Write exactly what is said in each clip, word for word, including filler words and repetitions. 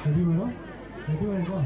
Ready ꯑꯣꯏꯔꯣ? Ready ꯑꯣꯏꯔꯦꯀꯣ?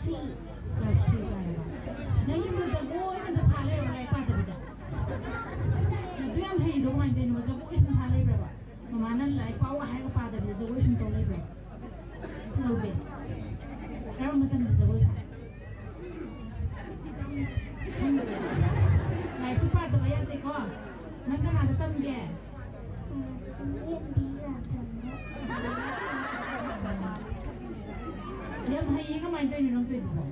Class three ꯀꯥꯏꯔꯕ? ꯅꯪ ꯌꯨꯝꯗ ꯖꯒꯣꯏ ꯈꯛꯇ ꯁꯥ ꯂꯩꯔꯕ, ꯂꯥꯏꯔꯤꯛ ꯄꯥꯗꯕꯤꯗ? ꯅꯗꯨ ꯌꯥꯝ ꯍꯩꯗꯣ ꯀꯃꯥꯏꯅ ꯇꯧꯔꯤꯅꯣ? ꯖꯒꯣꯏ ꯁꯨꯝ ꯁꯥ ꯂꯩꯕ꯭ꯔꯕ? ꯃꯃꯥꯅ ꯂꯥꯏꯔꯤꯛ ꯄꯥꯎ ꯍꯥꯏꯔꯒ ꯄꯥꯗꯕꯤꯗ ꯖꯒꯣꯏ ꯁꯨꯝ ꯇꯧ ꯂꯩꯕ꯭ꯔꯣ? ꯇꯧꯗꯦ꯫ ꯀꯔꯝꯕ ꯃꯇꯝꯗ ꯖꯒꯣꯏ ꯁꯥꯏ? ꯂꯥꯏꯔꯤꯛꯁꯨ ꯄꯥꯗꯕ ꯌꯥꯗꯦꯀꯣ꯫ ꯅꯪ ꯀꯅꯥꯗ ꯇꯝꯒꯦ? ꯆꯤꯡꯂꯦꯝꯕꯤ ꯔꯥꯙꯟꯗ꯫ ꯌꯥꯝ ꯍꯩꯌꯦ, ꯀꯃꯥꯏꯅ ꯇꯧꯔꯤꯅꯣ ꯅꯪ ꯇꯧꯔꯤꯗꯨꯕꯣ?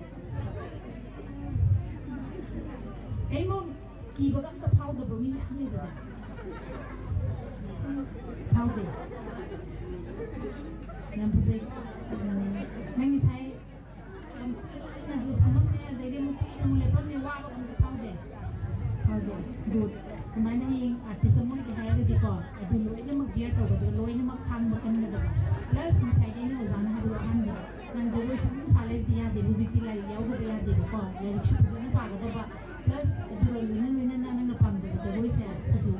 ꯀꯩꯝ ꯀꯤꯕꯒ ꯑꯝꯇ ꯐꯥꯎꯗꯕ꯭ꯔꯣ, ꯃꯤ ꯃꯌꯥꯝ ꯂꯩꯕꯁꯦ? ꯐꯥꯎꯗꯦ꯫ ꯌꯥꯝ ꯐꯖꯩ꯫ ꯎꯝ, ꯅꯪ ꯉꯁꯥꯏ ꯌꯥꯝ ꯀꯨꯏꯅ ꯑꯗꯨ ꯐꯝꯃꯝꯃꯦ, ꯑꯗꯩꯗꯤ ꯑꯃꯨꯛ ꯀꯨꯏꯅ ꯑꯃꯨꯛ ꯂꯦꯞꯄꯝꯃꯦ, ꯋꯥꯕ ꯑꯃꯨꯛ ꯐꯥꯎꯗꯦ? ꯐꯥꯎꯗꯦ꯫ Good. ꯑꯗꯨꯃꯥꯏꯅ ꯍꯌꯦꯡ artist ꯑꯃ ꯑꯣꯏꯒꯦ ꯍꯥꯏꯔꯒꯗꯤꯀꯣ, ꯑꯗꯨ ꯂꯣꯏꯅꯃꯛ bear ꯇꯧꯒꯗꯕ, ꯂꯣꯏꯅꯃꯛ ꯈꯥꯡꯕ ꯀꯟꯒꯗꯕ꯫ Plus ꯉꯁꯥꯏꯒꯤ ꯑꯩꯅ ꯑꯣꯖꯥꯅ ꯍꯥꯏꯕꯗꯣ ꯑꯍꯥꯟꯕꯗ, ꯅꯪ ꯖꯒꯣꯏ ꯁꯨꯝ ꯁꯥ ꯂꯩꯕꯗꯤ ꯌꯥꯗꯦ, ꯍꯧꯖꯤꯛꯇꯤ ꯂꯥꯏꯔꯤꯛ ꯌꯥꯎꯗꯕ ꯌꯥꯗꯦꯕꯀꯣ, ꯂꯥꯏꯔꯤꯛꯁꯨ ꯐꯖꯅ ꯄꯥꯒꯗꯕ, plus ꯑꯗꯨꯒ ꯂꯣꯏꯅ ꯂꯣꯏꯅꯅ ꯅꯪꯅ ꯄꯥꯝꯖꯕ ꯖꯒꯣꯏꯁꯦ ꯁꯤꯁꯨ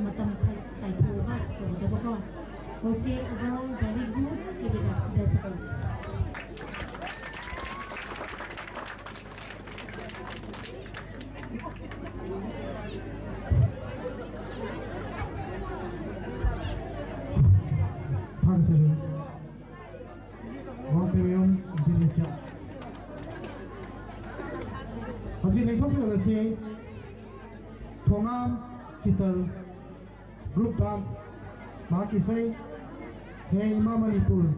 ꯃꯇꯝ ꯈꯔ ꯀꯥꯏꯊꯣꯛꯑꯒ ꯇꯧꯒꯗꯕꯀꯣ꯫ Okay, overall very good, keep it up, best of luck. ꯊꯥꯒꯠꯆꯔꯤ꯫ ꯋꯥꯡꯈꯩꯃꯌꯨꯝ ꯗꯤꯅꯤꯁ꯫ ꯍꯧꯖꯤꯛ ꯂꯦꯡꯊꯣꯛꯄꯤꯔꯛꯂꯁꯤ ꯊꯣꯉꯥꯝ ꯆꯤꯇꯜ꯫ Group dance, ꯃꯍꯥꯛꯀꯤ ꯏꯁꯩ ꯍꯦ ꯏꯃꯥ ꯃꯅꯤꯄꯨꯔ꯫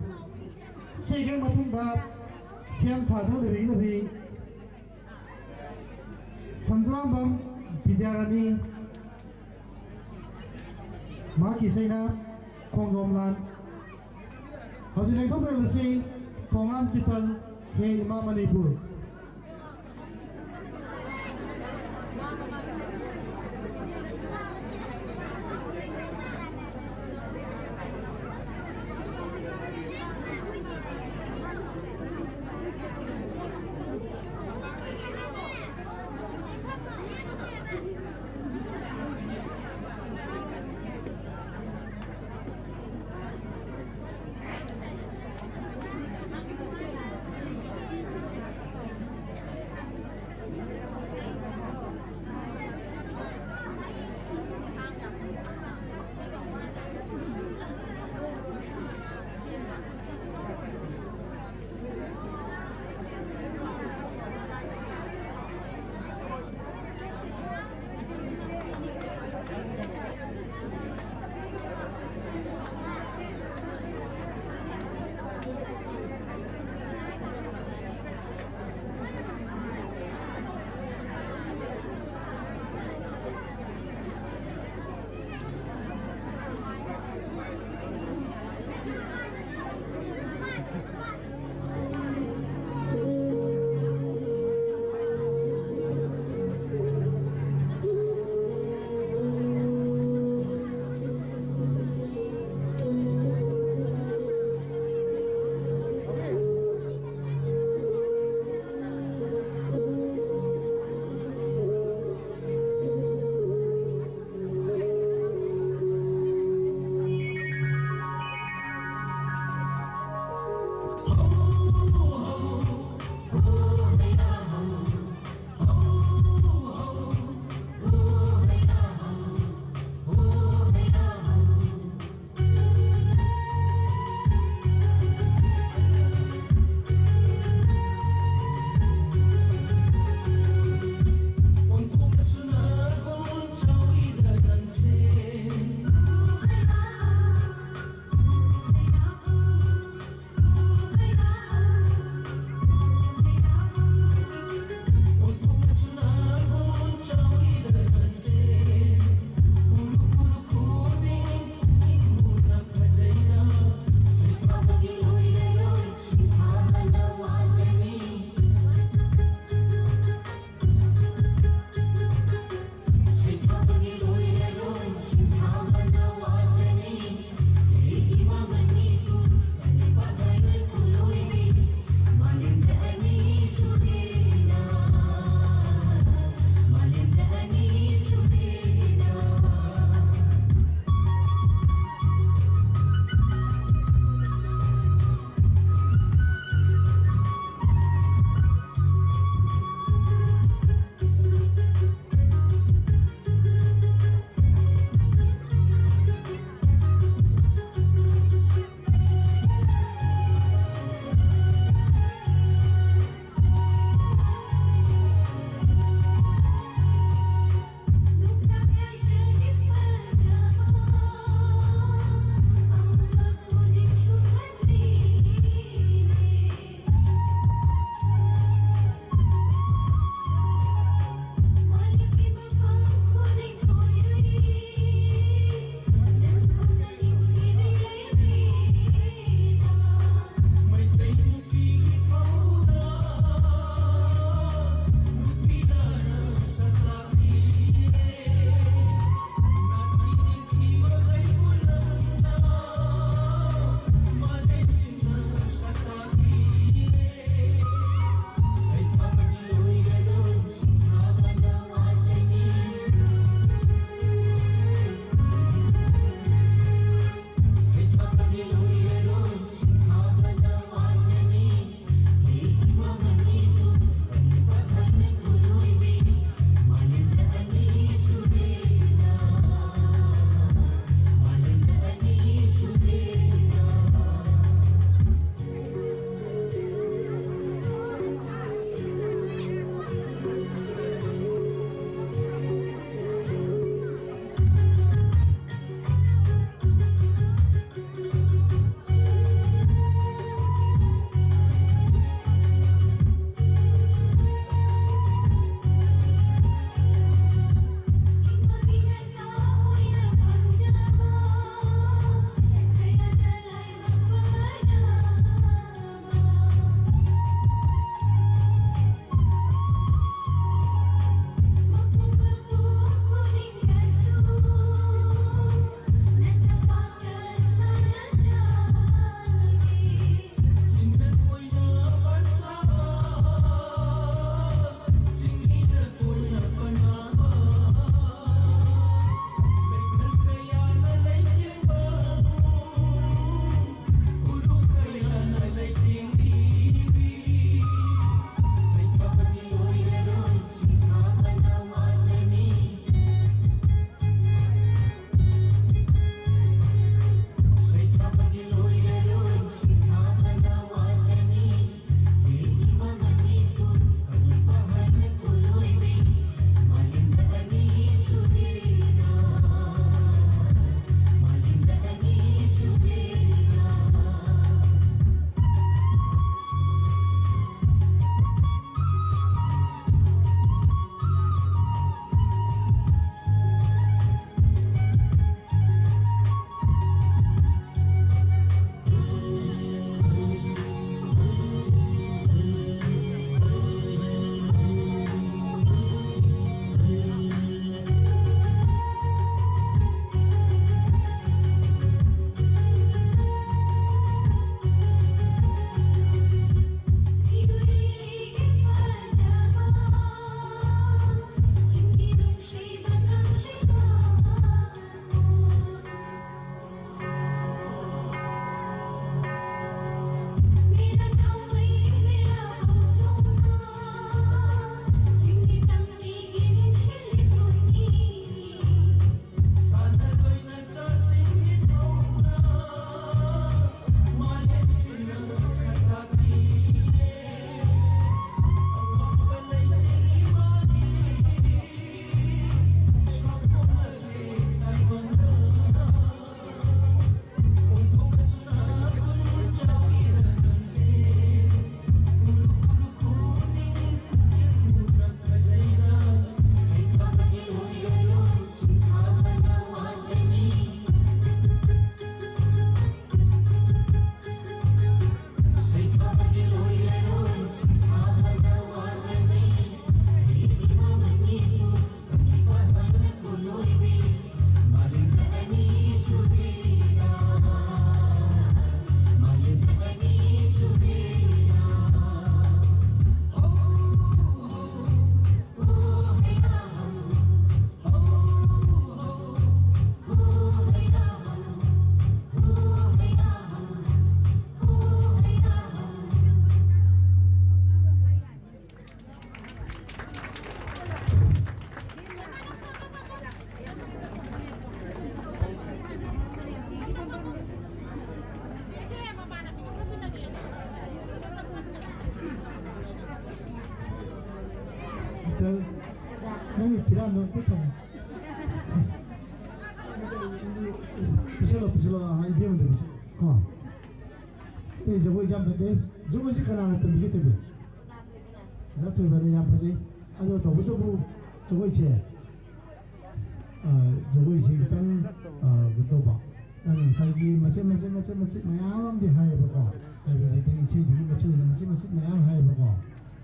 ꯁꯤꯒꯤ ꯃꯇꯨꯡꯗ ꯁꯦꯝ ꯁꯥꯗꯨꯅ ꯂꯩꯕꯤꯒꯗꯕꯤ ꯁꯟꯖꯨꯔꯥꯝꯕꯝ ꯕꯤꯗ꯭ꯌꯥꯔꯥꯅꯤ, ꯃꯍꯥꯛꯀꯤ ꯏꯁꯩꯅ ꯈꯣꯡꯖꯣꯝ ꯂꯥꯟ꯫ ꯍꯧꯖꯤꯛ ꯂꯦꯡꯊꯣꯛꯄꯤꯔꯛꯂꯁꯤ ꯊꯣꯉꯥꯝ ꯆꯤꯇꯜ, ꯍꯦ ꯏꯃꯥ ꯃꯅꯤꯄꯨꯔ꯫ ꯅꯪꯒꯤ ꯐꯤꯔꯥꯟꯗꯣ ꯑꯝꯇ ꯊꯝꯃꯣ꯫ ꯄꯤꯁꯜꯂꯣ, ꯄꯤꯁꯜꯂꯣ, ꯑꯥ, ꯏꯕꯦꯝꯃꯗ ꯄꯤꯁꯜꯂꯣ꯫ ꯀꯣ꯫ ꯑꯦ, ꯖꯒꯣꯏꯁꯦ ꯌꯥꯝ ꯐꯖꯩ꯫ ꯖꯒꯣꯏꯁꯦ ꯀꯅꯥꯅ ꯇꯝꯕꯤꯒꯦ, ꯇꯝꯕꯤ? ꯑꯣꯖꯥ ꯊꯣꯏꯕꯅ ꯌꯥꯝ ꯐꯖꯩ꯫ ꯑꯗꯣ ꯇꯧꯕꯇꯕꯨ ꯖꯒꯣꯏꯁꯦ, ꯑ, ꯖꯒꯣꯏꯁꯦ ꯈꯤꯇꯪ, ꯑ, ꯀꯩꯅꯣ ꯇꯧꯕ꯫ ꯅꯪ ꯉꯁꯥꯏꯒꯤ ꯃꯆꯦꯠ, ꯃꯆꯦꯠ, ꯃꯆꯦꯠ, ꯃꯆꯦꯠ ꯃꯌꯥꯝ ꯑꯃꯗꯤ ꯍꯥꯏꯌꯦꯕꯀꯣ꯫ ꯍꯥꯏꯕꯗꯤ ꯅꯪ ꯏꯁꯩꯗꯨꯒꯤ ꯃꯇꯨꯡ ꯏꯟꯅ ꯃꯆꯦꯠ, ꯃꯆꯦꯠ ꯃꯌꯥꯝ ꯍꯥꯏꯌꯦꯕꯀꯣ꯫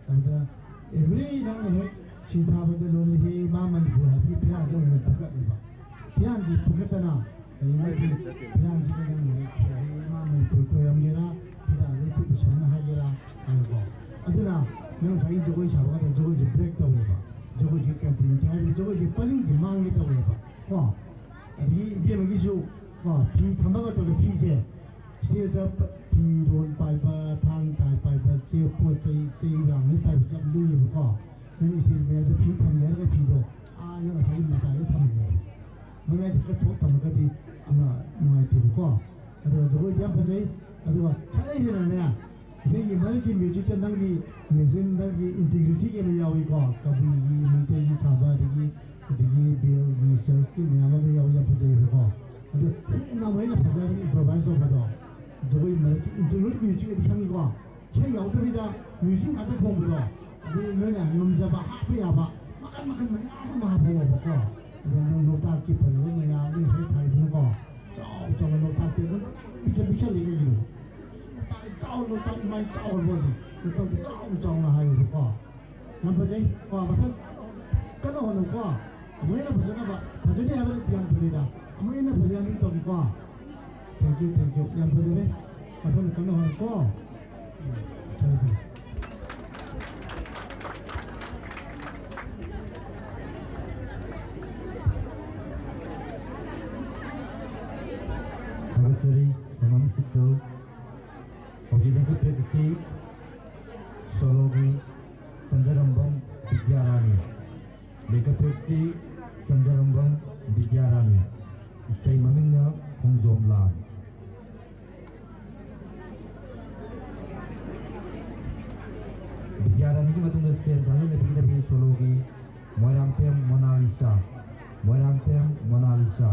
ꯑꯗꯨꯗ every ꯅꯪꯅ ꯍꯦꯛ ꯁꯤꯟꯊꯥꯕꯗ ꯂꯣꯜꯂꯤ ꯏꯃꯥ ꯃꯅꯤꯄꯨꯔ ꯍꯥꯏꯕꯒꯤ ꯐꯤꯔꯥꯟꯁꯦ ꯑꯃꯨꯛ ꯐꯨꯒꯠꯂꯤꯕ꯫ ꯐꯤꯔꯥꯟꯁꯤ ꯐꯨꯒꯠꯇꯅ ꯀꯔꯤꯒꯨꯝꯕ ꯐꯤꯔꯥꯟꯁꯤꯗ ꯅꯪꯅ ꯍꯦꯛ ꯏꯃꯥ ꯃꯅꯤꯄꯨꯔ ꯈꯣꯏꯔꯝꯒꯦꯔꯥ, ꯐꯤꯔꯥꯟꯁꯤ ꯈꯨꯠꯇ ꯁꯨꯃꯥꯏꯅ ꯍꯥꯏꯒꯦꯔꯥ ꯍꯥꯏꯕꯀꯣ꯫ ꯑꯗꯨꯅ ꯅꯪ ꯉꯁꯥꯏꯒꯤ ꯖꯒꯣꯏ ꯁꯥꯕ ꯀꯥꯟꯗ ꯖꯒꯣꯏꯁꯦ break ꯇꯧꯋꯦꯕ, ꯖꯒꯣꯏꯁꯦ continue ꯍꯥꯏꯕꯗꯤ ꯖꯒꯣꯏꯁꯦ ꯄꯔꯤꯡꯁꯦ ꯃꯥꯡꯒꯦ ꯇꯧꯋꯦꯕ ꯀꯣ꯫ ꯑꯗꯒꯤ ꯏꯕꯦꯝꯃꯒꯤꯁꯨ ꯀꯣ, ꯐꯤ ꯊꯝꯕ ꯃꯇꯝꯗ ꯐꯤꯁꯦ stageꯇ ꯐꯤꯔꯣꯜ ꯄꯥꯏꯕ, ꯊꯥꯡ ꯇꯥꯏ ꯄꯥꯏꯕ, ꯆꯦ ꯄꯣꯠ ꯆꯩ, ꯆꯩ ꯂꯥꯡ ꯂꯣꯏ ꯄꯥꯏꯕꯁꯦ ꯌꯥꯝ ꯂꯨꯏꯌꯦꯕꯀꯣ꯫ ꯅꯪ stage ꯃꯌꯥꯏꯗ ꯐꯤ ꯊꯝꯒꯦ ꯍꯥꯏꯔꯒ ꯐꯤꯗꯣ ꯑꯥ ꯅꯪ ꯉꯁꯥꯏꯒꯤ ꯃꯇꯥꯏꯗ ꯊꯝꯃꯦ꯫ ꯃꯌꯥꯏꯗ ꯈꯔ ꯊꯣꯛ ꯊꯝꯃꯒꯗꯤ ꯑꯃ ꯅꯨꯡꯉꯥꯏꯇꯦꯕꯀꯣ꯫ ꯑꯗꯨꯒ ꯖꯒꯣꯏꯗꯤ ꯌꯥꯝ ꯐꯖꯩ꯫ ꯑꯗꯨꯒ ꯈꯔ ꯍꯦꯟꯅꯅꯦ, ꯏꯁꯩꯒꯤ ꯃꯔꯛꯀꯤ musicꯇ ꯅꯪꯒꯤ ꯃꯦꯆꯤꯟ, ꯅꯪꯒꯤ integrityꯒꯤ ꯑꯃ ꯌꯥꯎꯏꯀꯣ꯫ ꯀꯕꯨꯏꯒꯤ, ꯃꯩꯇꯩꯒꯤ ꯁꯥꯕ, ꯑꯗꯒꯤ, ꯑꯗꯒꯤ ꯕꯦꯜꯒꯤ, churchꯀꯤ ꯃꯌꯥꯝ ꯑꯃ ꯌꯥꯎꯏ, ꯌꯥꯝ ꯐꯖꯩꯕꯀꯣ꯫ ꯑꯗꯨ ꯍꯦꯟꯅ ꯑꯃꯨꯛ ꯍꯦꯟꯅ ꯐꯖꯔꯅꯤ improvise ꯇꯧꯕꯗꯣ꯫ ꯖꯒꯣꯏ ꯃꯔꯛꯀꯤ interlude musicꯑꯗꯤ ꯈꯪꯉꯤꯀꯣ? ꯏꯁꯩ ꯌꯥꯎꯗꯕꯤꯗ music ꯉꯥꯛꯇ ꯈꯣꯡꯕꯗꯣ꯫ ꯑꯗꯨ ꯅꯣꯏꯅ ꯉꯝꯖꯕ ꯍꯥꯞꯄ ꯌꯥꯕ ꯃꯈꯜ ꯃꯈꯜ ꯃꯌꯥꯝ ꯑꯃ ꯍꯥꯞꯄꯛꯑꯣꯕꯀꯣ꯫ ꯑꯗ ꯅꯪ ꯂꯣꯛꯇꯥꯛꯀꯤ ꯐꯖꯕ ꯃꯌꯥꯝꯗꯣ ꯉꯁꯥꯏ ꯊꯥꯏꯗꯅꯀꯣ꯫ ꯆꯥꯎ ꯆꯥꯎꯅ ꯂꯣꯛꯇꯥꯛ ꯇꯦꯕꯜ ꯄꯤꯛꯁꯛ ꯄꯤꯛꯁꯛ ꯂꯩ ꯀꯩꯒꯤꯅꯣ? ꯂꯣꯛꯇꯥꯛ ꯆꯥꯎ, ꯂꯣꯛꯇꯥꯛ ꯏꯃꯥꯏ ꯆꯥꯎꯔꯕꯣ? ꯂꯣꯛꯇꯥꯛꯇ ꯆꯥꯎ ꯆꯥꯎꯅ ꯍꯥꯏꯌꯦꯕꯀꯣ꯫ ꯌꯥꯝ ꯐꯖꯩ꯫ ꯀꯣ, ꯃꯊꯪ ꯀꯟꯅ ꯍꯣꯠꯅꯧꯀꯣ꯫ ꯑꯃꯨꯛ ꯍꯦꯟꯅ ꯐꯖꯅꯕ꯫ ꯐꯖꯗꯦ ꯍꯥꯏꯕ ꯅꯠꯇꯦ, ꯌꯥꯝ ꯐꯖꯩꯗ꯫ ꯑꯃꯨꯛ ꯍꯦꯟꯅ ꯐꯖꯅꯕ ꯇꯧꯒꯦꯀꯣ꯫ Thank you, thank you꯫ ꯌꯥꯝ ꯐꯖꯔꯦ꯫ ꯃꯊꯪ ꯀꯟꯅ ꯍꯣꯠꯅꯧꯀꯣ꯫ ꯎꯝ, ꯐꯔꯦ, ꯐꯔꯦ꯫ ꯊꯥꯒꯠꯆꯔꯤ, ꯃꯃꯥ ꯃꯁꯤꯠꯇꯧ꯫ ꯍꯧꯖꯤꯛ ꯂꯦꯡꯈꯠꯄꯤꯔꯛꯁꯤ ꯁꯣꯂꯣꯒꯤ ꯁꯟꯖꯔꯝꯕꯝ ꯕꯤꯗ꯭ꯌꯥꯔꯥꯅꯤ꯫ ꯂꯦꯡꯈꯠꯄꯤꯔꯛꯁꯤ ꯁꯟꯖꯔꯝꯕꯝ ꯕꯤꯗ꯭ꯌꯥꯔꯥꯅꯤ꯫ ꯏꯁꯩ ꯃꯃꯤꯡꯅ ꯈꯣꯡꯖꯣꯝ ꯂꯥꯟ꯫ ꯕꯤꯗ꯭ꯌꯥꯔꯥꯅꯤꯒꯤ ꯃꯇꯨꯡꯗ ꯁꯦꯟ ꯁꯥꯅ ꯂꯩꯕꯤꯒꯗꯕꯤ ꯁꯣꯂꯣꯒꯤ ꯃꯣꯏꯔꯥꯡꯊꯦꯝ ꯃꯣꯅꯥꯂꯤꯁꯥ, ꯃꯣꯏꯔꯥꯡꯊꯦꯝ ꯃꯣꯅꯥꯂꯤꯁꯥ꯫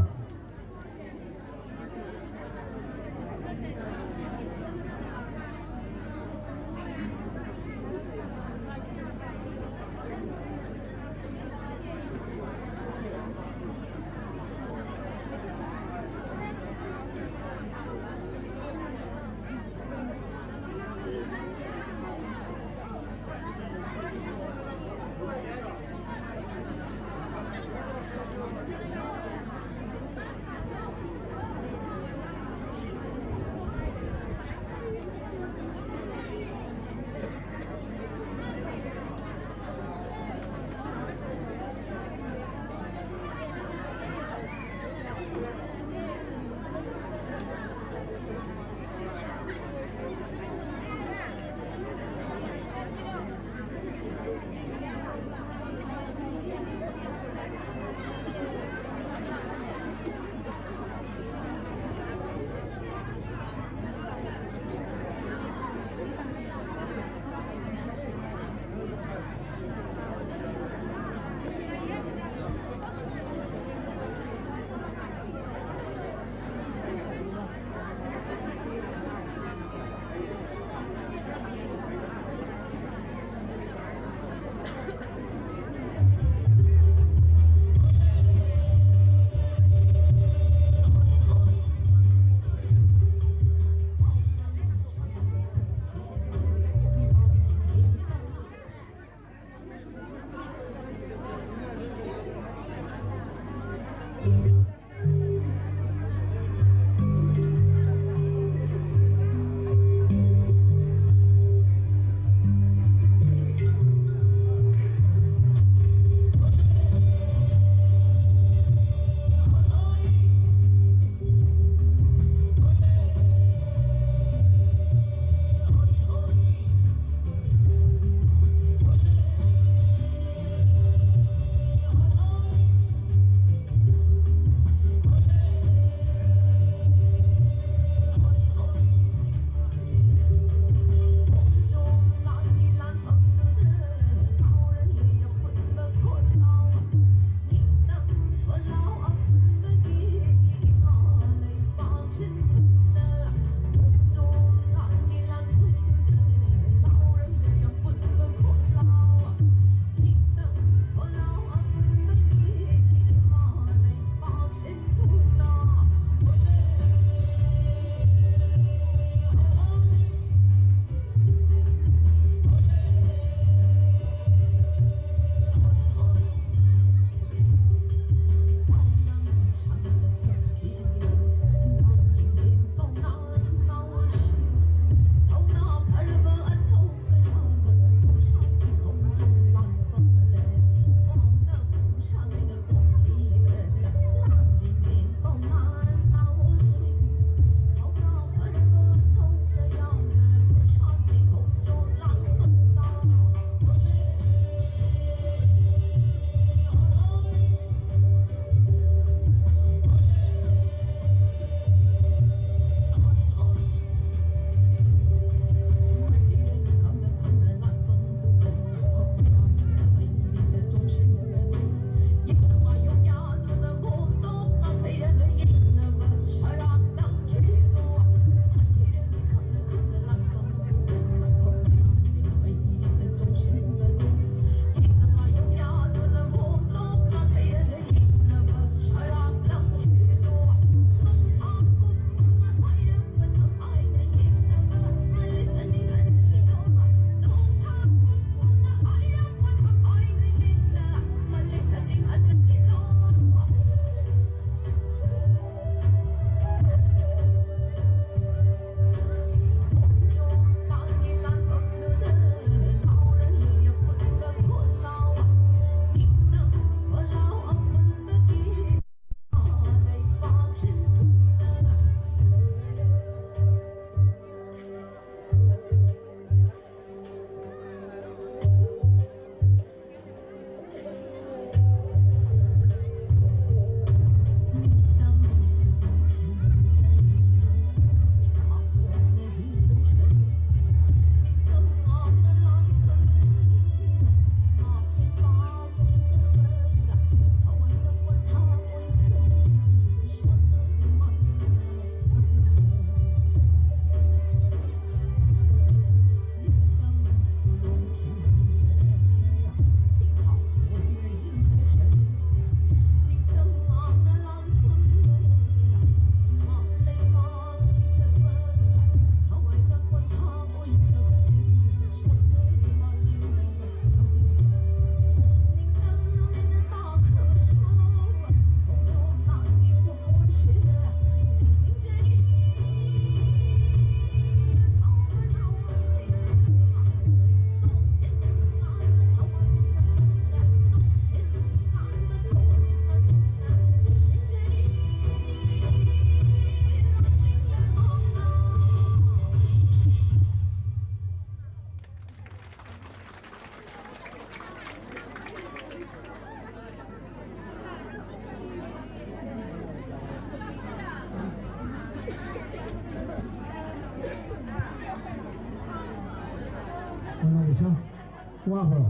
ꯋꯥꯕ꯭ꯔꯣ?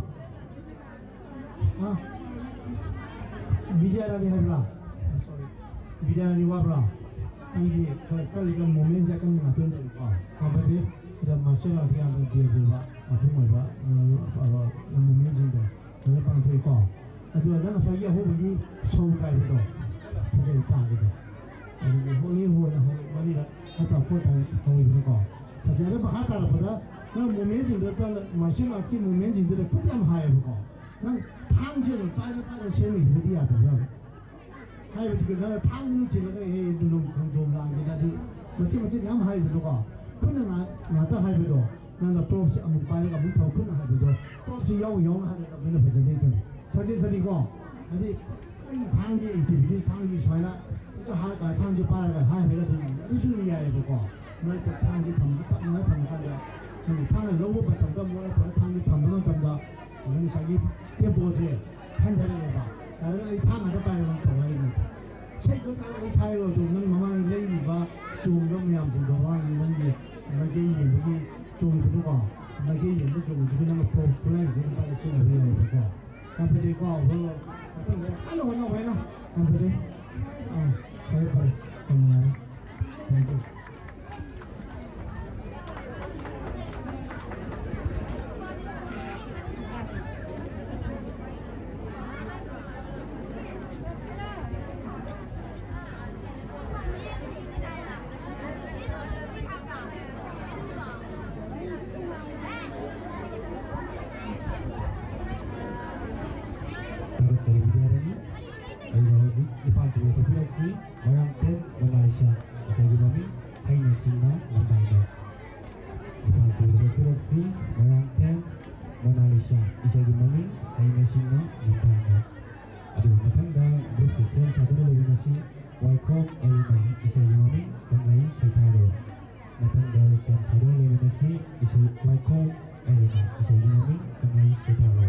ꯍꯥ? ꯕꯤꯗ꯭ꯌꯥꯔꯥꯅꯤ ꯍꯥꯏꯕ꯭ꯔꯥ? ꯁꯣꯔꯤ, ꯕꯤꯗ꯭ꯌꯥꯔꯥꯅꯤ ꯋꯥꯕ꯭ꯔꯥ? ꯑꯩꯒꯤ ꯈꯔ ꯀꯜꯂꯤꯕ ꯃꯣꯃꯦꯟꯁꯦ ꯑꯀꯟꯕ ꯉꯥꯛꯇ ꯇꯧꯏꯀꯣ꯫ ꯍꯥꯏꯕꯁꯦ ꯁꯤꯗ ꯃꯥꯔꯁꯦꯜ ꯑꯥꯔꯠꯀꯤ ꯌꯥꯝꯅ ꯕꯦꯖ ꯑꯣꯏꯕ, ꯃꯄꯨꯡ ꯑꯣꯏꯕ, ꯑ, ꯑ, ꯃꯣꯃꯦꯟꯁꯤꯡꯗꯣ ꯐꯖꯅ ꯄꯥꯡꯊꯣꯛꯏꯀꯣ꯫ ꯑꯗꯨꯒ ꯅꯪ ꯉꯁꯥꯏꯒꯤ ꯑꯍꯧꯕꯒꯤ ꯁꯧ ꯀꯥꯏꯕꯗꯣ ꯐꯖꯩ ꯇꯥꯕꯗꯣ꯫ ꯑꯗꯨꯗꯤ ꯍꯣꯡꯉꯤ ꯍꯣꯡꯅ ꯍꯧ-, ꯃꯔꯤꯔꯛ ꯅꯠꯇ꯭ꯔ ꯐꯣꯔ ꯇꯥꯏꯝꯁ ꯍꯧꯋꯤꯗꯅꯀꯣ꯫ ꯐꯖꯩ꯫ ꯑꯗꯨ ꯃꯈꯥ ꯇꯥꯔꯛꯄꯗ ꯅꯪ ꯃꯣꯃꯦꯟꯁꯤꯡꯗꯣ ꯃꯥꯔꯁꯦꯜ ꯑꯥꯔꯠꯀꯤ ꯃꯣꯃꯦꯟꯁꯤꯡꯗꯨꯗ ꯈꯨꯠ ꯌꯥꯝ ꯍꯥꯏꯌꯦꯕꯀꯣ꯫ ꯅꯪ ꯊꯥꯡꯁꯦ ꯑꯗꯨꯝ ꯄꯥꯏꯔ ꯄꯥꯏꯔ ꯁꯦꯝꯃꯤꯁꯤꯕꯨꯗꯤ ꯌꯥꯗꯕ꯭ꯔꯥ? ꯍꯥꯏꯕꯗꯤ ꯀꯩꯅꯣ, ꯊꯥꯡꯗꯨꯅ ꯊꯤꯜꯂꯒ, "ꯑꯦ, ꯑꯗꯨ ꯅꯣꯡ ꯈꯣꯡꯖꯣꯝ ꯂꯥꯡꯒꯦꯗ", ꯑꯗꯨ ꯃꯆꯦꯠ ꯃꯆꯦꯠ ꯃꯌꯥꯝ ꯍꯥꯏꯔꯤꯗꯅꯀꯣ꯫ ꯈꯨꯠꯅ ꯉꯥ-, ꯉꯥꯛꯇ ꯍꯥꯏꯕꯗꯣ, ꯅꯪꯅ ꯄ꯭ꯔꯣꯞꯁꯦ ꯑꯃꯨꯛ ꯄꯥꯏꯔꯒ ꯑꯃꯨꯛ ꯊꯧ, ꯈꯨꯠꯅ ꯍꯥꯏꯕꯗꯣ, ꯄ꯭ꯔꯣꯞꯁꯦ ꯌꯥꯎ ꯌꯥꯎꯅ ꯍꯥꯏꯔꯒ ꯑꯗꯨꯅ ꯐꯖꯅꯤ ꯈꯜꯂꯤ꯫ ꯁꯛꯁꯦꯁ ꯑꯅꯤꯀꯣ, ꯍꯥꯏꯗꯤ ꯑꯩꯅ ꯊꯥꯡꯒꯤ ꯑꯦꯛꯇꯤꯚꯤꯇꯤꯁ, ꯊꯥꯡꯒꯤ ꯁꯨꯃꯥꯏꯅ ꯍꯥꯏꯔꯒ, ꯊꯥꯡꯁꯦ ꯄꯥꯏꯔꯒ ꯍꯥꯏꯔꯒ ꯑꯗꯨꯝ, ꯑꯗꯨꯁꯨ ꯑꯗꯨꯝ ꯌꯥꯏꯑꯕꯀꯣ꯫ ꯃꯔꯛꯇ ꯊꯥꯡꯁꯦ ꯊꯝꯕ ꯇꯞꯅ ꯊꯝꯃꯀꯥꯟꯗ, ꯅꯪꯒꯤ ꯊꯥꯡꯅ ꯂꯧꯕ ꯃꯇꯝꯗ ꯑꯃꯨꯛ ꯅꯠꯇ꯭ꯔꯒ ꯊꯥꯡꯁꯦ ꯊꯝꯕ ꯃꯇꯝꯗ, ꯑꯗꯨ ꯉꯁꯥꯏꯒꯤ ꯇꯦꯝꯄꯣꯁꯦ ꯍꯟꯊꯔꯛꯑꯦꯕ꯫ ꯑꯗꯨꯅ ꯑꯩ ꯊꯥꯡ ꯉꯥꯛꯇ ꯄꯥꯏꯔꯒ ꯇꯧ ꯍꯥꯏꯔꯤꯅꯤ꯫ ꯏꯁꯩꯗꯣ ꯇꯥꯔꯒ ꯑꯩ ꯍꯥꯏꯔꯣ ꯑꯗꯨꯝ, ꯅꯪ ꯃꯃꯥꯡ ꯂꯩꯔꯤꯕ ꯆꯣꯡꯕ ꯃꯌꯥꯝꯁꯤꯡꯗꯣ, ꯃꯃꯥꯡꯒꯤ ꯅꯪꯒꯤ ꯃꯥꯏꯀꯩ ꯌꯦꯡꯕꯒꯤ ꯆꯣꯡꯉꯤꯗꯅꯀꯣ, ꯃꯥꯏꯀꯩ ꯌꯦꯡꯕ ꯆꯣꯡꯕꯁꯤꯗꯤ ꯅꯪꯅ ꯄ꯭ꯔꯣ ꯈꯨꯠꯂꯥꯏꯁꯤꯗꯤ ꯑꯗꯨꯝ ꯄꯥꯏꯔꯒ ꯁꯤꯖꯤꯟꯅꯕ ꯌꯥꯏꯑꯕꯀꯣ꯫ ꯌꯥꯝ ꯐꯖꯩꯀꯣ꯫ ꯑꯗꯣ ꯃꯊꯪꯗ ꯀꯟꯅ ꯍꯣꯠꯅꯧ ꯍꯥꯏꯅ꯫ ꯌꯥꯝ ꯐꯖꯩ꯫ ꯑꯥ, ꯐꯔꯦ, ꯐꯔꯦ꯫ ꯌꯥꯝ ꯅꯨꯡꯉꯥꯏꯔꯦ꯫ Thank you꯫ ꯊꯥꯒꯠꯆꯔꯤ ꯕꯤꯗ꯭ꯌꯥꯔꯥꯅꯤ꯫ ꯑꯗꯨꯒ ꯍꯧꯖꯤꯛ ꯅꯤꯄꯥꯟ ꯁꯨꯕꯗ ꯄꯤꯔꯛꯁꯤ, ꯃꯣꯏꯔꯥꯡꯊꯦꯝ ꯃꯣꯅꯥꯂꯤꯁꯥ, ꯏꯁꯩꯒꯤ ꯃꯃꯤꯡ ꯍꯩꯅ ꯁꯤꯡꯅ ꯂꯝꯗꯥꯏꯗ꯫ ꯅꯤꯄꯥꯟ ꯁꯨꯕꯗ ꯄꯤꯔꯛꯁꯤ, ꯃꯣꯏꯔꯥꯡꯊꯦꯝ ꯃꯣꯅꯥꯂꯤꯁꯥ, ꯏꯁꯩꯒꯤ ꯃꯃꯤꯡ ꯍꯩꯅ ꯁꯤꯡꯅ ꯂꯝꯗꯥꯏꯗ꯫ ꯑꯗꯨꯒ ꯃꯊꯪꯗ ꯒ꯭ꯔꯨꯞꯀꯤ ꯁꯦꯝ ꯁꯥꯗꯨꯅ ꯂꯩꯕ ꯉꯁꯤ ꯋꯥꯏꯈꯣꯝ ꯑꯦꯔꯤꯅꯥ, ꯏꯁꯩꯒꯤ ꯃꯃꯤꯡ ꯀꯪꯂꯩ ꯁꯩꯊꯥꯔꯣ꯫ ꯃꯊꯪꯗ ꯁꯦꯝ ꯁꯥꯗꯨꯅ ꯂꯩꯕ ꯉꯁꯤ ꯏꯁꯩ ꯋꯥꯏꯈꯣꯝ ꯑꯦꯔꯤꯅꯥ, ꯏꯁꯩꯒꯤ ꯃꯃꯤꯡ ꯀꯪꯂꯩ ꯁꯩꯊꯥꯔꯣ꯫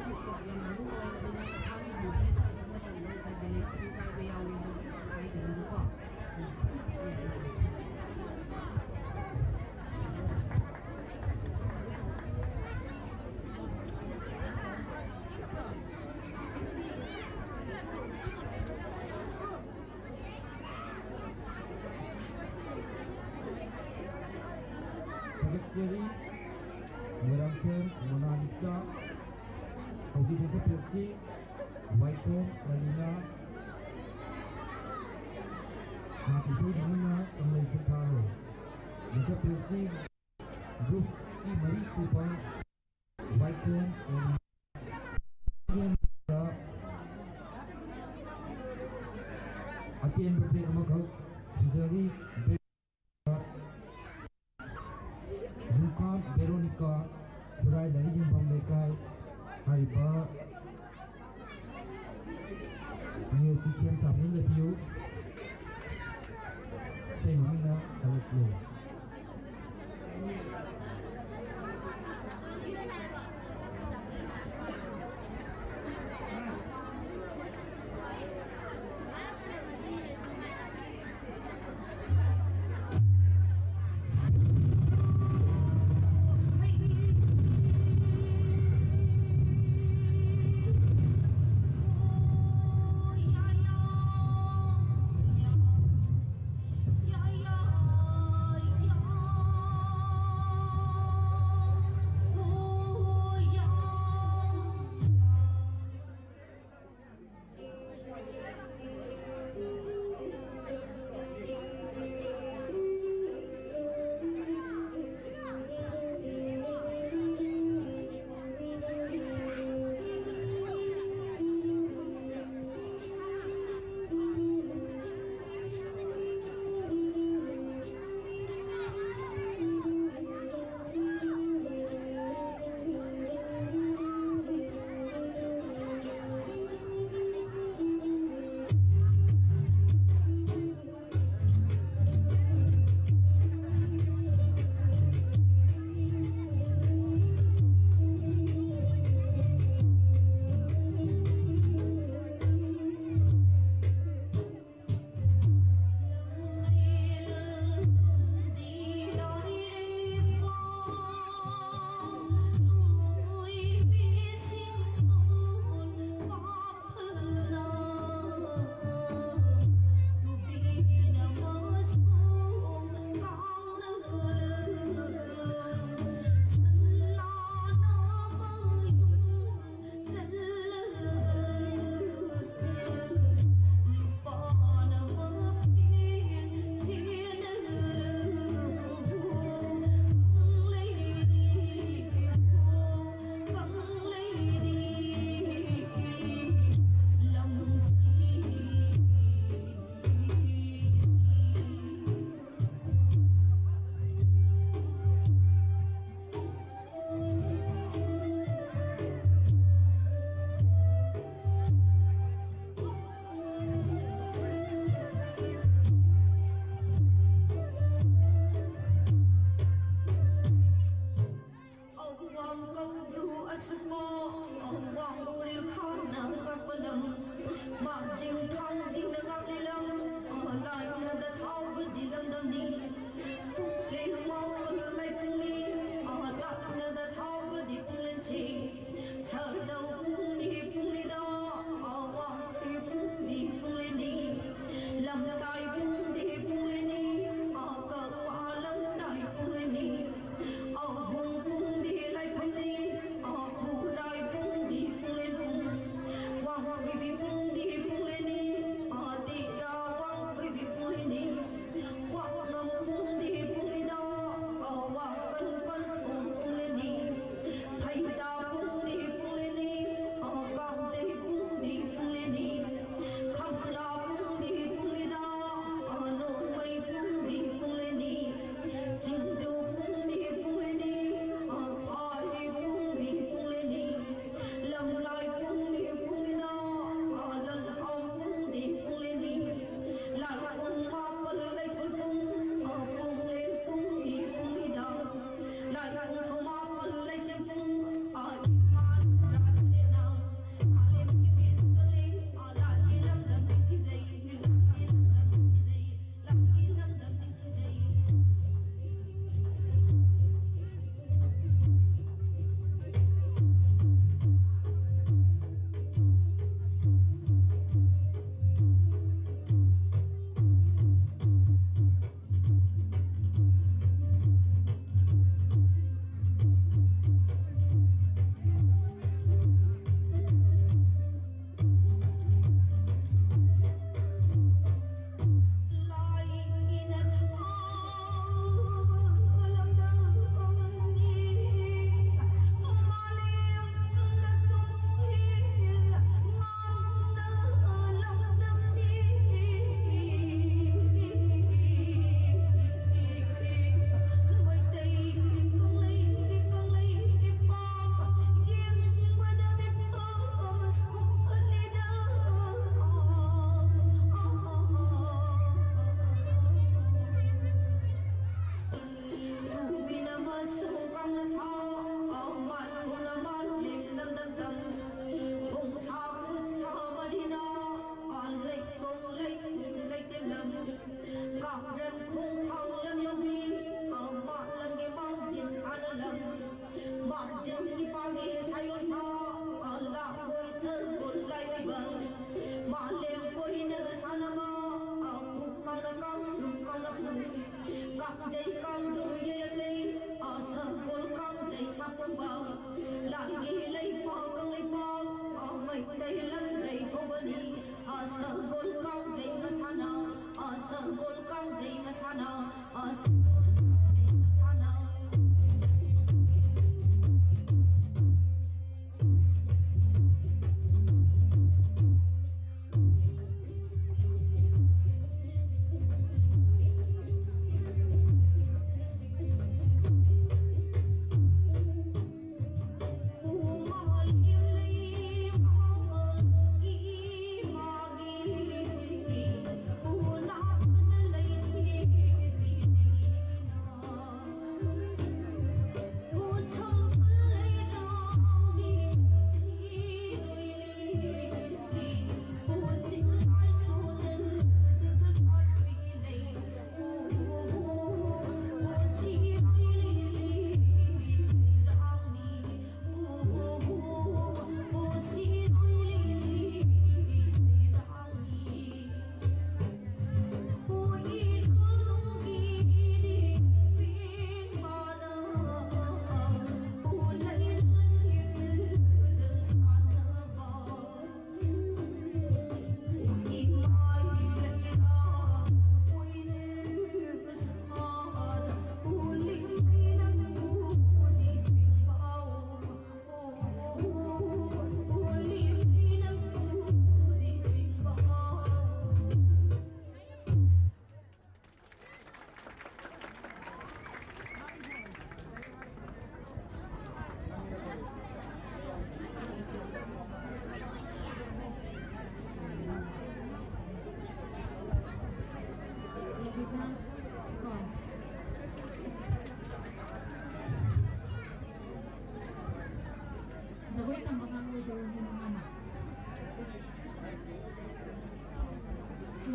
ꯌꯥꯝ ꯃꯔꯨ ꯑꯣꯏ꯫ ꯑꯗꯨꯅ ꯊꯥꯡꯒꯤ ꯃꯇꯝꯗ ꯉꯁꯥꯏ ꯚꯤꯂꯦꯖ ꯇꯨ ꯀꯥꯏꯕ ꯌꯥꯎꯏ ꯍꯥꯏꯗꯅꯀꯣ꯫ ꯊꯥꯒꯠꯆꯔꯤ꯫ ꯃꯣꯏꯔꯥꯡꯊꯦꯝ ꯃꯣꯅꯥꯂꯤꯁꯥ꯫ ꯍꯧꯖꯤꯛ ꯂꯦꯡꯈꯠꯄꯤꯔꯁꯤ꯫ ꯋꯥꯏꯈꯣꯝ ꯑꯂꯤꯅꯥ꯫ ꯃꯍꯥꯛꯀꯤ ꯏꯁꯩ ꯃꯃꯤꯡꯅ ꯀꯪꯂꯩ ꯁꯦꯟꯊꯥꯔꯣꯜ꯫ ꯂꯦꯡꯈꯠꯄꯤꯔꯁꯤ꯫ ꯒ꯭ꯔꯨꯞꯀꯤ ꯃꯔꯤꯁꯨꯕ ꯋꯥꯏꯈꯣꯝ ꯑꯦꯟ ꯑꯇꯦꯟꯕ ꯕ꯭ꯔꯦꯛ ꯑꯃꯈꯛ ꯊꯤꯖꯔꯤ꯫ ꯕ꯭ꯔꯦꯛ ꯌꯨꯝꯈꯥꯝ ꯚꯦꯔꯣꯅꯤꯀꯥ, ꯈꯨꯔꯥꯏ ꯂꯥꯏꯔꯤꯛ ꯌꯣꯟꯐꯝ ꯂꯩꯀꯥꯏ꯫ ꯍꯥꯏꯔꯤꯕ ꯅꯤꯌꯣꯝꯁꯤ ꯁꯦꯝ ꯁꯥꯕꯅ ꯂꯦꯞꯄꯤꯌꯨ꯫ ꯏꯁꯩ ꯃꯃꯤꯡꯅ ꯍꯜꯂꯛꯂꯣ꯫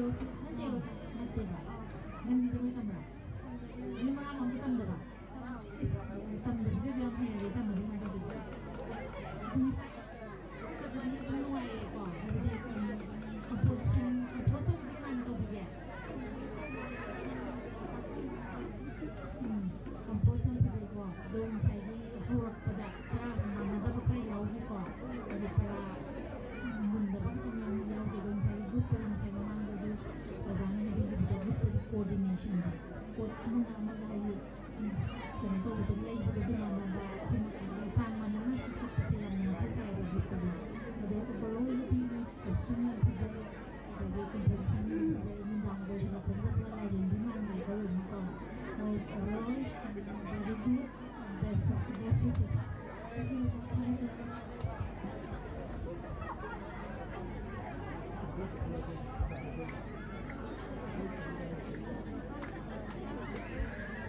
ꯅꯠꯇꯦꯕ, ꯅꯠꯇꯦꯕ꯫ ꯅꯪꯗꯤ ꯖꯒꯣꯏ ꯇꯝꯕ꯭ꯔꯥ? ꯅꯪ ꯃꯔꯥ ꯑꯃ ꯇꯝꯗꯕ? ꯏꯁ, ꯇꯝꯗꯕꯗꯨꯗꯤ ꯌꯥꯝ ꯍꯩꯔꯦ, ꯇꯝꯕꯗꯤ ꯀꯃꯥꯏꯅ ꯇꯧꯗꯣꯏꯕ? ꯑꯗꯨꯗꯤ ꯑꯗꯨꯝ ꯅꯨꯡꯉꯥꯏꯔꯦꯀꯣ, ꯍꯥꯏꯕꯗꯤ, ꯎꯝ, composition, compose ꯇꯧꯕꯗꯤ ꯀꯅꯥꯅ ꯇꯧꯕꯤꯒꯦ? ꯎꯝ, compose ꯌꯥꯝ ꯐꯖꯩꯀꯣ꯫ ꯑꯗꯣ ꯉꯁꯥꯏꯒꯤ ꯍꯧꯔꯛꯄꯗ ꯈꯔ ꯃꯥꯟꯅꯗꯕ ꯈꯔ ꯌꯥꯎꯈꯤꯀꯣ꯫ ꯑꯗꯣ ꯄꯔꯥ ꯃꯨꯟꯗꯕ ꯈꯤꯇꯪ ꯌꯥꯎ-, ꯌꯥꯎꯈꯤ꯫ ꯑꯗꯣ ꯉꯁꯥꯏꯒꯤ group ꯇ ꯉꯁꯥꯏ ꯃꯃꯥꯡꯗꯁꯨ ꯑꯣꯖꯥꯅ ꯍꯥꯏꯕꯤꯈꯤꯕꯗꯣ group ꯇ coordination ꯁꯦ꯫ ꯄꯣꯠ ꯑꯃꯅ ꯑꯃꯒ ꯍꯥꯏꯗꯤ ꯀꯩꯅꯣ ꯇꯧꯕꯁꯦ, ꯂꯩꯕꯗꯁꯨ ꯃꯥꯟꯅꯕ, ꯁꯨꯝ ꯆꯥꯡ ꯃꯥꯟꯅꯅ ꯆꯠꯄꯁꯦ ꯌꯥꯝꯅ ꯃꯊꯧ ꯇꯥꯏꯌꯦꯕ group ꯇꯗꯤ꯫ ꯑꯗꯩ overall ꯅꯨꯄꯤꯒꯤ costume ꯌꯥꯝ ꯐꯖꯔꯦ, ꯑꯗꯒꯤ composition ꯌꯥꯝ ꯐꯖꯔꯦ, ꯅꯨꯡꯗꯥꯡ ꯂꯣꯏꯁꯤꯜꯂꯛꯄꯁꯤꯗ ꯄꯨꯔꯥ ꯂꯥꯏꯔꯦꯝꯕꯤ ꯃꯥꯟꯕ ꯇꯧꯔꯤꯅꯤꯀꯣ꯫ ꯃꯣꯏ overall very good, best of, best wishes.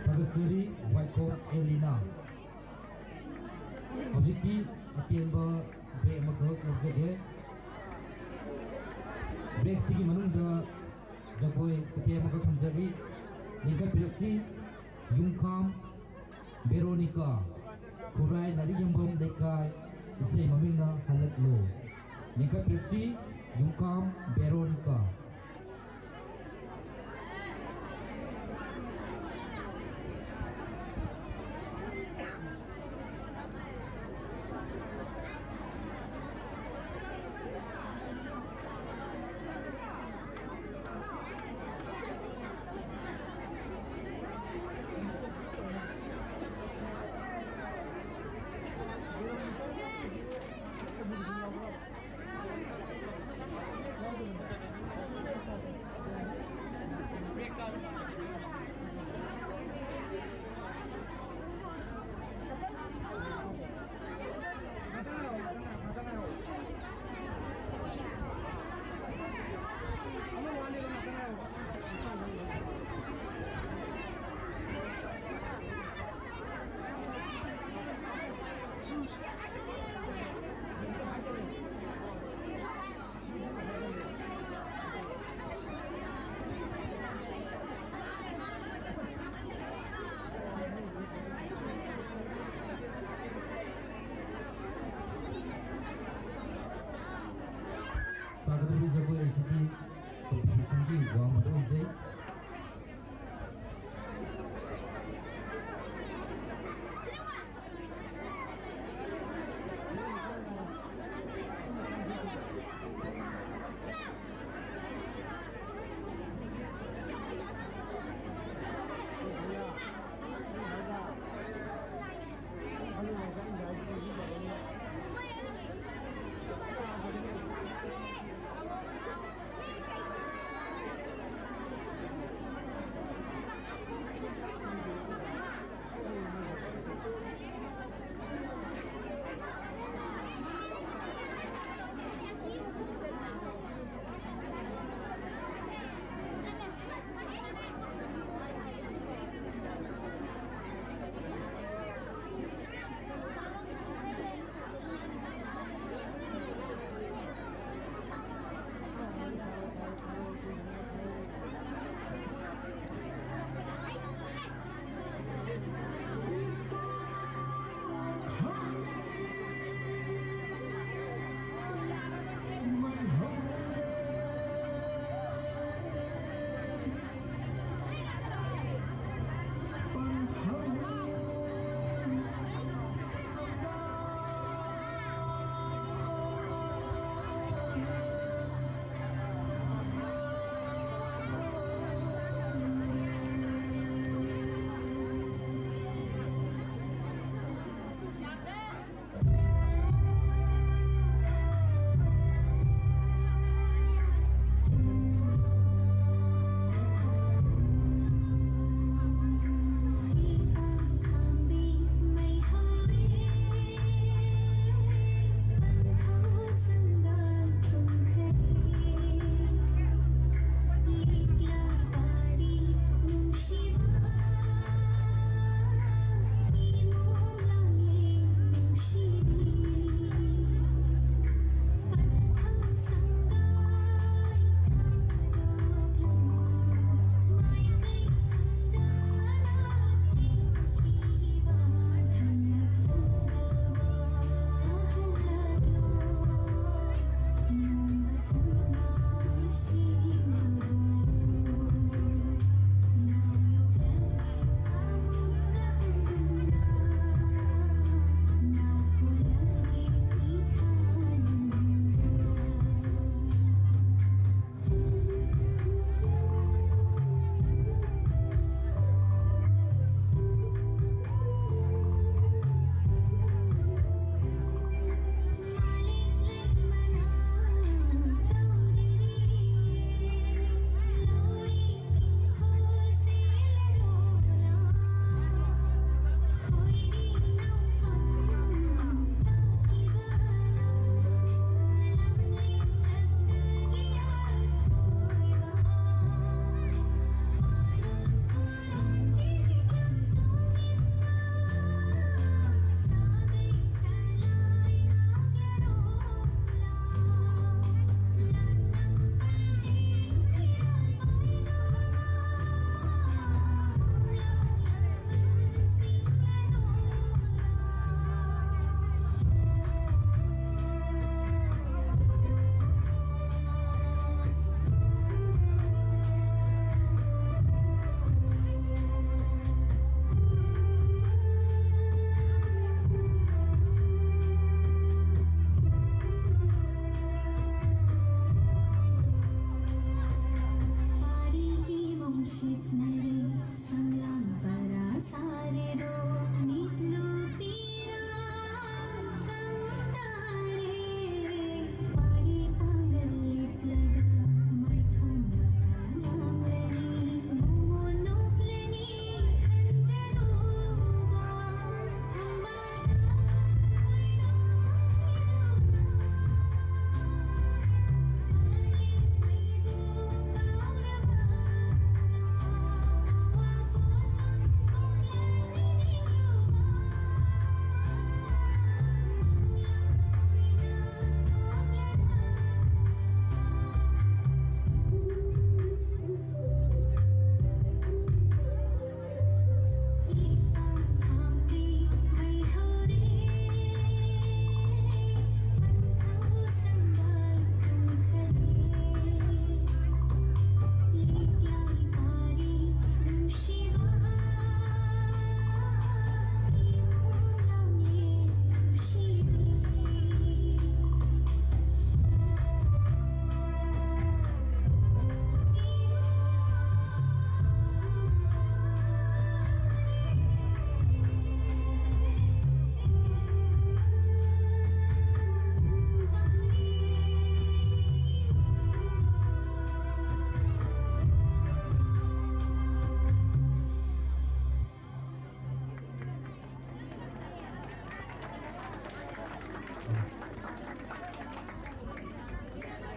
ꯊꯥꯒꯠꯆꯔꯤ, ꯋꯥꯏꯈꯣꯝ ꯑꯦꯂꯤꯅꯥ꯫ ꯍꯧꯖꯤꯛꯇꯤ ꯑꯇꯦꯟꯕ break ꯑꯃꯈꯛ ꯂꯧꯖꯒꯦ꯫ Break ꯁꯤꯒꯤ ꯃꯅꯨꯡꯗ ꯖꯒꯣꯏ ꯃꯇꯦꯛ ꯑꯃꯈꯛ ꯊꯝꯖꯔꯤ꯫ ꯂꯤꯡꯈꯠꯄꯤꯔꯛꯁꯤ, ꯌꯨꯝꯈꯥꯝ ꯕꯦꯔꯣꯅꯤꯀꯥ, ꯈꯨꯔꯥꯏ ꯂꯥꯏꯔꯤꯛ ꯌꯦꯡꯐꯝ ꯂꯩꯀꯥꯏ, ꯏꯁꯩ ꯃꯃꯤꯡꯅ ꯍꯜꯂꯛꯂꯣ꯫ ꯂꯤꯡꯈꯠꯄꯤꯔꯛꯁꯤ, ꯌꯨꯝꯈꯥꯝ ꯕꯦꯔꯣꯅꯤꯀꯥ꯫ ꯁꯤꯡꯒꯤ ꯋꯥꯡꯃꯗ ꯑꯣꯏꯖꯩ꯫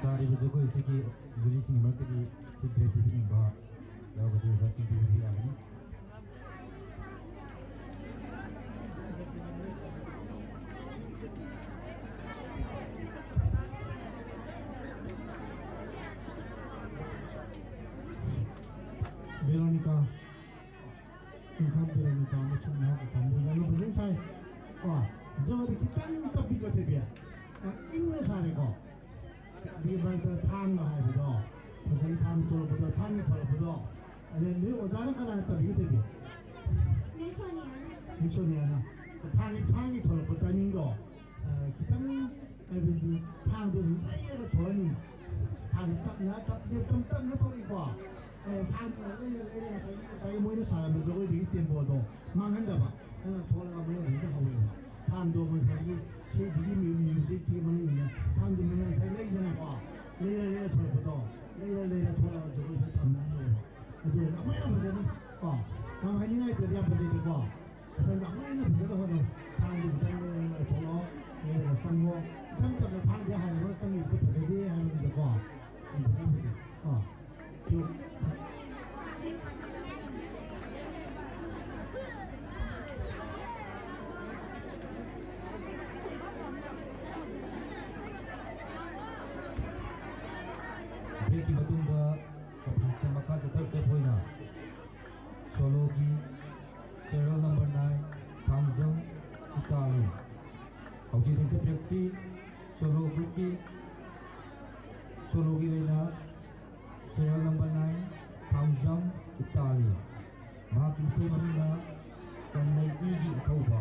ꯁꯥꯔꯤꯕ ꯖꯒꯣꯏ ꯑꯁꯤꯒꯤ ꯖꯨꯔꯤꯁꯤꯡꯒꯤ ꯃꯔꯛꯇꯒꯤ ꯐꯤꯗꯕꯦꯛ ꯄꯤꯕꯤꯅꯤꯡꯕ ꯌꯥꯎꯔꯒꯗꯤ ꯑꯣꯖꯥꯁꯤꯡ ꯄꯤꯕꯤꯕ ꯌꯥꯒꯅꯤ꯫ ꯕꯦꯔꯣꯅꯤꯀꯥ, ꯏꯝꯐꯥꯜ ꯕꯦꯔꯣꯅꯤꯀꯥ ꯑꯃꯁꯨꯡ ꯃꯍꯥꯛꯀꯤ ꯀꯥꯡꯕꯨ ꯌꯥꯝꯅ ꯐꯖꯅ ꯁꯥꯏ꯫ ꯀꯣ, ꯖꯒꯣꯏꯗꯤ ꯈꯤꯇꯪ ꯇꯞꯄꯤꯀꯣ ꯊꯣꯏꯕꯤ꯫ ꯌꯥꯝ ꯏꯪꯅ ꯁꯥꯔꯦꯀꯣ꯫ ꯑꯗꯨꯒꯤ ꯃꯔꯛꯇ ꯊꯥꯡꯒ ꯍꯥꯏꯕꯗꯣ, ꯉꯁꯥꯏꯒꯤ ꯊꯥꯡ ꯊꯣꯛꯂꯛꯄꯗꯣ, ꯊꯥꯡꯒꯤ ꯊꯣꯛꯂꯛꯄꯗꯣ, ꯑꯗꯩ ꯅꯣꯏ ꯑꯣꯖꯥꯅ ꯀꯅꯥꯅ ꯇꯝꯕꯤꯒꯦ ꯊꯣꯏꯕꯤ? ꯃꯤꯁꯣꯅꯤꯌꯥꯅ꯫ ꯃꯤꯁꯣꯅꯤꯌꯥꯅ꯫ ꯊꯥꯡꯒꯤ, ꯊꯥꯡꯒꯤ ꯊꯣꯛꯂꯛꯄ ꯇꯥꯏꯃꯤꯡꯗꯣ, ꯑ, ꯈꯤꯇꯪ ꯍꯥꯏꯕꯗꯤ ꯊꯥꯡꯗꯣ ꯑꯗꯨꯝ ꯂꯩꯔꯒ ꯊꯣꯛꯍꯟꯅꯤꯡꯕ꯫ ꯊꯥꯡ ꯇꯞꯅ, ꯇꯞ-, ꯇꯞ-, ꯇꯞꯅ ꯊꯣꯛꯂꯛꯏꯀꯣ꯫ ꯑꯦ, ꯊꯥꯡꯗꯣ ꯂꯩꯔ, ꯂꯩꯔ ꯉꯁꯥꯏꯒꯤ, ꯉꯁꯥꯏꯒꯤ ꯃꯣꯏꯅ ꯁꯥꯔꯝꯕ ꯖꯒꯣꯏꯗꯨꯒꯤ ꯇꯦꯝꯄꯣꯗꯣ ꯃꯥꯡꯍꯟꯗꯕ꯫ ꯑꯗꯨꯅ ꯊꯣꯛꯂꯒ ꯃꯣꯏ ꯑꯗꯨꯝ ꯇꯧꯍꯧꯋꯦꯕ꯫ ꯊꯥꯡꯗꯣ ꯉꯁꯥꯏꯒꯤ ꯁꯤꯒꯤ ꯃ꯭ꯌꯨ-, ꯃ꯭ꯌꯨꯖꯤꯛꯀꯤ ꯃꯅꯨꯡ ꯍꯨꯠꯅ ꯊꯥꯡꯗꯣ ꯃꯣꯏꯅ ꯉꯁꯥꯏ ꯂꯩꯗꯅꯀꯣ꯫ ꯂꯩꯔ, ꯂꯩꯔ ꯊꯣꯛꯂꯛꯄꯗꯣ꯫ ꯂꯩꯔ, ꯂꯩꯔ ꯊꯣꯛꯂꯒ ꯖꯒꯣꯏꯗꯣ ꯁꯥꯟꯅꯍꯜꯂꯦꯕ꯫ ꯑꯗꯨ ꯑꯃꯨꯛ ꯍꯦꯟꯅ ꯐꯖꯅꯤ꯫ ꯀꯣ? ꯌꯥꯝ ꯍꯥꯏꯅꯤꯡꯉꯥꯏ ꯂꯩꯇ꯭ꯔꯗꯤ ꯌꯥꯝ ꯐꯖꯩꯀꯣ? ꯃꯊꯪꯗ ꯑꯃꯨꯛ ꯍꯦꯟꯅ ꯐꯖꯅ ꯍꯣꯠꯅꯧ꯫ ꯊꯥꯡꯗꯤ ꯈꯤꯇꯪ ꯂꯩꯊꯣꯛꯑꯣ, ꯂꯩꯔꯒ ꯆꯪꯉꯣ꯫ ꯏꯆꯝ ꯆꯝꯅ ꯊꯥꯡꯗꯤ ꯍꯥꯏꯔꯒ ꯆꯪꯉꯤꯕꯗꯣ ꯐꯖꯗꯦ ꯍꯥꯏꯕꯅꯤꯗꯀꯣ꯫ ꯌꯥꯝ ꯐꯖ ꯐꯖꯩ꯫ ꯀꯣ? ꯇꯨ꯫ ꯕ꯭ꯔꯦꯛꯀꯤ ꯃꯇꯨꯡꯗ ꯀꯝꯄꯤꯇꯤꯁꯟ ꯃꯈꯥ ꯆꯠꯊꯔꯛꯆꯕ ꯑꯣꯏꯅ ꯁꯣꯂꯣꯒꯤ serial number nine, Thangjam, Italy. ꯍꯧꯖꯤꯛ ꯂꯤꯡꯈꯠꯄꯤꯔꯛꯁꯤ ꯁꯣꯂꯣ ꯒ꯭ꯔꯨꯞꯀꯤ, ꯁꯣꯂꯣꯒꯤ ꯑꯣꯏꯅ serial number nine, Thangjam, Italy. ꯃꯍꯥꯛꯀꯤ ꯏꯁꯩ ꯃꯃꯤꯡꯅ ꯀꯪꯂꯩ ꯏꯒꯤ ꯏꯊꯧꯕ꯫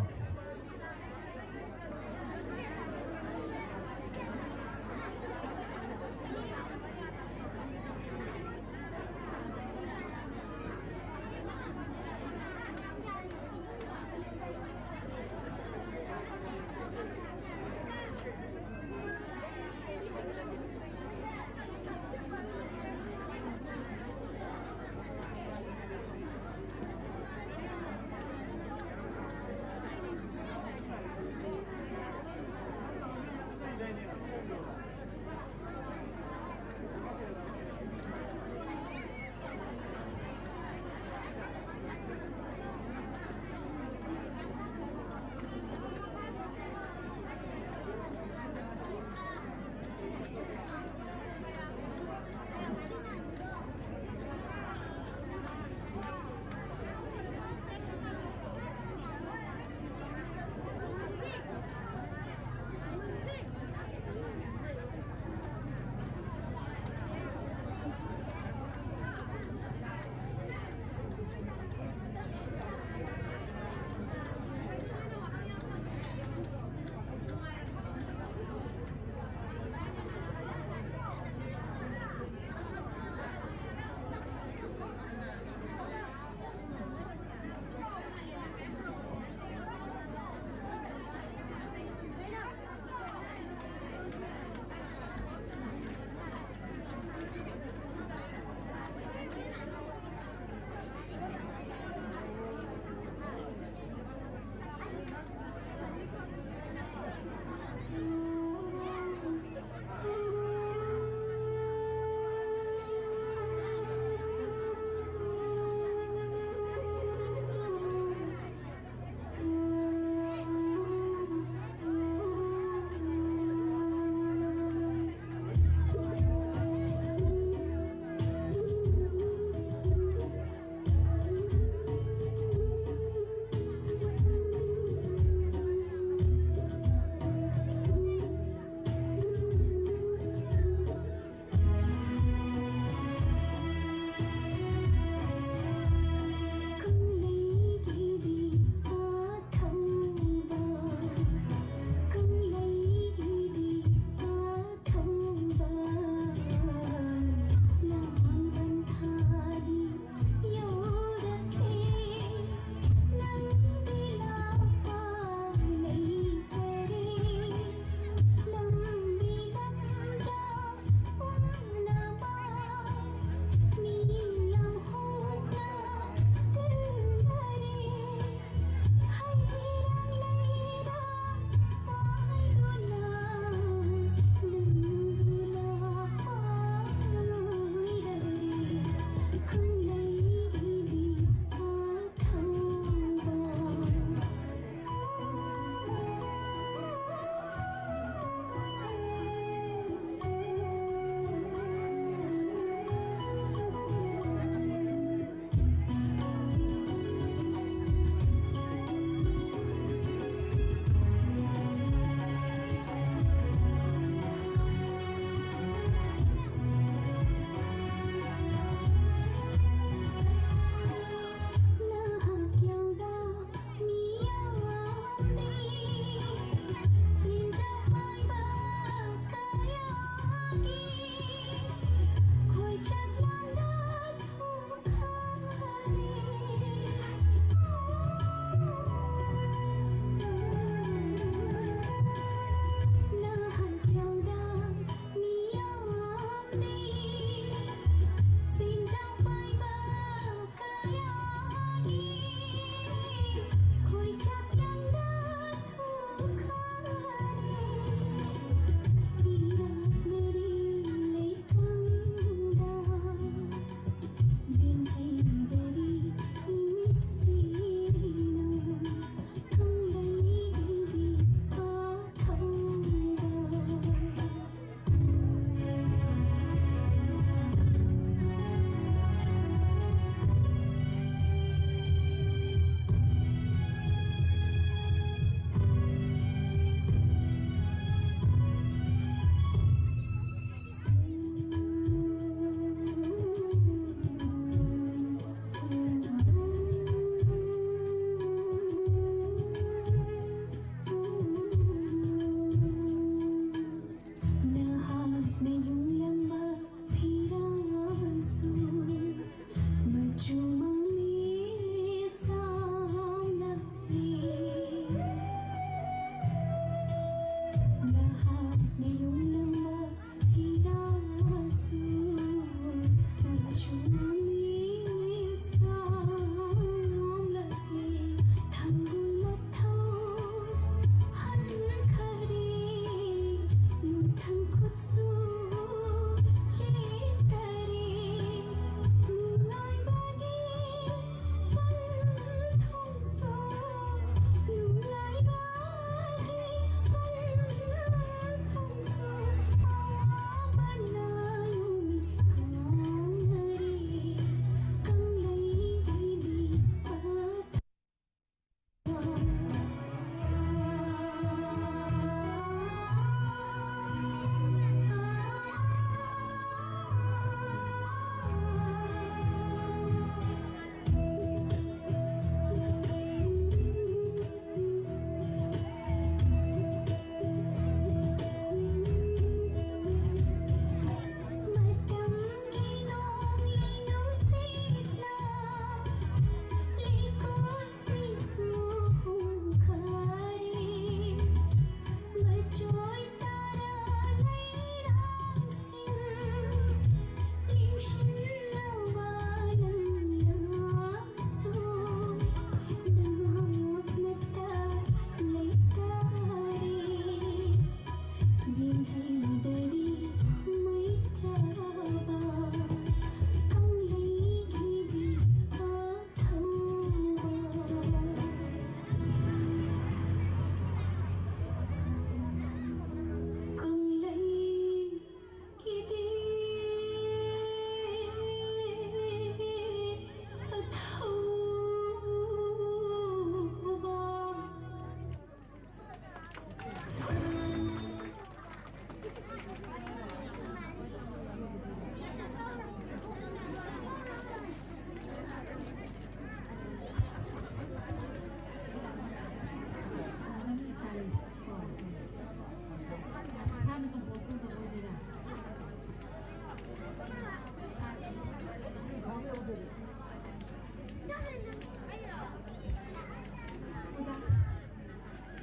ꯏꯁꯥꯅ compose ꯇꯧꯖꯕ ꯑꯣꯏꯗꯣꯏꯔꯥ?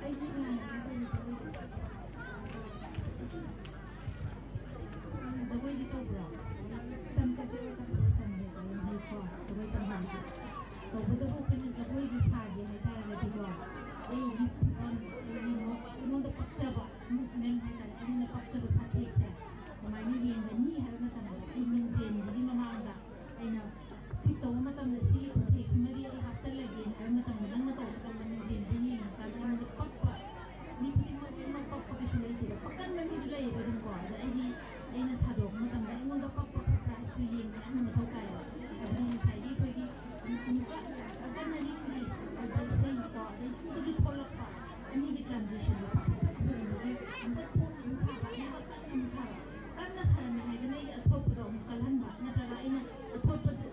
ꯑꯩꯒꯤ ꯏꯃꯥꯟꯅꯕꯤ ꯇꯧꯔꯤꯕ ꯖꯒꯣꯏꯗꯤ ꯇꯧꯕ꯭ꯔꯣ? ꯇꯝꯖꯒꯦ, ꯇꯝꯖꯒꯦ, ꯇꯝꯖꯒꯦ꯫ ꯍꯥꯏꯀꯣ, ꯖꯒꯣꯏ ꯇꯝꯍꯟꯒꯦ꯫ ꯇꯧꯕꯇꯕꯨ ꯑꯩꯈꯣꯏꯅ ꯖꯒꯣꯏꯁꯦ ꯁꯥꯒꯦ ꯍꯥꯏꯇꯥꯔꯒꯗꯤꯀꯣ, ꯑꯩꯒꯤ ꯐꯤꯕꯝ, ꯑꯩꯒꯤ ꯃꯣ-, ꯑꯩꯉꯣꯟꯗ ꯄꯛꯆꯕ movement ꯍꯥꯏꯇꯥꯔꯦ, ꯑꯩꯉꯣꯟꯗ ꯄꯛꯆꯕ ꯁꯥꯊꯦꯛꯁꯦ ꯀꯃꯥꯏꯅ ꯌꯦꯡꯒꯅꯤ ꯍꯥꯏꯕ ꯃꯇꯝꯗ, ꯑꯩ ꯃꯤꯡꯖꯦꯜꯁꯤꯒꯤ ꯃꯃꯥꯡꯗ ꯑꯩꯅ fit ꯇꯧꯕ ꯃꯇꯝꯗ ꯁꯤꯒꯤ ꯈꯨꯊꯦꯛꯁꯤꯃꯗꯤ ꯑꯩ ꯍꯥꯞꯆꯤꯜꯂꯒꯦ ꯍꯥꯏꯕ ꯃꯇꯝꯗ, ꯅꯪꯅ ꯇꯧꯕ ꯃꯇꯝꯗ ꯃꯤꯡꯁꯦꯟꯁꯦ ꯌꯦꯡꯉꯀꯥꯟꯗ ꯑꯩꯉꯣꯟꯗ ꯄꯛꯄ, ꯃꯤ ꯈꯨꯗꯤꯡꯃꯛ ꯂꯣꯏꯅꯃꯛ ꯄꯛꯄ ꯀꯩꯁꯨ ꯂꯩꯇꯦꯕ꯫ ꯄꯛꯀꯟꯕ ꯃꯤꯁꯨ ꯂꯩꯌꯦꯕ ꯑꯗꯨꯝꯀꯣ꯫ ꯑꯗ ꯑꯩꯗꯤ, ꯑꯩꯅ ꯁꯥꯗꯣꯔꯛꯄ ꯃꯇꯝꯗ ꯑꯩꯉꯣꯟꯗ ꯄꯛꯄ ꯈꯣꯠꯄ ꯍꯥꯏꯁꯨ ꯌꯦꯡꯕ ꯌꯥꯝꯅ ꯃꯊꯧ ꯇꯥꯏꯌꯦꯕ꯫ ꯑꯗꯨꯅ ꯉꯁꯥꯏꯒꯤ ꯑꯩꯈꯣꯏꯒꯤ ꯑꯃꯨꯛꯀ ꯄꯛꯀꯟꯕꯒꯤ ꯑꯩꯈꯣꯏꯒꯤ ꯏꯁꯩꯀꯣ, ꯑꯗꯩ ꯄꯨꯛꯇꯁꯨ ꯊꯣꯛꯂꯛꯄ, ꯑꯅꯤꯒꯤ transition ꯗꯣ ꯄꯥꯛꯊꯣꯛ ꯄꯥꯛꯊꯣꯛ ꯑꯃꯨꯛꯀ ꯊꯣꯛꯅ ꯑꯃꯨꯛ ꯁꯥꯕ, ꯑꯃꯨꯛꯀ ꯀꯟꯅ ꯑꯃꯨꯛ ꯁꯥꯕ꯫ ꯀꯟꯅ ꯁꯥꯔꯝꯃꯦ ꯍꯥꯏꯗꯅ ꯑꯩꯒꯤ ꯑꯊꯣꯠꯄꯗꯣ ꯑꯃꯨꯛ ꯀꯜꯍꯟꯕ, ꯅꯠꯇ꯭ꯔꯒ ꯑꯩꯅ ꯑꯊꯣꯠꯄꯗꯨ,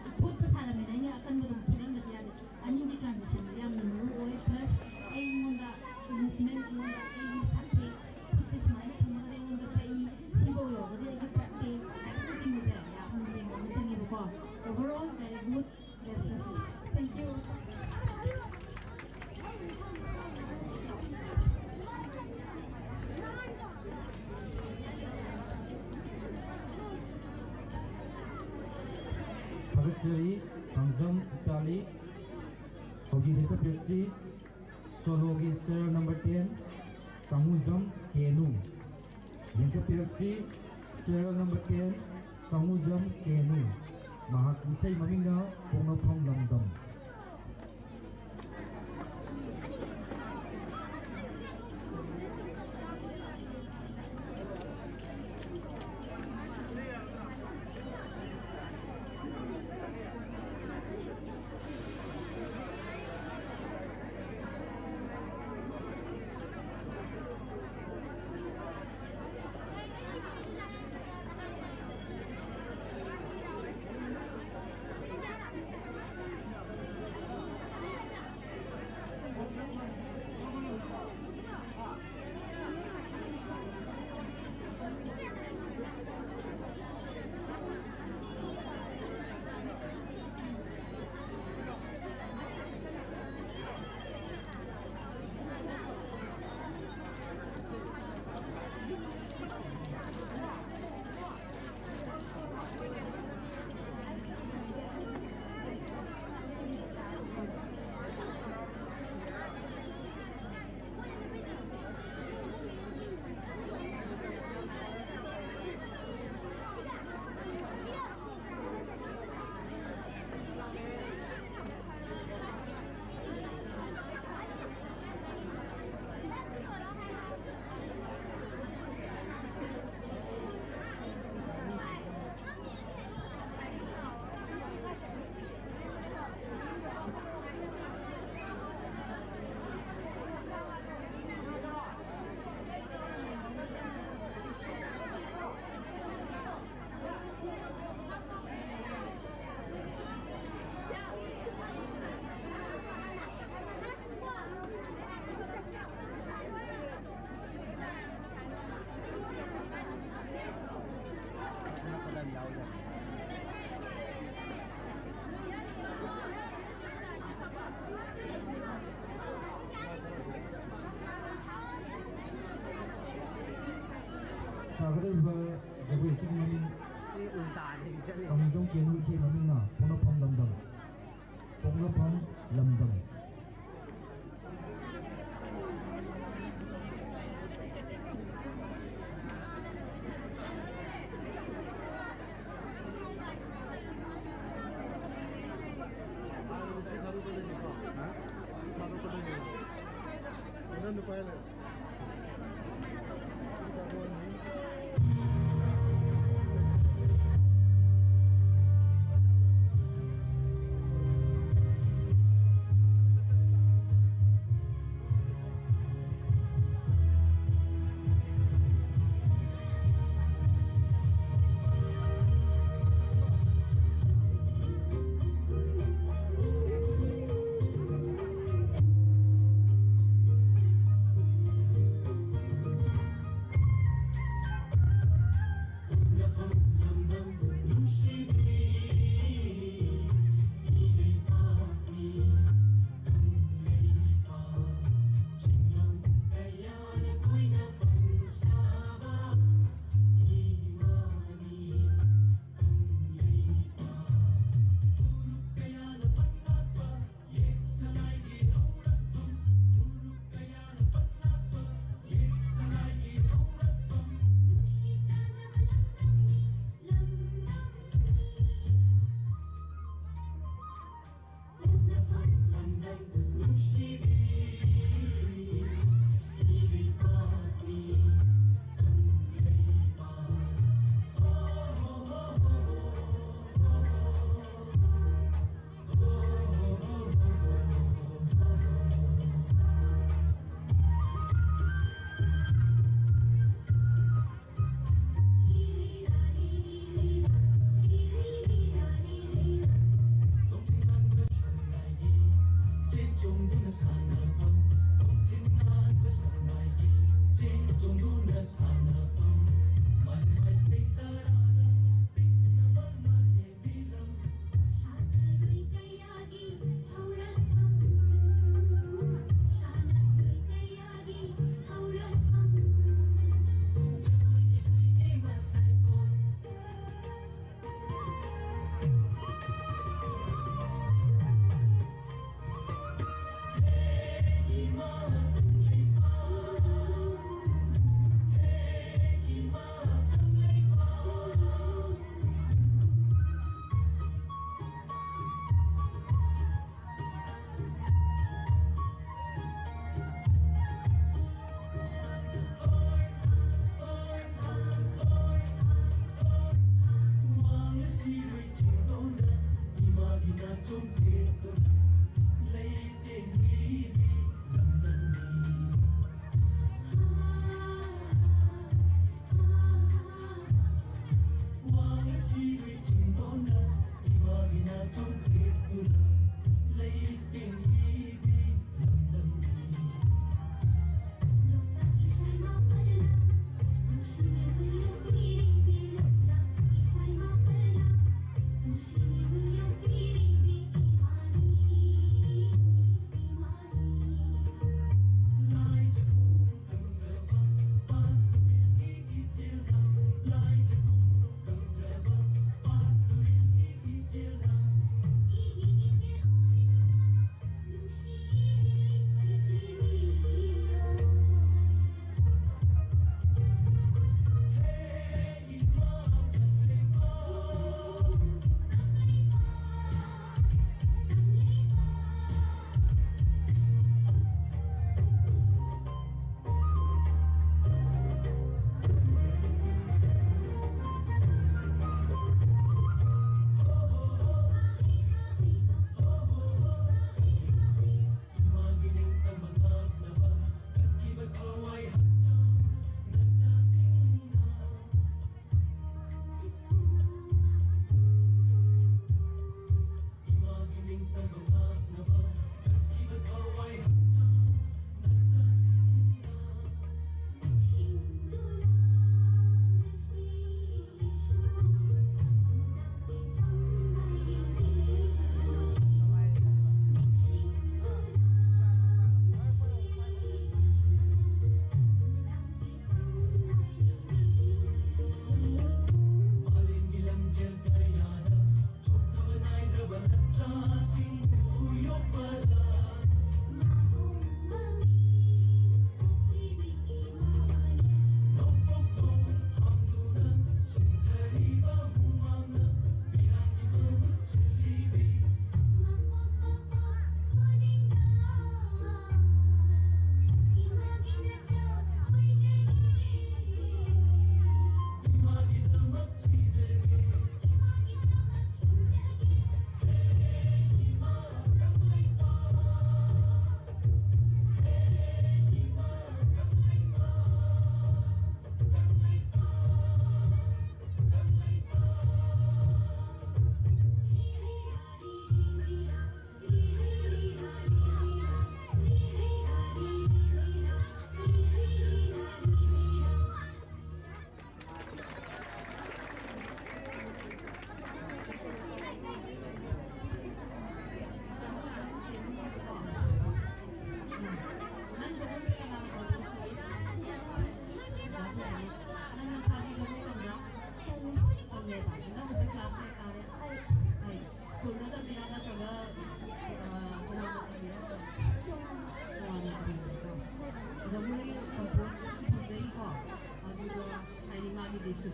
ꯑꯊꯣꯠꯄ ꯁꯥꯔꯝꯃꯦꯅ ꯑꯩꯅ ꯑꯀꯟꯕꯗꯣ ꯑꯃꯨꯛ ꯊꯣꯛꯍꯟꯕꯗꯤ ꯌꯥꯗꯦ꯫ ꯑꯅꯤꯒꯤ transition ꯁꯦ ꯌꯥꯝꯅ ꯃꯔꯨ ꯑꯣꯏ, plus ꯑꯩꯉꯣꯟꯗ movement, ꯑꯩꯉꯣꯟꯗ ꯑꯩꯒꯤ ꯁꯛꯁꯦ, ꯈꯨꯠꯁꯦ ꯁꯨꯃꯥꯏꯅ ꯊꯝꯃꯒꯗꯤ ꯑꯩꯉꯣꯟꯗ ꯄꯛꯏ, ꯁꯤꯐꯧ ꯌꯧꯔꯒꯗꯤ ꯑꯩꯒꯤ ꯄꯛꯇꯦ ꯍꯥꯏꯕꯅꯆꯤꯡꯕꯁꯦ ꯌꯥꯝꯅ ꯌꯦꯡꯕ ꯑꯃ ꯆꯪꯉꯦꯕꯀꯣ꯫ Overall, very good. Best wishes. Thank you. ꯊꯥꯒꯠꯆꯔꯤ, ꯊꯥꯡꯖꯝ ꯏꯇꯥꯂꯤ꯫ ꯍꯧꯖꯤꯛ ꯍꯦꯛꯇ ꯄ꯭ꯔꯦꯛꯁꯤ ꯁꯣꯂꯣꯒꯤ serial number ten, ꯀꯥꯡꯉꯨꯖꯝ ꯀꯦꯅꯨ꯫ ꯌꯦꯡꯈꯠꯄꯤꯔꯁꯤ, serial number ten, ꯀꯥꯡꯉꯨꯖꯝ ꯀꯦꯅꯨ꯫ ꯃꯍꯥꯛꯀꯤ ꯏꯁꯩ ꯃꯃꯤꯡꯅ ꯄꯣꯛꯅꯐꯝ ꯂꯝꯗꯝ꯫ ꯁꯥꯒꯗꯧꯔꯤꯕ ꯖꯒꯣꯏ ꯑꯁꯤꯒꯤ ꯃꯃꯤꯡ ꯀꯥꯡꯖꯣꯡ ꯀꯦꯅꯨ, ꯏꯁꯩ ꯃꯃꯤꯡꯅ ꯄꯣꯛꯅꯐꯝ ꯂꯝꯗꯝ꯫ ꯄꯣꯛꯅꯐꯝ ꯂꯝꯗꯝ꯫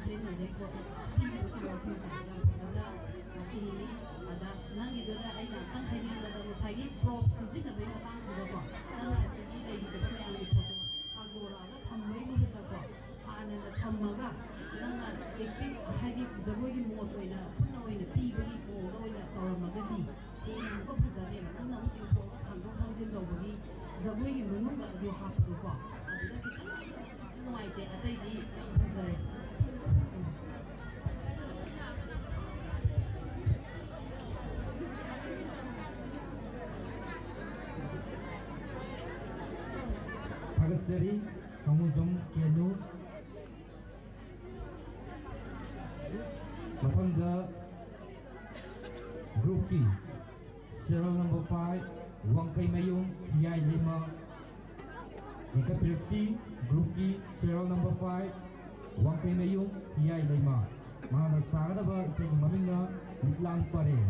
ꯂꯩꯅꯗꯦꯀꯣ꯫ ꯄꯤꯔꯤꯕ ꯀꯩꯅꯣꯁꯤꯡꯁꯦ ꯌꯥꯝ ꯐꯖꯅ ꯏꯅꯤ꯫ ꯑꯗ ꯅꯪꯒꯤꯗꯨꯗ ꯑꯩꯅ ꯑꯝꯇꯪ ꯍꯥꯏꯅꯤꯡꯕꯗ, ꯉꯁꯥꯏꯒꯤ ꯄ꯭ꯔꯣꯞ ꯁꯤꯖꯤꯟꯅꯕꯒꯤ ꯃꯇꯥꯡꯁꯤꯗꯀꯣ, ꯅꯪꯅ ꯑꯁꯤꯒꯤ ꯂꯩꯔꯤꯕ ꯃꯌꯥꯝꯒꯤ ꯐꯣꯇꯣ ꯍꯥꯡꯗꯣꯔꯛꯑꯒ ꯊꯝꯕꯒꯤ ꯃꯍꯨꯠꯇꯀꯣ, ꯍꯥꯟꯅꯅ ꯊꯝꯃꯒ ꯅꯪꯅ ꯑꯦꯛꯇꯤꯡ, ꯍꯥꯏꯗꯤ ꯖꯒꯣꯏꯒꯤ ꯃꯣꯠ ꯑꯣꯏꯅ ꯄꯨꯟꯅ ꯑꯣꯏꯅ ꯄꯤꯕꯒꯤ ꯃꯑꯣꯡꯗ ꯑꯣꯏꯅ ꯇꯧꯔꯝꯃꯒꯗꯤ ꯍꯦꯟꯅ ꯑꯃꯨꯛꯀ ꯐꯖꯅꯦꯕ꯫ ꯅꯪꯅ ꯑꯃꯨꯛ ꯆꯤꯡꯊꯣꯛꯑꯒ ꯊꯥꯡꯗꯣꯛ ꯊꯥꯡꯖꯤꯟ ꯇꯧꯕꯒꯤ ꯖꯒꯣꯏꯒꯤ ꯃꯅꯨꯡꯗ ꯑꯗꯨ ꯍꯥꯞꯄꯗꯣꯀꯣ, ꯑꯗꯨꯗ ꯈꯤꯇꯪ ꯅꯨꯡꯉꯥꯏꯇꯦ, ꯑꯇꯩꯗꯤ ꯐꯖꯔꯦ꯫ ꯊꯥꯒꯠꯆꯔꯤ, ꯊꯧꯉꯣꯖꯝ ꯀꯦꯅꯨ꯫ ꯃꯊꯪꯗ ꯒ꯭ꯔꯨꯞꯀꯤ ꯁꯤꯔꯤꯌꯦꯜ ꯅꯝꯕꯔ ꯐꯥꯏꯚ, ꯋꯥꯡꯈꯩꯃꯌꯨꯝ ꯍꯤꯌꯥꯏ ꯂꯩꯃ꯫ ꯂꯤꯡꯈꯠꯄꯤꯔꯛꯁꯤ, ꯒ꯭ꯔꯨꯞꯀꯤ ꯁꯤꯔꯤꯌꯦꯜ ꯅꯝꯕꯔ ꯐꯥꯏꯚ, ꯋꯥꯡꯈꯩꯃꯌꯨꯝ ꯍꯤꯌꯥꯏ ꯂꯩꯃ꯫ ꯃꯍꯥꯛꯅ ꯁꯥꯒꯗꯕ ꯏꯁꯩꯒꯤ ꯃꯃꯤꯡꯅ ꯂꯤꯛꯂꯥꯡ ꯄꯔꯦꯡ꯫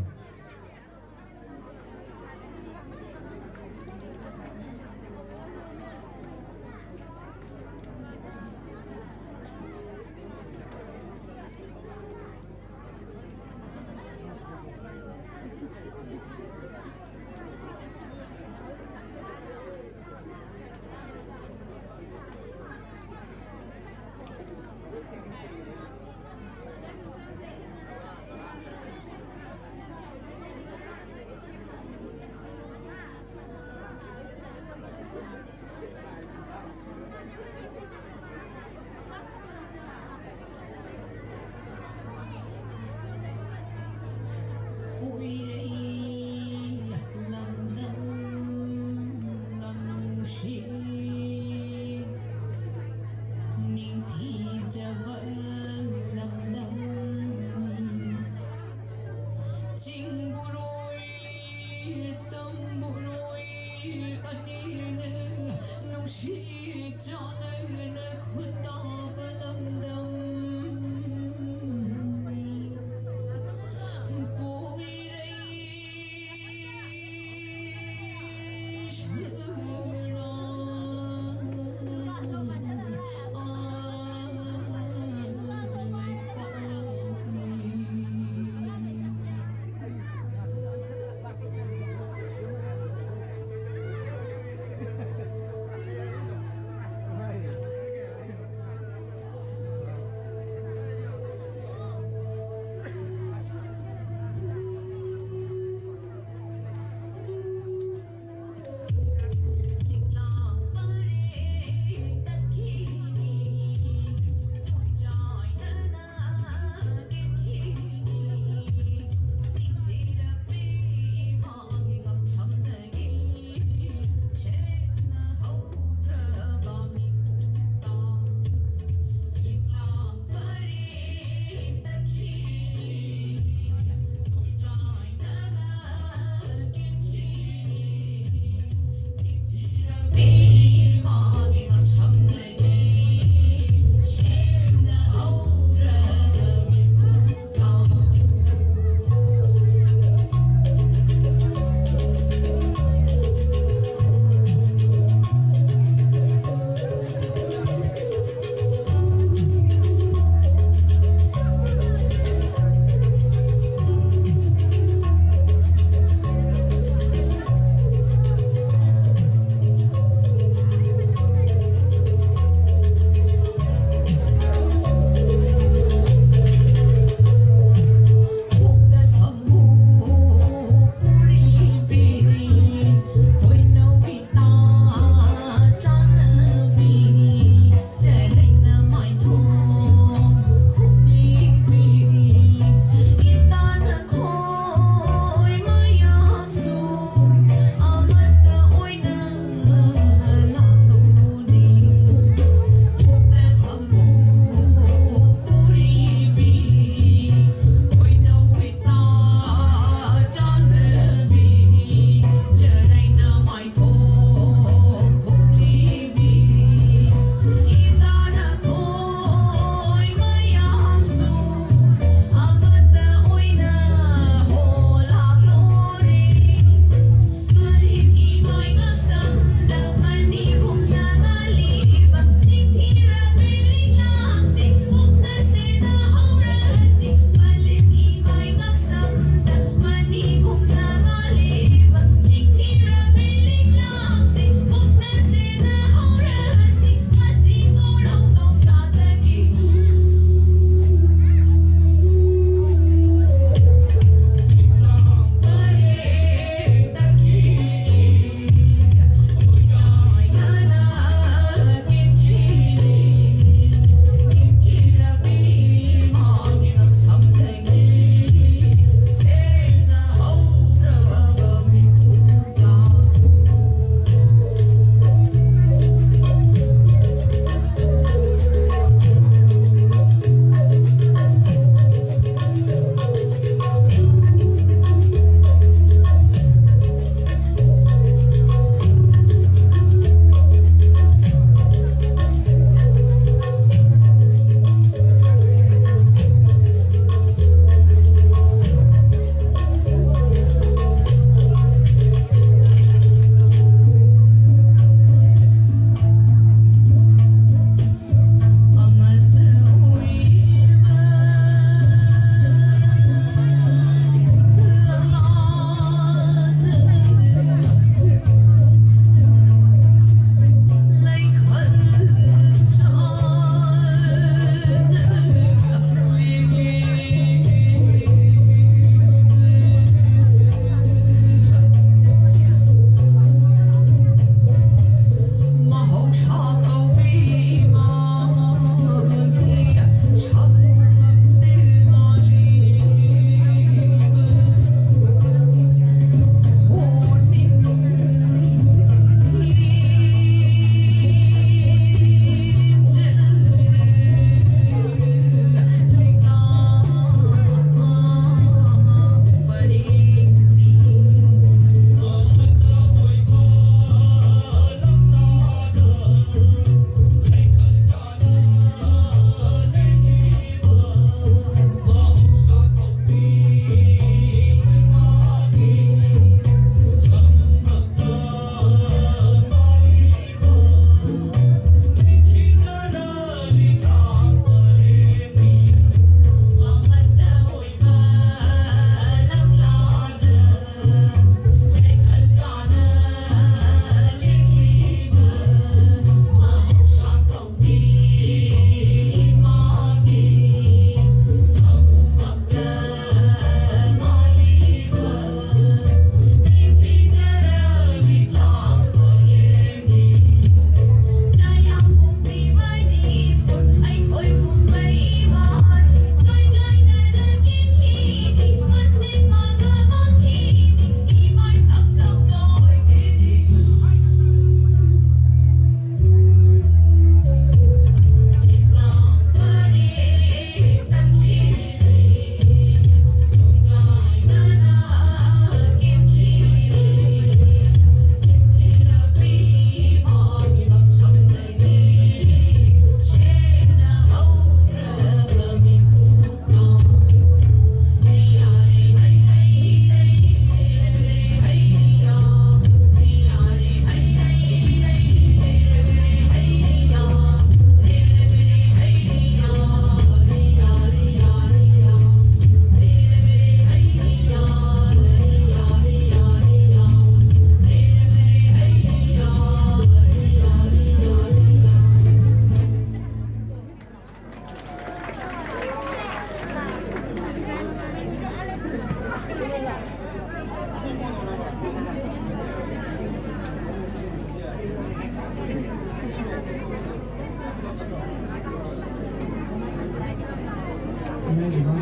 ꯌꯥꯏꯔꯤꯕ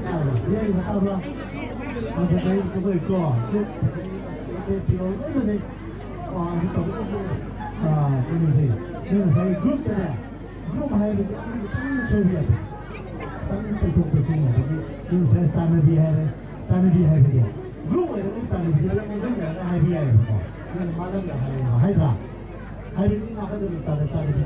ꯇꯥꯕ꯭ꯔꯥ? ꯌꯥꯏꯔꯤꯕ ꯇꯥꯕ꯭ꯔꯥ? ꯌꯥꯝ ꯐꯖꯩ, ꯐꯖꯩꯀꯣ꯫ ꯁꯤ ꯐꯖꯩ, ꯐꯤꯔꯣꯜ ꯂꯣꯏ ꯐꯖꯩ꯫ ꯑꯥ, ꯁꯤ ꯇꯧꯕ, ꯑꯥ, ꯀꯩꯅꯣꯁꯦ, ꯅꯣꯏ ꯉꯁꯥꯏ group ꯇꯅꯦ, group ꯍꯥꯏꯕꯁꯦ ꯑꯩꯈꯣꯏ ꯈꯤꯇꯪ ꯁꯣꯏꯕ ꯌꯥꯗꯦ꯫ ꯈꯤꯇꯪ ꯇꯧꯊꯣꯛ ꯇꯧꯁꯤꯟ ꯌꯥꯗꯦ꯫ ꯅꯣꯏ ꯉꯁꯥꯏ ꯆꯥꯟꯅꯕꯤ ꯍꯥꯏꯔꯦ, ꯆꯥꯟꯅꯕꯤ ꯍꯥꯏꯕꯗꯤ group ꯑꯣꯏꯔꯒꯗꯤ ꯆꯥꯟꯅꯕꯤꯁꯦ ꯄꯨꯂꯞ ꯑꯣꯟꯁꯤꯟꯅꯔꯒ ꯍꯥꯏꯕ ꯌꯥꯏꯑꯕꯀꯣ꯫ ꯅꯣꯏꯅ ꯃꯥꯂꯪꯗ ꯍꯥꯏꯔꯦꯕ, ꯍꯥꯏꯗ꯭ꯔꯥ? ꯍꯥꯏꯕꯗꯤ ꯅꯥꯀꯟꯗ ꯑꯗꯨꯝ ꯆꯥꯟꯅ ꯆꯥꯟꯅꯕꯤ,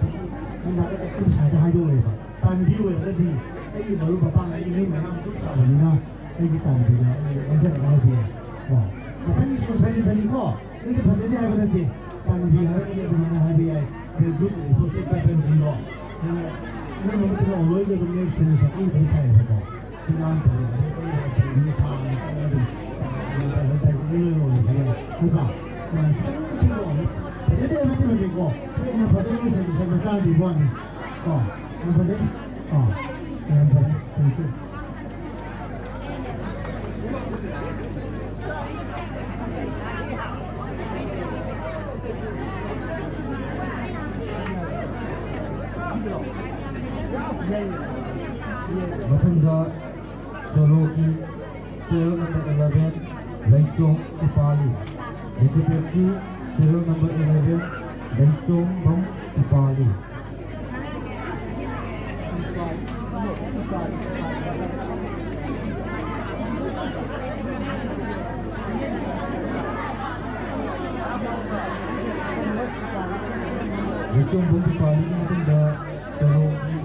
ꯅꯥꯀꯟꯗ ꯑꯗꯨꯝ ꯁꯥꯏꯗ ꯍꯥꯏꯗꯣꯛꯑꯦꯕ꯫ ꯆꯥꯟꯅꯕꯤ ꯑꯣꯏꯔꯒꯗꯤ ꯑꯩꯒꯤ ꯃꯔꯨꯞ ꯃꯄꯥꯡ, ꯑꯩꯒꯤ ꯃꯤ ꯃꯌꯥꯝ ꯑꯗꯨꯝ ꯆꯥꯕꯅꯤꯅ ꯑꯩꯒꯤ ꯆꯥꯟꯅꯕꯤꯗ ꯑꯩ ꯑꯣꯟꯁꯤꯟꯅꯕ ꯍꯥꯏꯕ ꯌꯥꯏ꯫ ꯀꯣ? ꯃꯊꯪꯒꯤ ꯁꯣꯁꯥꯏꯇꯤꯁꯅꯤꯀꯣ꯫ ꯅꯪꯗꯤ ꯐꯖꯗꯦ ꯍꯥꯏꯕ ꯅꯠꯇꯦ꯫ ꯆꯥꯟꯅꯕꯤ ꯍꯥꯏꯔꯒꯗꯤ ꯑꯗꯨꯃꯥꯏꯅ ꯍꯥꯏꯕ ꯌꯥꯏ꯫ ꯑꯗꯩ group ꯄꯣꯠꯁꯦ ꯄꯦꯇꯔꯟꯁꯤꯡꯗꯣ꯫ ꯅꯪ, ꯅꯪ ꯑꯃ ꯊꯤꯜꯂꯛꯑꯣ, ꯂꯣꯏꯁꯦ ꯑꯗꯨꯝ ꯅꯣꯏ ꯁꯦꯝ ꯁꯥꯕ ꯂꯣꯏ ꯁꯥꯏꯌꯦꯕꯀꯣ꯫ ꯐꯤꯂꯥꯟ ꯇꯧꯔꯦ, ꯑꯗꯩ ꯀꯔꯤ ꯀꯔꯥ ꯇꯧꯔꯦ, ꯃꯤ ꯁꯥꯡꯅ ꯆꯠꯂꯦ ꯑꯗꯨꯝ꯫ ꯑꯗꯩ ꯍꯟꯗꯛ ꯃꯤ ꯂꯣꯏ ꯑꯣꯏꯔꯤꯁꯦ, ꯅꯠꯇ꯭ꯔꯥ? ꯑꯗꯨꯃꯥꯏꯅ ꯈꯤꯇꯪ ꯁꯤꯜꯂꯛꯑꯣ꯫ ꯐꯖꯗꯦ ꯍꯥꯏꯕ ꯅꯠꯇꯦ ꯍꯧꯖꯤꯛꯀꯣ꯫ ꯍꯦꯟꯅ ꯐꯖꯅ ꯁꯦꯝ ꯁꯥꯕ ꯆꯥꯟꯅꯕꯤ ꯋꯥꯅꯤ꯫ ꯀꯣ? ꯌꯥꯝ ꯐꯖꯩ꯫ ꯀꯣ? ꯌꯥꯝ ꯐꯔꯦ꯫ Thank you꯫ ꯃꯊꯪꯗ ꯁꯣꯂꯣꯒꯤ serial number eleven, ꯂꯩꯁꯣꯝ ꯎꯄꯥꯂꯤ꯫ Executive serial number eleven, ꯂꯩꯁꯣꯝꯕꯝ ꯎꯄꯥꯂꯤ꯫ ꯂꯩꯁꯣꯝꯕꯝ ꯎꯄꯥꯂꯤꯒꯤ ꯃꯇꯨꯡꯗ ꯁꯣꯂꯣꯒꯤ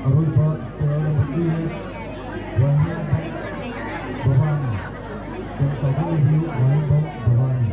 ꯑꯔꯣꯏꯕ serial number three, ꯋꯥꯍꯦꯡꯕꯝ ꯚꯕꯥꯅꯤ꯫ ꯁꯦꯝ ꯁꯥꯕ ꯑꯣꯏꯕꯤꯌꯨ, ꯋꯥꯍꯦꯡꯕꯝ ꯚꯕꯥꯅꯤ꯫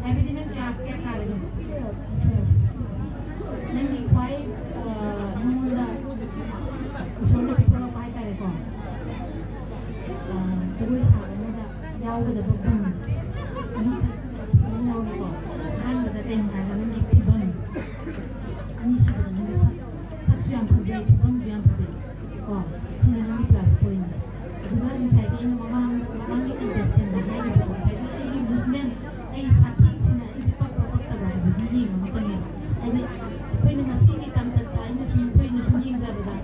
ꯍꯥꯏꯕꯗꯤ ꯅꯪ ꯀ꯭ꯂꯥꯁ ꯀꯌꯥ ꯀꯥꯔꯒꯦ? ꯅꯪꯒꯤ ꯈ꯭ꯋꯥꯏ, ꯑ, ꯅꯉꯣꯟꯗ ꯏꯁꯣꯔꯅ ꯄꯤꯊꯣꯔꯛꯄ ꯍꯥꯏꯇꯥꯔꯦꯀꯣ, ꯑ, ꯖꯒꯣꯏ ꯁꯥꯕ ꯑꯃꯗ ꯌꯥꯎꯒꯗꯕ ꯒꯨꯟ ꯑꯅꯤꯈꯛ ꯐꯖꯅ ꯌꯥꯎꯔꯦꯀꯣ꯫ ꯑꯍꯥꯟꯕꯗ ꯀꯩꯅꯣ ꯍꯥꯏꯔꯒ ꯅꯪꯒꯤ ꯐꯤꯕꯝ, ꯑꯅꯤꯁꯨꯕꯗ ꯅꯪꯒꯤ ꯁꯛ, ꯁꯛꯁꯨ ꯌꯥꯝ ꯐꯖꯩ, ꯐꯤꯕꯝꯁꯨ ꯌꯥꯝ ꯐꯖꯩ꯫ ꯀꯣ, ꯁꯤꯅ ꯅꯪꯒꯤ plus point꯫ ꯑꯗꯨꯒ ꯉꯁꯥꯏꯒꯤ ꯑꯩꯅ ꯃꯃꯥꯡ, ꯃꯃꯥꯡꯒꯤ contestant ꯍꯥꯏꯈꯤꯕꯗꯣ, ꯉꯁꯥꯏꯒꯤ ꯑꯩꯒꯤ movement, ꯑꯩ ꯁꯥꯊꯤꯁꯤꯅ ꯑꯩꯁꯦ ꯄꯛꯄ꯭ꯔꯥ ꯄꯛꯇꯕ꯭ꯔꯥ ꯍꯥꯏꯕꯁꯤ ꯌꯦꯡꯕ ꯑꯃ ꯆꯪꯉꯦꯕ꯫ ꯍꯥꯏꯗꯤ ꯑꯩꯈꯣꯏꯅ ꯉꯁꯤꯒꯤ ꯆꯥꯡꯆꯠꯇ ꯑꯩꯅ ꯁꯨꯝ, ꯑꯩꯈꯣꯏꯅ ꯁꯨꯝ ꯌꯦꯡꯖꯕꯗ,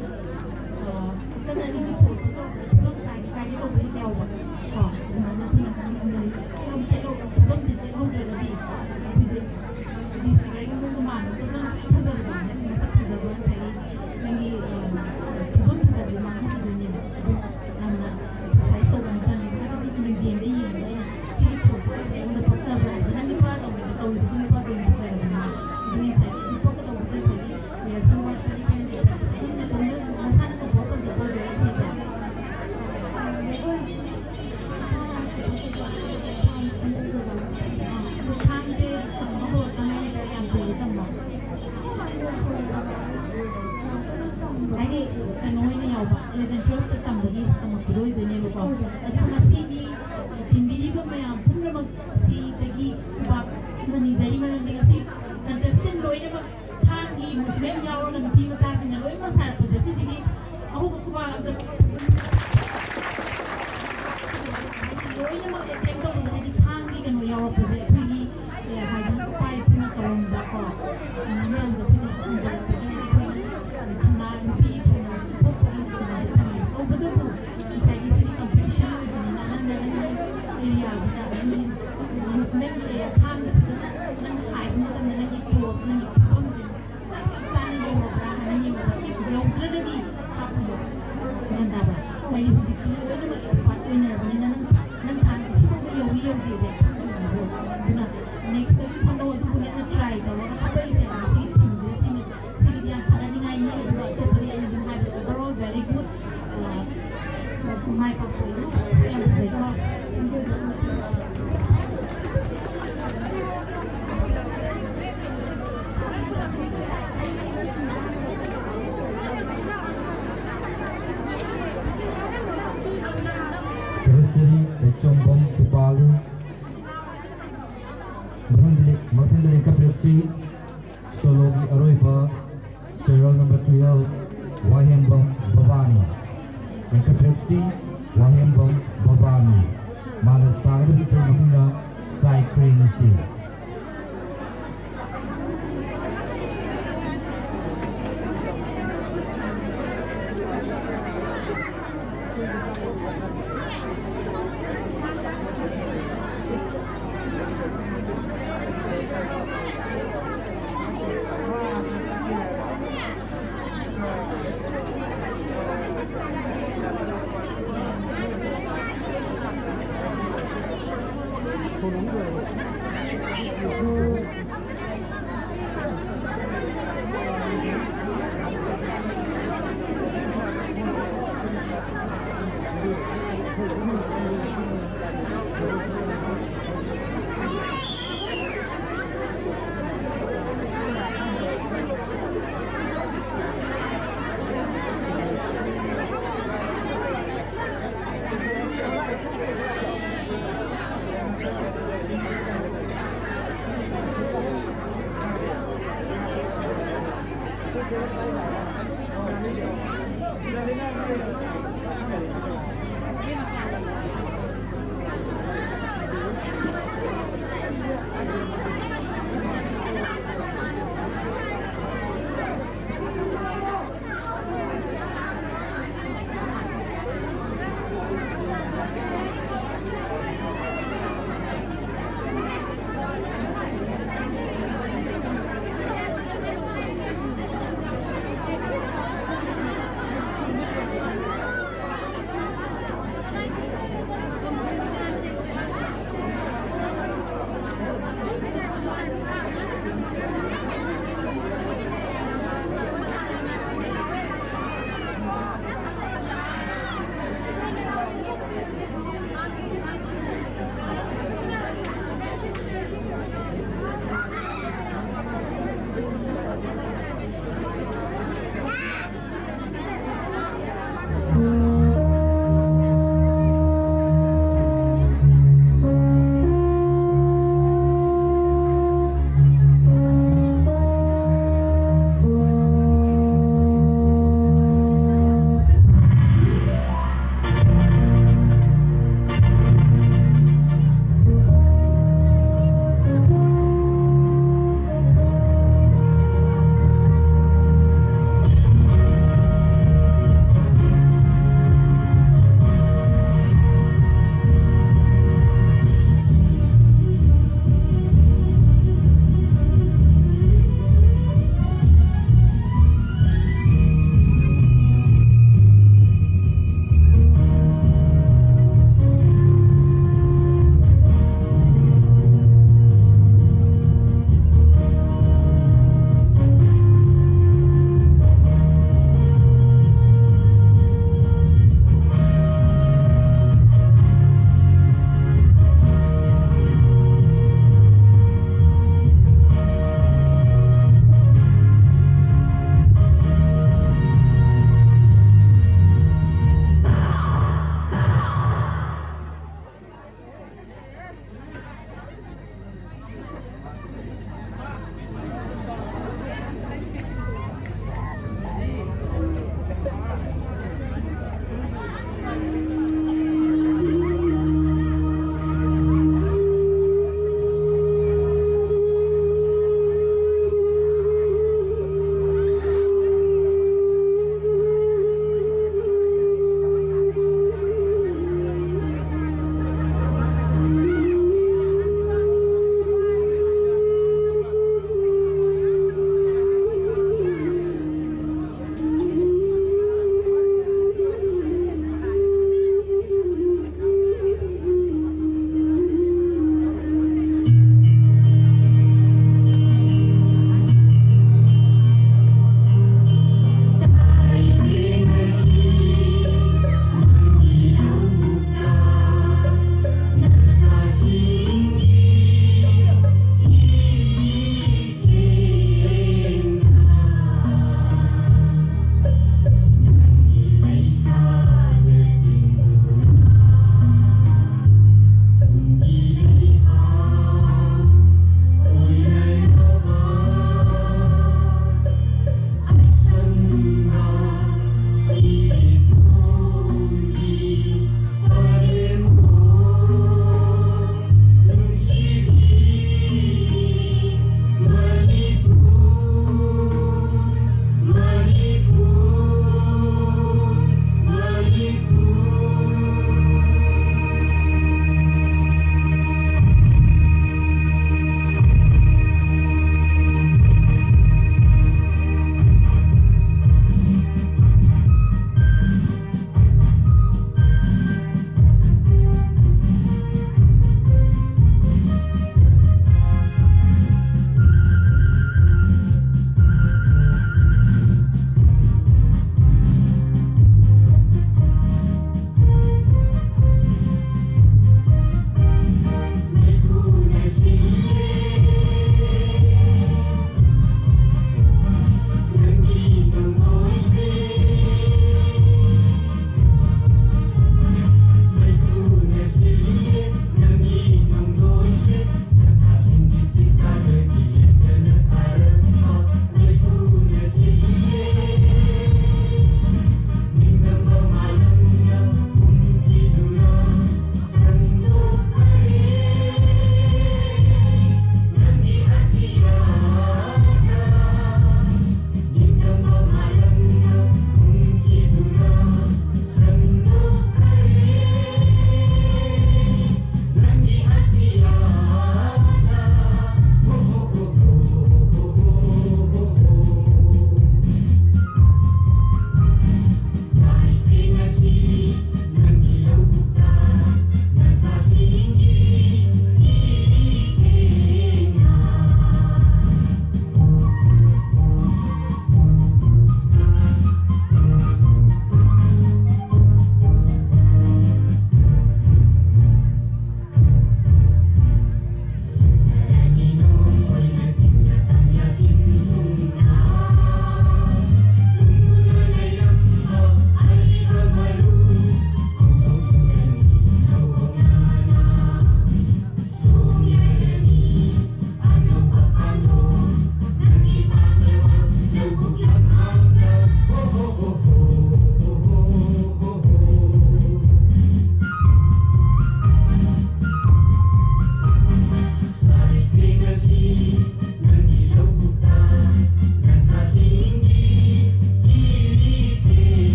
ꯑ, ꯈꯛꯇꯅ ꯑꯩꯒꯤ post ꯇꯧꯕꯗ ꯐꯤꯕꯝ ꯀꯥꯏꯒꯦ ꯀꯥꯏꯒꯦ ꯇꯧꯕ ꯍꯦꯛ ꯌꯥꯎꯕ꯫ ꯀꯣ, ꯑꯗꯨꯃꯥꯏꯅ ꯑꯩꯈꯣꯏꯅ ꯈꯪꯕ ꯐꯤꯕꯝꯁꯦ ꯆꯦꯛꯍꯧꯗ꯭ꯔꯒꯗꯤ ꯑꯩꯈꯣꯏꯁꯦ ꯍꯥꯏꯗꯤ ꯁꯤꯡꯒꯔꯒꯤ ꯃꯑꯣꯡꯗ ꯃꯥꯟꯕꯗꯣ ꯅꯪ ꯁꯨꯝ ꯐꯖꯕꯗꯣ, ꯅꯪꯒꯤ ꯃꯁꯛ ꯐꯖꯕ ꯉꯁꯥꯏꯒꯤ ꯅꯪꯒꯤ, ꯑ, ꯐꯤꯕꯝ ꯐꯖꯕꯗꯣ ꯃꯥꯡꯍꯟꯈꯤꯗꯣꯏꯅꯦꯕ꯫ ꯑꯗꯨ ꯌꯥꯝꯅ exercise ꯇꯧꯕ ꯑꯃ ꯆꯪꯉꯦ꯫ ꯍꯥꯏꯕꯗꯤ ꯃꯤꯡꯖꯦꯜꯗ ꯌꯦꯡꯉꯒ ꯑꯩꯅ ꯁꯤꯒꯤ ꯄꯣꯠꯁꯤꯗ ꯑꯩꯉꯣꯟꯗ ꯄꯛꯆꯕ꯭ꯔꯥ ꯍꯥꯏꯕꯗꯤ ꯅꯪ ꯅꯨꯄꯥ ꯇꯧꯔꯤꯕ ꯇꯧꯔꯤꯕꯗꯨꯒꯤ ꯅꯨꯄꯥ ꯇꯧꯔꯤꯕ ꯐꯖꯕꯅꯤꯅ꯫ ꯑꯗꯨ ꯉꯁꯥꯏꯒꯤ ꯊꯣꯛꯀꯗꯧꯕꯗꯣ ꯉꯁꯥꯏꯒꯤ rehearsal ꯋꯥꯠꯄꯒꯤ ꯅꯪꯒꯤ practice ꯑꯗꯨꯝ ꯅꯇꯣꯝꯗ ꯅꯁꯥꯅ compose ꯇꯧꯖꯕ ꯑꯣꯏꯗꯣꯏꯔꯥ ꯏꯁꯩꯁꯦ? ꯑꯗꯨ ꯊꯥꯡꯁꯦ ꯁꯨꯝ ꯍꯧꯔꯛꯇ ꯉꯥꯏꯔꯤꯗ, ꯌꯥꯝ ꯀꯨꯏꯔꯦ ꯇꯝꯕ꯫ ꯍꯥꯏꯗꯤ ꯀꯩꯅꯣ ꯑꯣꯏꯅ ꯌꯥꯎꯕ, eleven twelve ꯇ ꯇꯝꯕꯒꯤ ꯇꯝꯃꯛꯄꯗꯣ ꯑꯣꯏꯗꯣꯏꯅꯦꯕꯀꯣ꯫ ꯑꯗꯣ ꯉꯁꯤꯒꯤ ꯇꯤꯟꯕꯤꯔꯤꯕ ꯃꯌꯥꯝ ꯄꯨꯝꯅꯃꯛꯁꯤꯗꯒꯤ ꯈꯨꯕꯥꯛ ꯑꯃ ꯅꯤꯖꯔꯤ, ꯃꯔꯝꯗꯤ ꯉꯁꯤ contestant ꯂꯣꯏꯅꯃꯛ ꯊꯥꯡꯒꯤ movement ꯌꯥꯎꯔꯒ ꯅꯨꯄꯤ ꯃꯆꯥꯁꯤꯡꯅ ꯂꯣꯏꯅꯃꯛ ꯁꯥꯔꯛꯄꯁꯦ, ꯁꯤꯁꯤꯒꯤ ꯑꯍꯧꯕ ꯈꯨꯕꯥꯛ ꯑꯝꯇ ꯂꯣꯏꯅꯃꯛ attempt ꯇꯧꯕꯗ, ꯍꯥꯏꯗꯤ ꯊꯥꯡꯒꯤ ꯀꯩꯅꯣ ꯌꯥꯎꯔꯛꯄꯁꯦ ꯑꯩꯈꯣꯏꯒꯤ, ꯑꯦ, ꯍꯥꯏꯗꯤ ꯏꯄꯥ ꯏꯄꯨꯅ ꯇꯧꯔꯝꯕ ꯀꯣ, ꯃꯌꯥꯝꯁꯦ ꯑꯩꯈꯣꯏꯅ ꯇꯝꯖꯔꯛꯄꯒꯤ ꯑꯩꯈꯣꯏꯒꯤ ꯊꯧꯅꯥ, ꯅꯨꯄꯤꯒꯤ ꯊꯧꯅꯥ ꯊꯣꯛꯄꯒꯤ ꯀꯩꯅꯣꯁꯦ ꯐꯪꯉꯦ꯫ ꯇꯧꯕꯇꯕꯨ ꯉꯁꯥꯏꯒꯤ ꯁꯤꯗꯤ competition ꯑꯣꯏꯕꯅꯤꯅ ꯅꯪꯅ ꯅꯪꯒꯤ area ꯁꯤꯗ ꯅꯪꯒꯤ movement area ꯊꯥꯡꯁꯦ ꯐꯖꯅ ꯅꯪ ꯍꯥꯏꯕ ꯃꯇꯝꯗ ꯅꯪꯒꯤ pose, ꯅꯪꯒꯤ ꯐꯤꯕꯝꯁꯦ ꯆꯞ ꯆꯞ ꯆꯥꯅ ꯌꯧꯔꯕ꯭ꯔꯥ ꯍꯥꯏꯅ ꯌꯦꯡꯉꯒ ꯌꯧꯗ꯭ꯔꯒꯗꯤ ꯍꯥꯞꯄꯨꯅꯣ꯫ ꯒ꯭ꯌꯥꯟ ꯇꯥꯕ꯭ꯔꯥ? ꯍꯥꯏꯗꯤ ꯍꯧꯖꯤꯛꯇꯤ ꯂꯣꯏꯅꯃꯛ expert ꯑꯣꯏꯅꯔꯕꯅꯤꯅ ꯅꯪ, ꯅꯪ ꯊꯥꯡꯁꯦ ꯁꯤꯐꯥꯎꯗ ꯌꯧꯏ ꯌꯧꯗꯦꯁꯦ ꯈꯪꯗ꯭ꯔꯤꯕꯅꯦꯕ꯫ ꯑꯗꯨꯅ next ꯇꯗꯤ ꯐꯝꯃꯣ, ꯑꯗꯨꯕꯨ ꯅꯪꯅ try ꯇꯧꯔꯒ ꯍꯥꯞꯄꯛꯏꯁꯦ ꯉꯁꯤꯒꯤ theme ꯁꯤꯗ ꯁꯤꯃ, ꯁꯤꯒꯤꯗꯤ ꯌꯥꯝ ꯊꯥꯒꯠꯅꯤꯡꯉꯥꯏꯅꯤ꯫ ꯑꯗꯨꯒ ꯑꯇꯣꯞꯄꯗꯤ ꯑꯩꯅ ꯑꯗꯨꯝ ꯍꯥꯏꯕꯗ overall very good꯫ ꯑ, ꯃꯥꯏ ꯄꯥꯛꯄ ꯑꯣꯏꯅ ꯁꯤ ꯌꯥꯝ ꯐꯖꯩ꯫ ꯀꯦꯔꯦꯁꯤꯔꯤ ꯂꯩꯆꯣꯝꯕꯝ ꯄꯨꯄꯥꯂꯤ꯫ ꯃꯊꯪꯗ, ꯃꯊꯪꯗ ꯂꯦꯡꯀꯠꯄꯤꯔꯛꯁꯤ꯫ ꯁꯣꯂꯣꯒꯤ ꯑꯔꯣꯏꯕ serial number twelve, ꯋꯥꯍꯦꯡꯕꯝ ꯕꯕꯥꯅꯤ꯫ ꯂꯦꯡꯀꯠꯄꯤꯔꯛꯁꯤ, ꯋꯥꯍꯦꯡꯕꯝ ꯕꯕꯥꯅꯤ꯫ ꯃꯥꯅ ꯁꯥꯒꯗꯕ ꯏꯁꯩ ꯃꯃꯤꯡꯅ ꯁꯥꯏ ꯈꯨꯔꯦꯡꯁꯤ꯫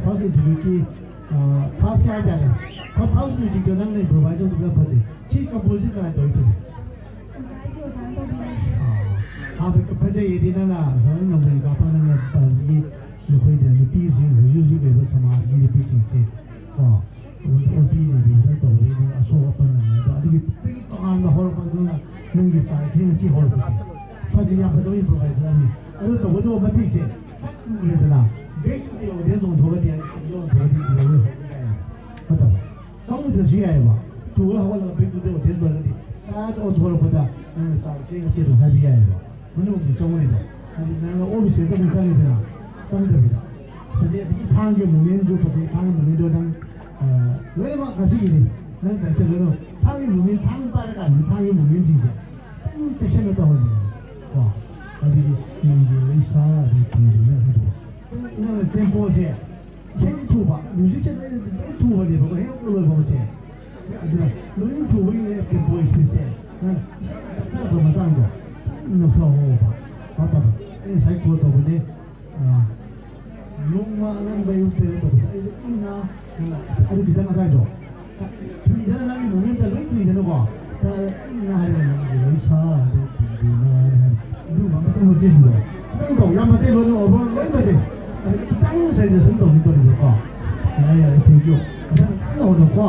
ꯐꯥꯔꯁ ꯏꯟꯇꯔꯚꯤꯌꯨꯒꯤ ꯐꯥꯔꯁꯀꯤ ꯍꯥꯏꯇꯥꯔꯦ, ꯐꯥꯔꯁ ꯃ꯭ꯌꯨꯖꯤꯛꯇꯣ ꯅꯪꯅ ꯏꯝꯄ꯭ꯔꯣꯚꯥꯏꯁ ꯇꯧꯕꯗꯨꯅ ꯐꯖꯩ꯫ ꯁꯤ ꯀꯝꯄꯣꯖꯤꯁꯟ ꯀꯅꯥ ꯇꯧꯔꯤꯗꯨꯅꯣ? ꯐꯖꯩꯌꯦꯗꯤ ꯅꯪꯅ ꯁꯨꯃꯥꯏꯅ ꯅꯝꯕꯔ ꯀꯥꯞꯄ ꯅꯪꯅ ꯇꯧꯔꯤꯁꯤꯒꯤ ꯅꯈꯣꯏꯗ ꯅꯨꯄꯤꯁꯤꯡ ꯍꯧꯖꯤꯛ ꯍꯧꯖꯤꯛ ꯂꯩꯕ ꯁꯃꯥꯖꯀꯤ ꯅꯨꯄꯤꯁꯤꯡꯁꯦ ꯀꯣ, ꯑꯣꯠꯄꯤ ꯅꯩꯕꯤꯗꯅ ꯇꯧꯕꯗꯒꯤ ꯅꯪ ꯑꯁꯣꯛ ꯑꯄꯟ ꯅꯪꯉꯦ꯫ ꯑꯗꯣ ꯑꯗꯨꯒꯤ ꯇꯣꯉꯥꯟꯕ ꯍꯧꯔꯛꯄꯗꯨꯅ ꯅꯪꯒꯤ ꯆꯥꯏꯈ꯭ꯔꯦ ꯉꯁꯤ ꯍꯧꯔꯛꯄꯁꯦ꯫ ꯐꯖꯩ, ꯌꯥꯝ ꯐꯖꯕ ꯏꯝꯄ꯭ꯔꯣꯚꯥꯏꯖꯔ ꯑꯃꯅꯤ꯫ ꯑꯗꯨ ꯇꯧꯕꯗꯨ ꯃꯇꯤꯛꯁꯦ ꯎꯔꯦꯗꯅ, ꯕꯦꯛ ꯇꯨ ꯗꯤ ꯑꯣꯗꯤꯌꯦꯟꯁ ꯑꯣꯟꯊꯣꯛꯑꯗꯤ, ꯑꯣꯟꯊꯣꯛꯑꯗꯤ ꯅꯠꯇꯕ, ꯇꯧꯗ꯭ꯔꯁꯨ ꯌꯥꯏꯑꯕ꯫ ꯇꯨꯔ ꯍꯧꯒꯠꯂꯒ ꯕꯦꯛ ꯇꯨ ꯗꯤ ꯑꯣꯗꯤꯌꯟꯁ ꯑꯣꯏꯔꯒꯗꯤ ꯆꯥꯛ ꯑꯣꯟꯊꯣꯔꯛꯄꯗ ꯅꯪꯅ ꯆꯥꯛ ꯊꯦꯡꯉꯁꯤ ꯑꯗꯨꯝ ꯍꯥꯏꯕ ꯌꯥꯏꯑꯕ꯫ ꯃꯅꯨꯡꯗꯤ ꯆꯪꯉꯣꯏꯗ꯫ ꯍꯥꯏꯗꯤ ꯅꯪꯅ ꯑꯣꯜ ꯁꯦꯠ ꯑꯗꯨꯝ ꯆꯪꯉꯤꯗꯅ, ꯆꯪꯗꯕꯤꯗ꯫ ꯐꯖꯩ, ꯑꯗꯒꯤ ꯊꯥꯡꯒꯤ ꯃꯨꯞꯃꯦꯟꯁꯨ ꯐꯖꯩ, ꯊꯥꯡꯒꯤ ꯃꯨꯞꯃꯦꯟꯗꯣ ꯅꯪ, ꯑ, ꯂꯣꯏꯅꯃꯛ ꯉꯁꯤꯒꯤꯗꯤ ꯅꯪ ꯗꯥꯏꯔꯦꯛꯇꯔ ꯂꯣꯏꯅꯃꯛ ꯊꯥꯡꯒꯤ ꯃꯨꯞꯃꯦꯟ, ꯊꯥꯡ ꯄꯥꯏꯔꯀꯥꯟꯗ ꯊꯥꯡꯒꯤ ꯃꯨꯞꯃꯦꯟꯁꯤꯡꯁꯦ ꯈꯤꯇꯪ ꯆꯦꯛꯁꯤꯟꯅ ꯇꯧꯍꯟꯅꯤꯡꯉꯤ ꯀꯣ꯫ ꯑꯗꯒꯤ ꯅꯪꯒꯤ ꯂꯩꯁꯥ ꯑꯗꯩ ꯇꯨꯡꯗꯨꯅ ꯍꯥꯏꯕꯗꯣ ꯈꯤꯇꯪ ꯅꯪꯅ ꯇꯦꯝꯄꯣꯁꯦ ꯏꯁꯩꯗꯤ ꯊꯨꯕ, ꯃ꯭ꯌꯨꯖꯤꯛꯁꯦ ꯂꯣꯏ, ꯂꯣꯏ ꯊꯨꯕꯅꯦꯕꯀꯣ, ꯍꯦꯛ ꯂꯣꯏꯕꯒꯁꯦ꯫ ꯑꯗꯨꯅ ꯂꯣꯏ ꯊꯨꯕꯒꯤ ꯇꯦꯝꯄꯣ ꯏꯁꯄꯤꯠꯁꯦ ꯅꯪ ꯏꯁꯩ ꯇꯞꯊꯔꯛꯄ ꯃꯇꯥꯡꯗꯣ ꯈꯤꯇꯪ ꯅꯧꯊꯍꯧꯕ꯫ ꯚꯥꯞ ꯇꯥꯕ꯭ꯔꯥ? ꯑꯩ ꯉꯁꯥꯏ ꯀꯣꯜ ꯇꯧꯕꯅꯦ, ꯑ, ꯅꯣꯡꯃ ꯑꯉꯟꯕ ꯑꯌꯨꯛꯇ ꯇꯧꯕꯗ ꯑꯩꯗꯣ ꯏꯪꯅ, ꯑꯗꯨ ꯈꯤꯇꯪ ꯑꯗꯥꯏꯗꯣ ꯊꯨꯏꯗꯅ ꯅꯪꯒꯤ ꯃꯣꯃꯦꯟꯇ ꯂꯣꯏ ꯊꯨꯏꯗꯅꯀꯣ꯫ ꯏꯪꯅ ꯍꯥꯏꯔꯒ ꯅꯪꯒꯤ ꯂꯣꯏ ꯁꯥ, ꯑꯗꯨ ꯊꯨꯏꯗꯅ ꯍꯥꯏꯔꯒ ꯑꯗꯨꯒꯨꯝꯕ ꯑꯃꯇꯪ ꯃꯆꯦꯁꯤꯡꯗꯣ ꯈꯤꯇꯪ ꯇꯧ꯫ ꯌꯥꯝ ꯃꯆꯦ ꯂꯣꯏꯅ ꯑꯣꯚꯔ ꯂꯣꯏ ꯃꯆꯦ꯫ ꯑꯗꯨ ꯈꯤꯇꯪ ꯁꯖꯦꯁꯟ ꯇꯧꯅꯤꯡꯕꯅꯤꯗꯀꯣ꯫ ꯌꯥꯔꯦ, ꯌꯥꯔꯦ, thank you꯫ ꯃꯊꯪ ꯀꯟꯅ ꯍꯣꯠꯅꯧꯀꯣ꯫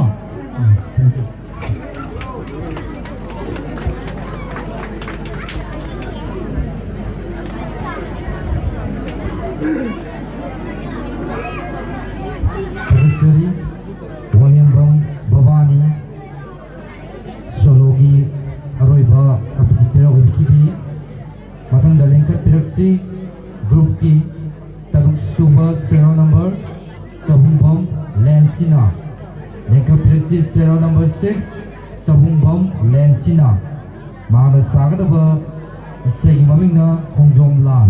ꯎꯝ, thank you꯫ ꯐꯖꯁꯔꯤ ꯋꯥꯍꯦꯡꯕꯝ ꯚꯕꯥꯅꯤ꯫ ꯁꯣꯂꯣꯒꯤ ꯑꯔꯣꯏꯕ ꯀꯝꯄꯤꯇꯤꯇꯔ ꯑꯣꯏꯈꯤꯕꯤ꯫ ꯃꯊꯪꯗ ꯂꯦꯡꯈꯠꯄꯤꯔꯛꯁꯤ ꯒ꯭ꯔꯨꯞꯀꯤ ꯇꯔꯨꯛ ꯁꯨꯕ ꯁꯦꯔꯤꯌꯦꯜ ꯅꯝꯕꯔ ꯆꯕꯨꯡꯕꯝ ꯂꯦꯟꯁꯤꯅ꯫ ꯂꯦꯡꯈꯠꯄꯤꯔꯛꯁꯤ ꯁꯦꯔꯤꯌꯦꯜ ꯅꯝꯕꯔ ꯁꯤꯛꯁ ꯆꯕꯨꯡꯕꯝ ꯂꯦꯟꯁꯤꯅ꯫ ꯃꯍꯥꯛꯅ ꯁꯥꯒꯗꯕ ꯏꯁꯩꯒꯤ ꯃꯃꯤꯡꯅ ꯈꯣꯡꯖꯣꯝ ꯂꯥꯟ꯫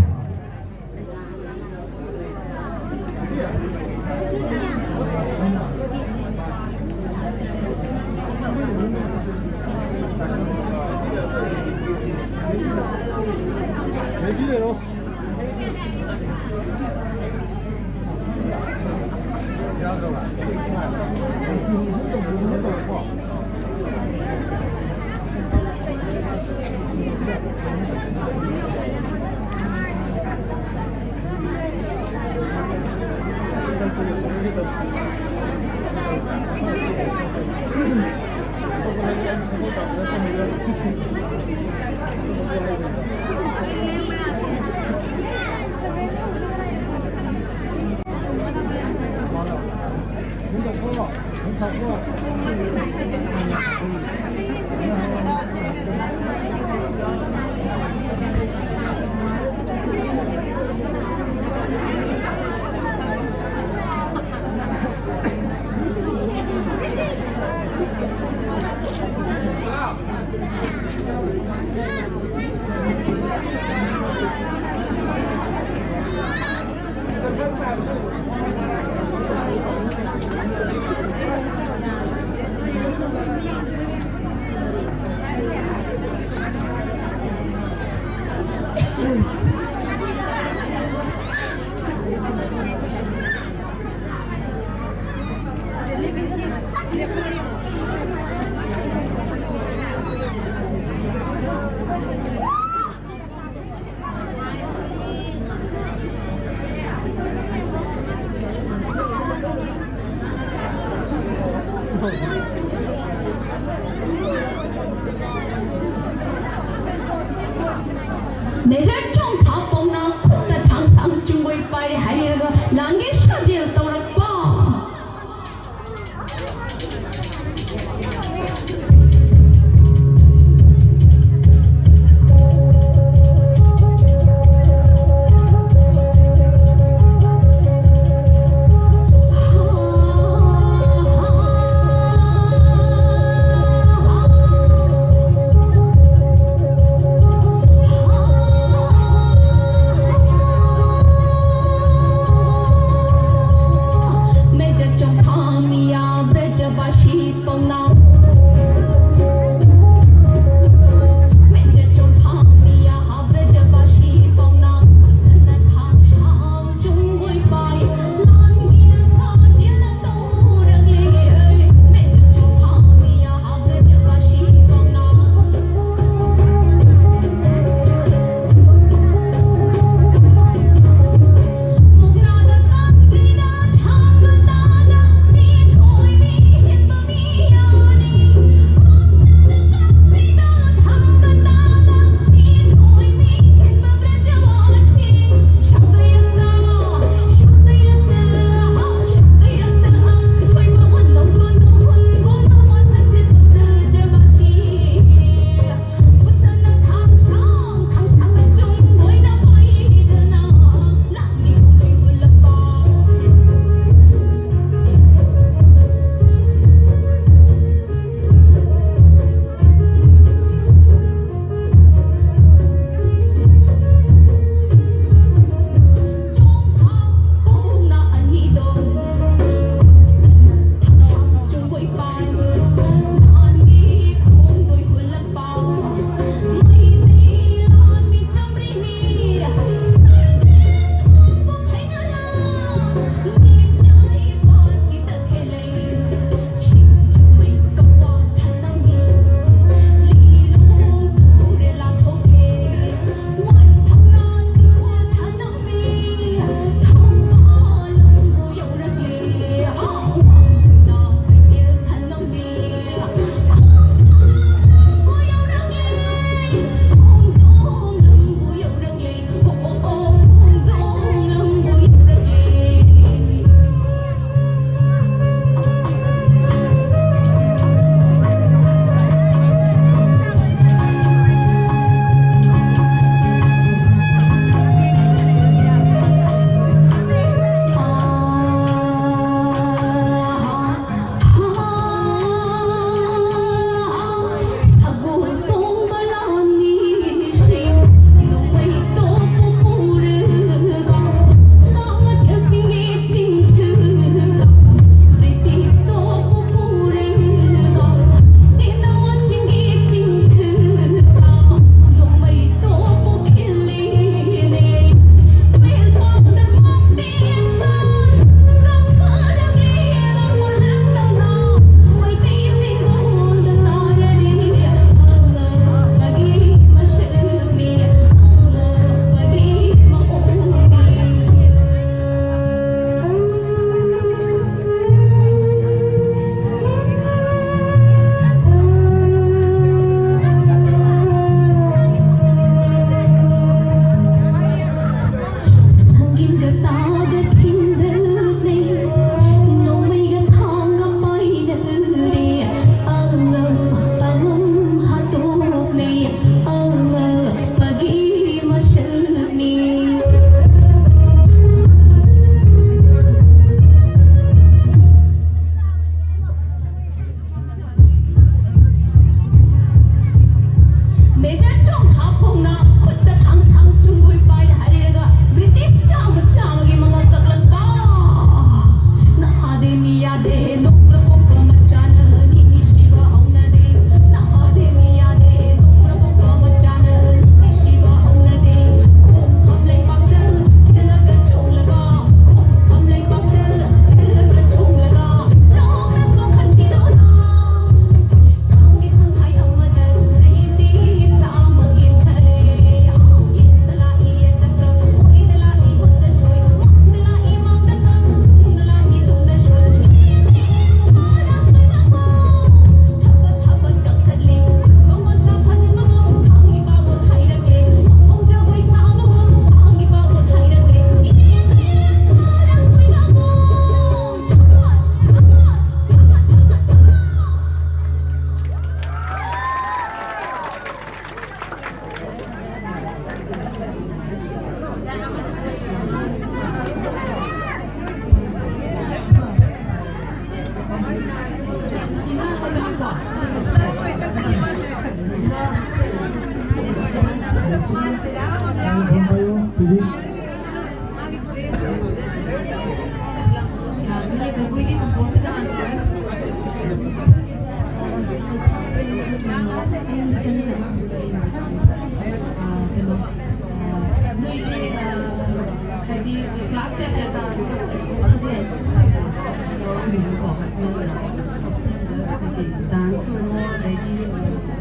ꯗꯥꯟꯁ ꯑꯣꯏꯔꯣ, ꯑꯗꯩꯗꯤ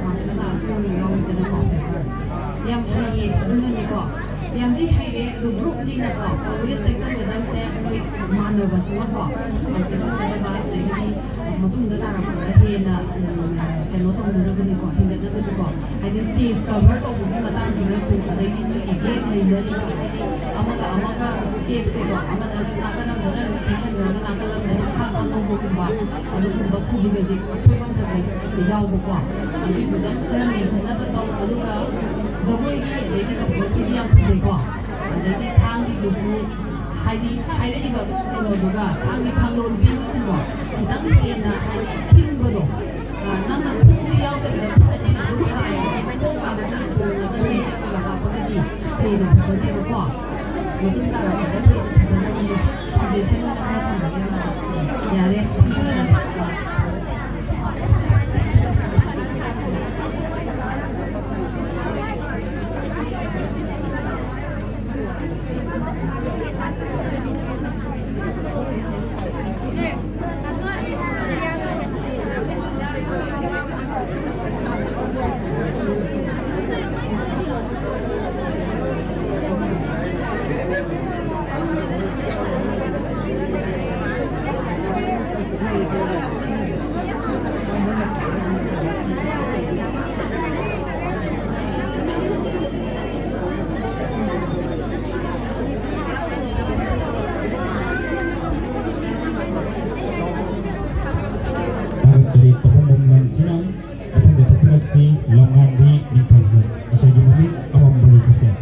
ꯃꯥꯔꯁꯦꯜ ꯑꯥꯔꯠꯁ ꯑꯣꯏꯔꯣ ꯌꯥꯎꯋꯤꯗꯅꯀꯣ꯫ ꯌꯥꯝ ꯍꯩꯌꯦ꯫ ꯑꯗꯨꯅꯅꯦꯀꯣ, ꯌꯥꯝꯗꯤ ꯍꯩꯔꯦ, ꯑꯗꯨ ꯒ꯭ꯔꯨꯞꯅꯤꯅꯀꯣ, ꯑꯣꯜꯋꯦꯁ ꯆꯦꯛꯁꯤꯟꯒꯗꯕꯁꯦ ꯃꯣꯏ ꯃꯥꯟꯅꯕꯁꯤꯃꯀꯣ ꯌꯥꯝ ꯆꯦꯛꯁꯤꯟꯒꯗꯕ꯫ ꯑꯗꯒꯤꯗꯤ ꯃꯇꯨꯡꯗ ꯇꯥꯔꯛꯄꯗ ꯍꯦꯟꯅ, ꯎꯝ, ꯀꯩꯅꯣ ꯇꯧꯅꯅꯕꯅꯤꯀꯣ, ꯍꯦꯟꯒꯠꯅꯕꯅꯤꯀꯣ꯫ ꯍꯥꯏꯗꯤ ꯁ꯭ꯇꯦꯖ ꯀꯚꯔ ꯇꯧꯕꯒꯤ ꯃꯇꯥꯡꯁꯤꯗꯁꯨ, ꯑꯗꯒꯤ ꯅꯣꯏꯒꯤ ꯒꯦꯞ ꯂꯩꯅꯔꯤꯕ, ꯍꯥꯏꯗꯤ ꯑꯃꯒ ꯑꯃꯒ ꯒꯦꯞꯁꯦꯀꯣ, ꯑꯃꯅ ꯅꯥꯀꯜ ꯑꯃꯗꯅ ꯂꯣꯀꯦꯁꯟ ꯌꯧꯔꯒ ꯅꯥꯀꯜ ꯑꯃꯗꯅ ꯈꯥ ꯈꯥ ꯂꯧꯕꯒꯨꯝꯕ, ꯑꯗꯨꯒꯨꯝꯕ ꯈꯖꯤꯛ ꯈꯖꯤꯛ ꯑꯁꯣꯏꯕ ꯈꯔ ꯈꯔ ꯌꯥꯎꯕꯀꯣ꯫ ꯑꯗꯨꯒꯤꯗꯪ ꯈꯔ ꯃꯦꯟꯁꯤꯟꯅꯕ ꯇꯧ꯫ ꯑꯗꯨꯒ ꯖꯒꯣꯏꯒꯤ ꯑꯗꯩꯗꯤ ꯀꯝꯄꯣꯁꯀꯤꯗꯤ ꯌꯥꯝ ꯐꯖꯩꯀꯣ꯫ ꯑꯗꯩꯗꯤ ꯊꯥꯡꯒꯤꯗꯨꯁꯨ, ꯍꯥꯏꯗꯤ ꯍꯥꯏꯔꯛꯏꯕ ꯀꯩꯅꯣꯗꯨꯒ, ꯊꯥꯡꯒꯤ ꯊꯥꯡꯂꯣꯟ ꯄꯤꯕꯁꯤꯡꯗꯣ ꯈꯤꯇꯪ ꯍꯦꯟꯅ, ꯍꯥꯏꯗꯤ ꯈꯤꯡꯕꯗꯣ, ꯑ, ꯅꯪꯅ ꯈꯣꯡꯗꯤ ꯌꯥꯎꯗꯕꯤꯗ ꯈꯨꯠꯅꯗꯤ ꯑꯗꯨꯝ ꯍꯥꯏꯌꯦ꯫ ꯈꯣꯡꯒ ꯑꯗꯨꯝ ꯇꯣꯡꯉꯒ ꯂꯩꯔꯒ ꯍꯥꯞꯄꯒꯗꯤ ꯍꯦꯟꯅ ꯐꯖꯅꯦꯕꯀꯣ꯫ ꯃꯇꯨꯡ ꯇꯥꯔꯛꯄꯗ ꯍꯦꯟꯅ ꯐꯖꯅꯕꯅꯦ꯫ ꯁꯖꯦꯁꯟ ꯈꯔ ꯊꯝꯖꯒꯦ꯫ ꯌꯥꯔꯦ꯫ ꯊꯥꯒꯠꯆꯔꯤ꯫ ꯆꯐꯝ ꯃꯃꯜꯁꯤꯅ ꯃꯊꯪꯗ ꯊꯣꯛꯄꯤꯔꯛꯁꯤ, ꯂꯧꯉꯥꯟꯕꯤ ꯅꯤꯡꯊꯧꯖꯝ꯫ ꯏꯁꯩꯒꯤ ꯃꯃꯤꯡ ꯑꯃꯝꯕꯒꯤ ꯈꯨꯠꯁꯦꯝ꯫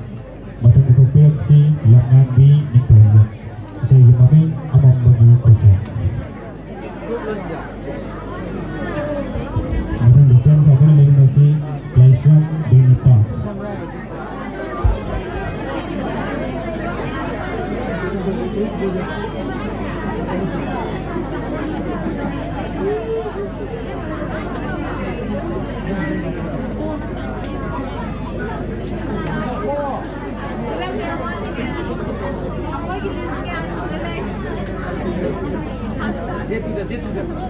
ꯃꯊꯪꯗ ꯊꯣꯛꯄꯤꯔꯛꯁꯤ, ꯂꯧꯉꯥꯟꯕꯤ ꯅꯤꯡꯊꯧꯖꯝ꯫ ꯏꯁꯩꯒꯤ ꯃꯃꯤꯡ ꯑꯃꯝꯕꯒꯤ ꯈꯨꯠꯁꯦꯝ꯫ ꯃꯊꯪꯗ ꯁꯦꯝ ꯁꯥꯗꯨꯅ ꯂꯩꯔꯤꯕ ꯑꯁꯤ ꯂꯥꯏꯁ꯭ꯔꯝ Binita. Date to the, date to the.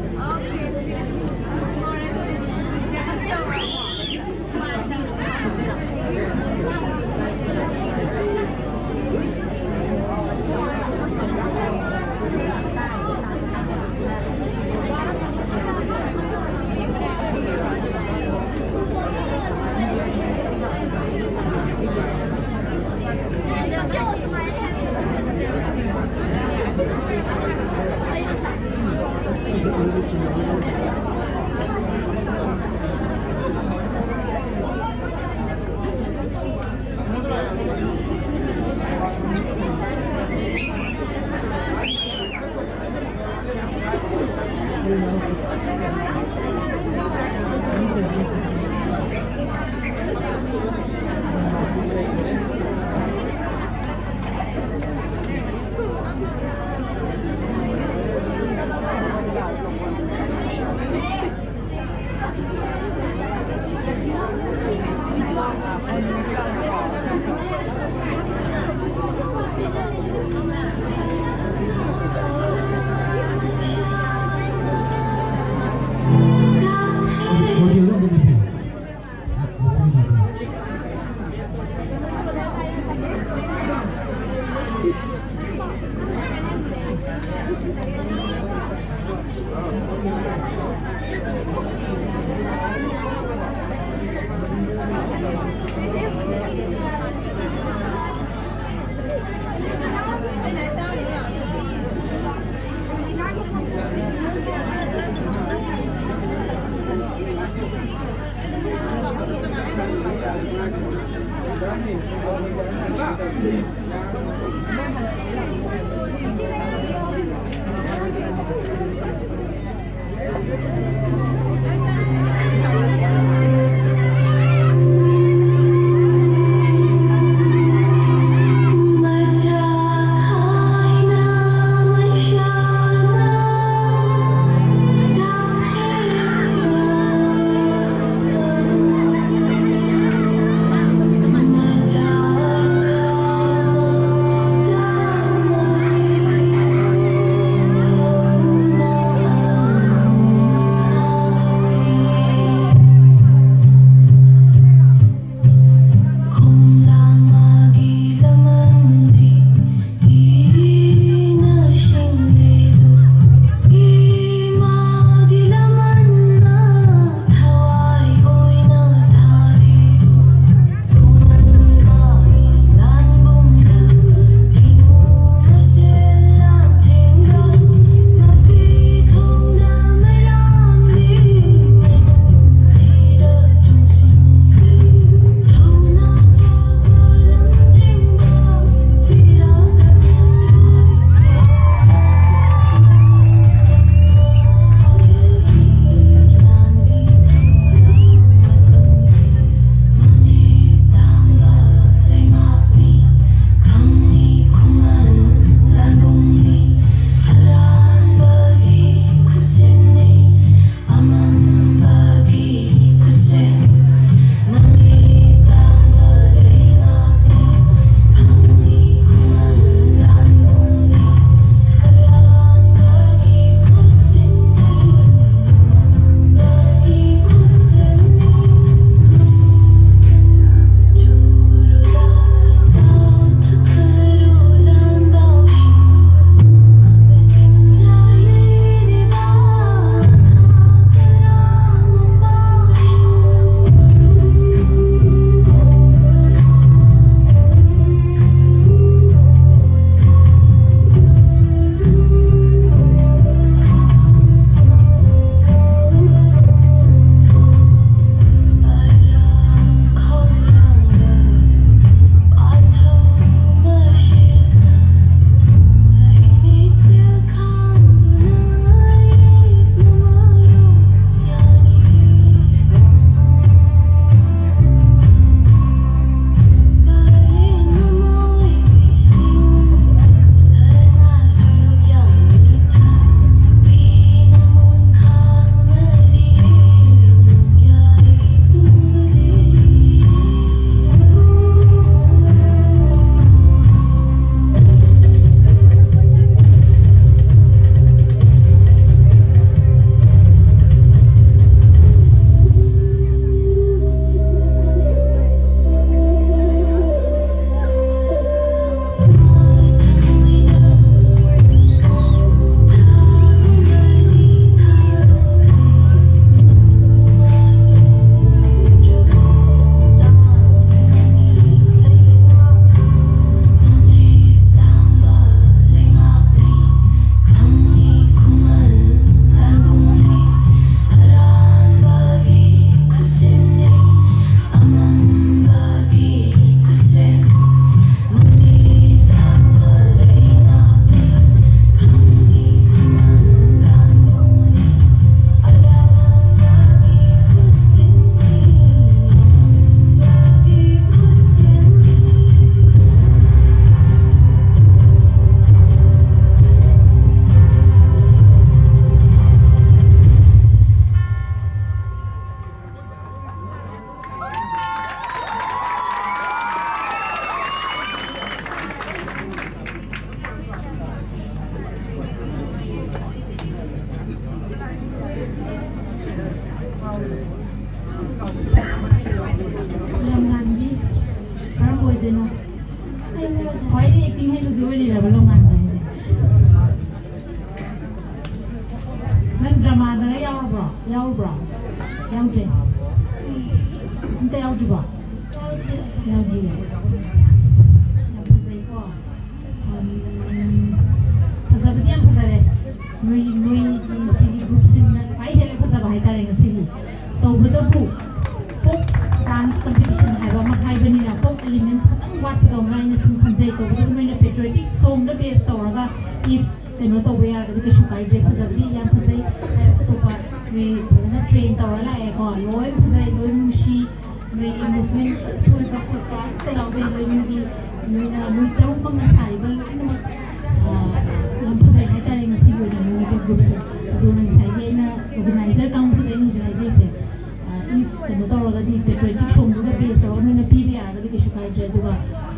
ꯑꯣꯏꯔꯤꯔꯕ ꯂꯧꯉꯥꯟꯕ ꯍꯥꯏꯁꯦ? ꯅꯪ ꯗ꯭ꯔꯃꯥꯗꯒ ꯌꯥꯎꯔꯕ꯭ꯔꯣ? ꯌꯥꯎꯔꯕ꯭ꯔꯣ? ꯌꯥꯎꯗꯦ? ꯑꯝꯇ ꯌꯥꯎꯗ꯭ꯔꯤꯕꯣ? ꯌꯥꯎꯗ꯭ꯔꯤꯌꯦ꯫ ꯌꯥꯝ ꯐꯖꯩꯀꯣ꯫ ꯎꯝ, ꯐꯖꯕꯗꯤ ꯌꯥꯝ ꯐꯖꯔꯦ꯫ ꯅꯣꯏ, ꯅꯣꯏꯒꯤ ꯉꯁꯤꯒꯤ ꯒ꯭ꯔꯨꯞꯁꯤꯅ ꯈ꯭ꯋꯥꯏ ꯍꯦꯟꯅ ꯐꯖꯕ ꯍꯥꯏꯇꯥꯔꯦ ꯉꯁꯤꯒꯤ꯫ ꯇꯧꯕꯇꯕꯨ ꯐꯣꯛ ꯗꯥꯟꯁ ꯀꯝꯄꯤꯇꯤꯁꯟ ꯍꯥꯏꯕ ꯑꯃ ꯍꯥꯏꯕꯅꯤꯅ ꯐꯣꯛ ꯑꯦꯂꯤꯃꯦꯟꯁ ꯈꯇꯪ ꯋꯥꯠꯄꯗꯧꯅ ꯑꯩꯅ ꯁꯨꯝ ꯈꯟꯖꯩ꯫ ꯇꯧꯕꯇꯕꯨ ꯅꯣꯏꯅ ꯄꯦꯇ꯭ꯔꯤꯌꯣꯇꯤꯛ ꯁꯣꯡꯗ ꯕꯦꯁ ꯇꯧꯔꯒ ꯏꯐ ꯀꯩꯅꯣ ꯇꯧꯕ ꯌꯥꯔꯒꯗꯤ ꯀꯩꯁꯨ ꯀꯥꯏꯗ꯭ꯔꯦ꯫ ꯐꯖꯕꯗꯤ ꯌꯥꯝ ꯐꯖꯩ꯫ ꯑꯇꯣꯞꯄ ꯅꯣꯏ ꯐꯖꯅ ꯇ꯭ꯔꯦꯟ ꯇꯧꯔ ꯂꯥꯛꯑꯦꯀꯣ꯫ ꯂꯣꯏ ꯐꯖꯩ, ꯂꯣꯏ ꯅꯨꯡꯁꯤ꯫ ꯅꯣꯏꯒꯤ ꯃꯨꯚꯃꯦꯟ ꯁꯣꯏꯕ ꯈꯣꯠꯄ ꯑꯝꯇ ꯌꯥꯎꯗꯦ꯫ ꯅꯣꯏ ꯃꯤꯒꯤ, ꯅꯣꯏꯅ ꯃꯣꯏ ꯇꯔꯨꯛꯃꯛꯅ ꯁꯥꯔꯤꯕ ꯂꯣꯏꯅꯃꯛ, ꯑ, ꯌꯥꯝ ꯐꯖꯩ ꯍꯥꯏꯇꯥꯔꯦ ꯉꯁꯤꯒꯤ ꯑꯣꯏꯅ ꯅꯣꯏꯒꯤ ꯒ꯭ꯔꯨꯞꯁꯦ꯫ ꯑꯗꯨꯅ ꯉꯁꯥꯏꯒꯤ ꯑꯩꯅ ꯑꯣꯔꯒꯅꯥꯏꯖꯔ ꯀꯥꯡꯕꯨꯗ ꯑꯩꯅ ꯍꯧꯖꯤꯛ ꯍꯥꯏꯖꯔꯤꯁꯦ, ꯑ, ꯏꯐ ꯀꯩꯅꯣ ꯇꯧꯔꯒꯗꯤ ꯄꯦꯇ꯭ꯔꯤꯌꯣꯇꯤꯛ ꯁꯣꯡꯗꯨꯗ ꯕꯦꯁ ꯇꯧꯔꯒ ꯅꯣꯏꯅ ꯄꯤꯕ ꯌꯥꯔꯒꯗꯤ ꯀꯩꯁꯨ ꯀꯥꯏꯗ꯭ꯔꯦ꯫ ꯑꯗꯨꯒ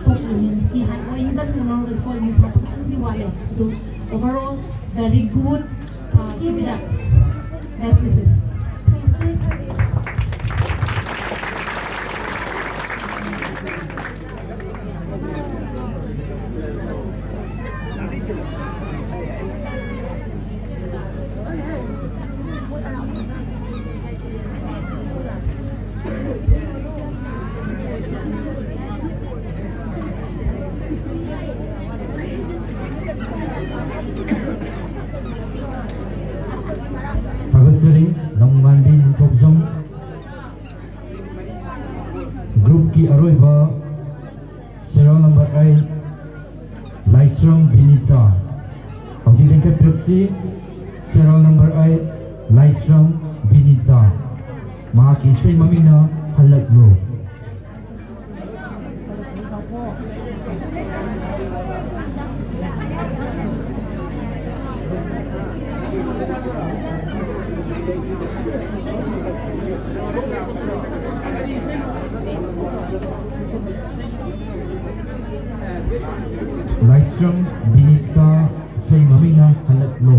ꯐꯣꯛ ꯏꯂꯤꯃꯦꯟꯁꯀꯤ ꯍꯥꯏ ꯄꯣꯏꯟꯇꯪ ꯂꯧꯔꯒ ꯐꯣꯛ ꯏꯂꯤꯃꯦꯟꯁ ꯍꯥꯞꯄ ꯈꯤꯇꯪꯗꯤ ꯋꯥꯠꯂꯦ꯫ ꯑꯗꯨ overall very good. Uh, keep it up. Best wishes. ꯊꯥꯒꯠꯆꯔꯤ, ꯂꯝꯉꯥꯟꯕꯤ ꯅꯤꯡꯊꯧꯖꯝ꯫ ꯒ꯭ꯔꯨꯞꯀꯤ ꯑꯔꯣꯏꯕ serial number eight, ꯂꯥꯏꯁ꯭ꯔꯝ ꯕꯤꯅꯤꯇꯥ꯫ ꯍꯧꯖꯤꯛ ꯂꯦꯡꯈꯠꯄꯤꯔꯛꯁꯤ, serial number eight, ꯂꯥꯏꯁ꯭ꯔꯝ ꯕꯤꯅꯤꯇꯥ꯫ ꯃꯍꯥꯛꯀꯤ ꯏꯁꯩ ꯃꯃꯤꯡꯅ ꯍꯜꯂꯛꯂꯣ꯫ ꯂꯥꯏꯁ꯭ꯔꯝ ꯕꯤꯅꯤꯇꯥ, ꯏꯁꯩ ꯃꯃꯤꯡꯅ ꯍꯜꯂꯛꯂꯣ꯫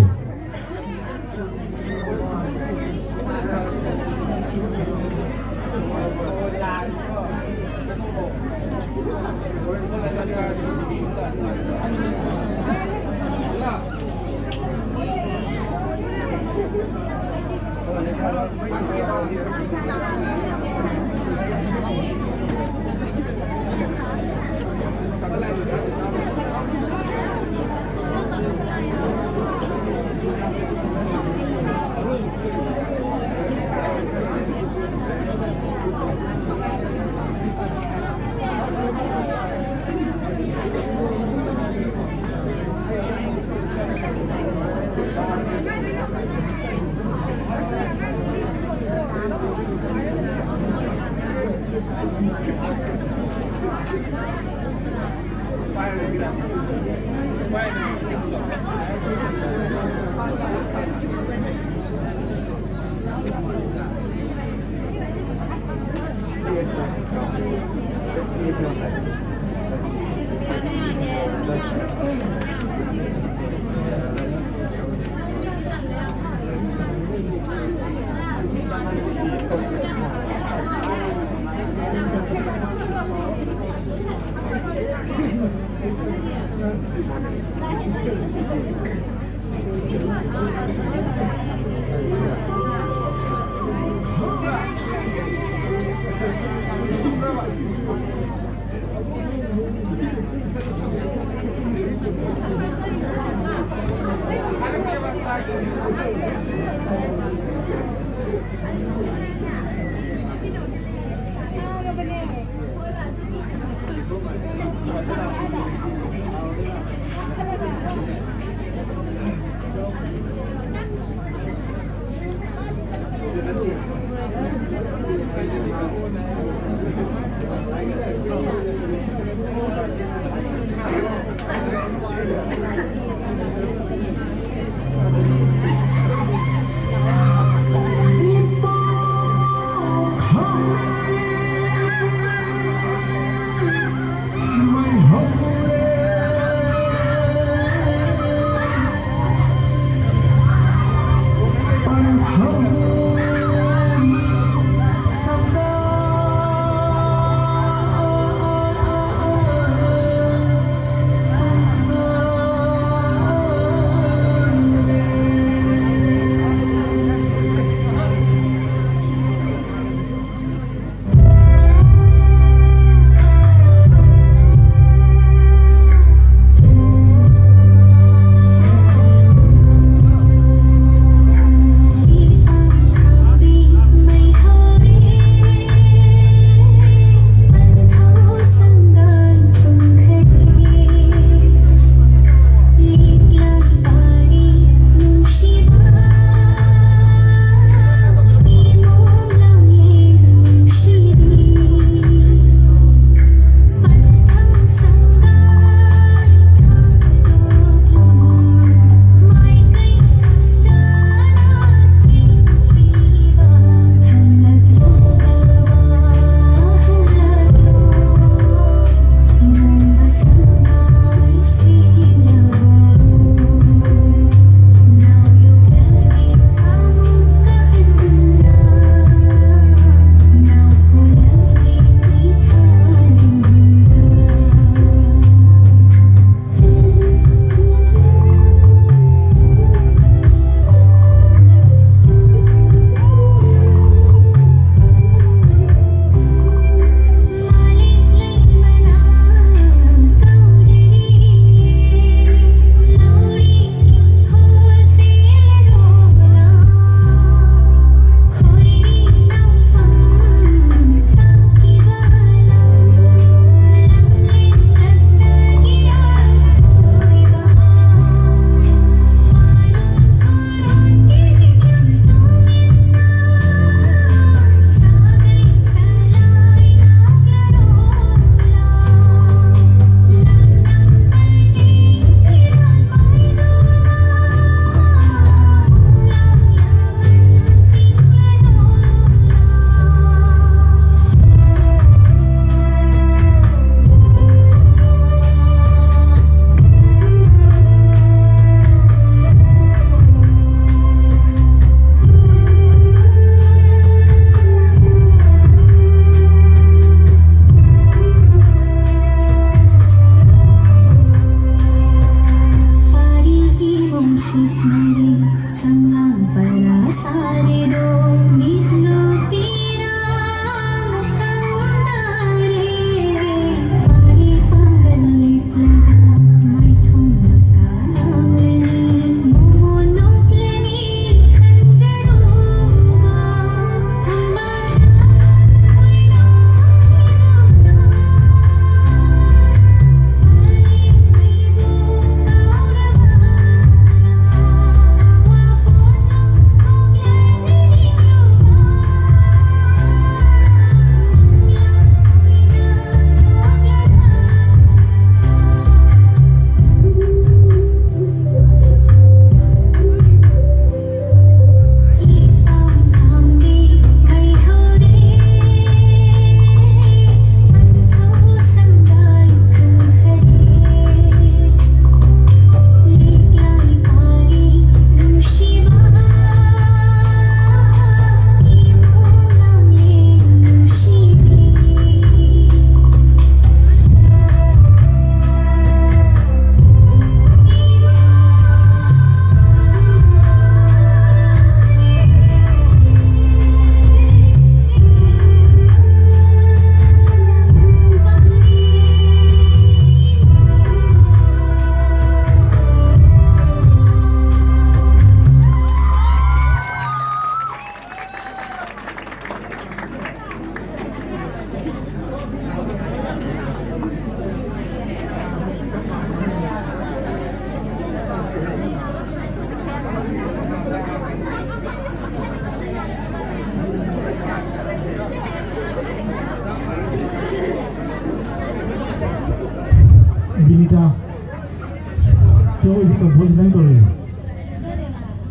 ꯖꯒꯣꯏꯁꯤ ꯀꯝꯄꯣꯖ ꯅꯪ ꯇꯧꯔꯤꯔꯣ?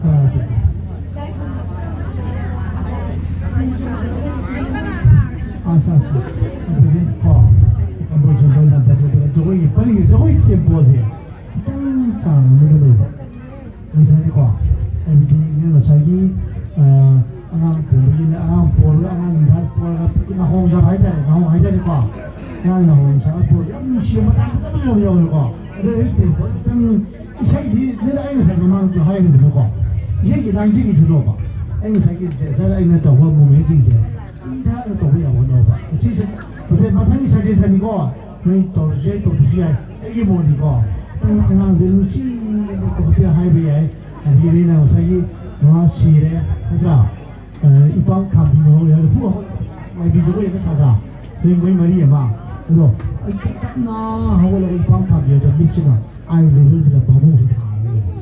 ꯑꯥ, ꯑꯠꯆꯥ, ꯑꯠꯆꯥ꯫ ꯑꯠꯆꯥ, ꯑꯠꯆꯥ꯫ ꯀꯝꯄꯣꯖꯤꯁꯟ ꯀꯣ, ꯀꯝꯄꯣꯖꯤꯁꯟ ꯇꯧꯕ ꯌꯥꯝ ꯐꯖꯩ꯫ ꯑꯗꯨꯒ ꯖꯒꯣꯏꯒꯤ ꯄꯜꯂꯤꯒꯤ ꯖꯒꯣꯏ ꯇꯦꯝꯄꯣꯁꯦ ꯈꯤꯇꯪ ꯆꯥꯡ ꯑꯃꯗ ꯂꯩꯕ ꯂꯩꯇ꯭ꯔꯗꯤꯀꯣ, ꯍꯥꯏꯕꯗꯤ ꯅꯪ ꯉꯁꯥꯏꯒꯤ, ꯑ, ꯑꯉꯥꯡ ꯄꯣꯕꯒꯤꯅ, ꯑꯉꯥꯡ ꯄꯣꯔꯒ, ꯑꯉꯥꯡ ꯅꯤꯡꯊꯥ ꯄꯣꯔꯒ ꯅꯥꯍꯣꯡ ꯆꯥꯕ ꯍꯥꯏꯇꯥꯔꯦ, ꯅꯥꯍꯣꯡ ꯍꯥꯏꯇꯥꯔꯦꯀꯣ꯫ ꯑꯉꯥꯡ ꯅꯥꯍꯣꯡ ꯆꯥꯕ ꯄꯣꯔꯒ ꯌꯥꯝ ꯅꯨꯡꯁꯤꯕ ꯃꯇꯥꯡ ꯐꯖꯕ ꯌꯥꯝ ꯌꯥꯎꯋꯦꯀꯣ꯫ ꯑꯗꯣ ꯑꯩ ꯇꯦꯝꯄꯣ ꯈꯤꯇꯪ ꯏꯁꯩꯗꯤ ꯅꯣꯏꯗ ꯑꯩ ꯉꯁꯥꯏ ꯃꯃꯥꯡꯗꯁꯨ ꯍꯥꯏꯔꯤꯗꯅꯀꯣ, ꯏꯁꯩꯁꯦ ꯂꯥꯡꯖꯒꯤꯁꯅꯣꯕ꯫ ꯑꯩ ꯉꯁꯥꯏꯒꯤ ꯖꯦꯖꯔ ꯑꯩꯅ ꯇꯧꯕ ꯃꯣꯃꯦꯟꯁꯤꯡꯁꯦ ꯏꯟꯊꯅ ꯇꯧꯕ ꯌꯥꯕ ꯍꯣꯠꯅꯧꯕ꯫ ꯁꯤꯁꯦ ꯃꯊꯪ, ꯃꯊꯪꯒꯤ ꯁꯖꯦꯁꯟꯅꯤꯀꯣ, ꯅꯣꯏ ꯇꯧꯔꯁꯨ ꯌꯥꯏ, ꯇꯧꯗ꯭ꯔꯁꯨ ꯌꯥꯏ꯫ ꯑꯩꯒꯤ ꯃꯣꯠꯅꯤꯀꯣ, ꯅꯪ ꯑꯉꯥꯡꯗ ꯅꯨꯡꯁꯤꯅ ꯈꯣꯠꯄ ꯍꯥꯏꯕ ꯌꯥꯏ, ꯑꯗꯒꯤ ꯅꯣꯏꯅ ꯉꯁꯥꯏꯒꯤ ꯃꯃꯥ ꯁꯤꯔꯦ, ꯅꯠꯇ꯭ꯔꯥ? ꯑ, ꯏꯄꯥꯝ ꯈꯥꯝꯕꯤ ꯃꯍꯣꯡ ꯌꯥꯎꯔꯦ꯫ ꯐꯨ ꯍꯧ-, ꯃꯥꯏꯕꯤ ꯖꯒꯣꯏ ꯑꯃ ꯁꯥꯗ꯭ꯔꯥ? ꯅꯣꯏ ꯃꯣꯏ ꯃꯔꯤ ꯑꯃ꯫ ꯑꯗꯣ ꯑꯩ ꯇꯞꯅ ꯍꯧꯒꯠꯂꯒ ꯏꯄꯥꯝ ꯈꯥꯝꯕꯤ ꯑꯗꯣ ꯃꯤꯠꯁꯤꯅ ꯑꯥꯏ ꯂꯦꯚꯦꯜꯁꯤꯗ ꯄꯥꯕꯨꯡꯁꯦ ꯊꯥꯔꯒ ꯂꯩꯕ꯫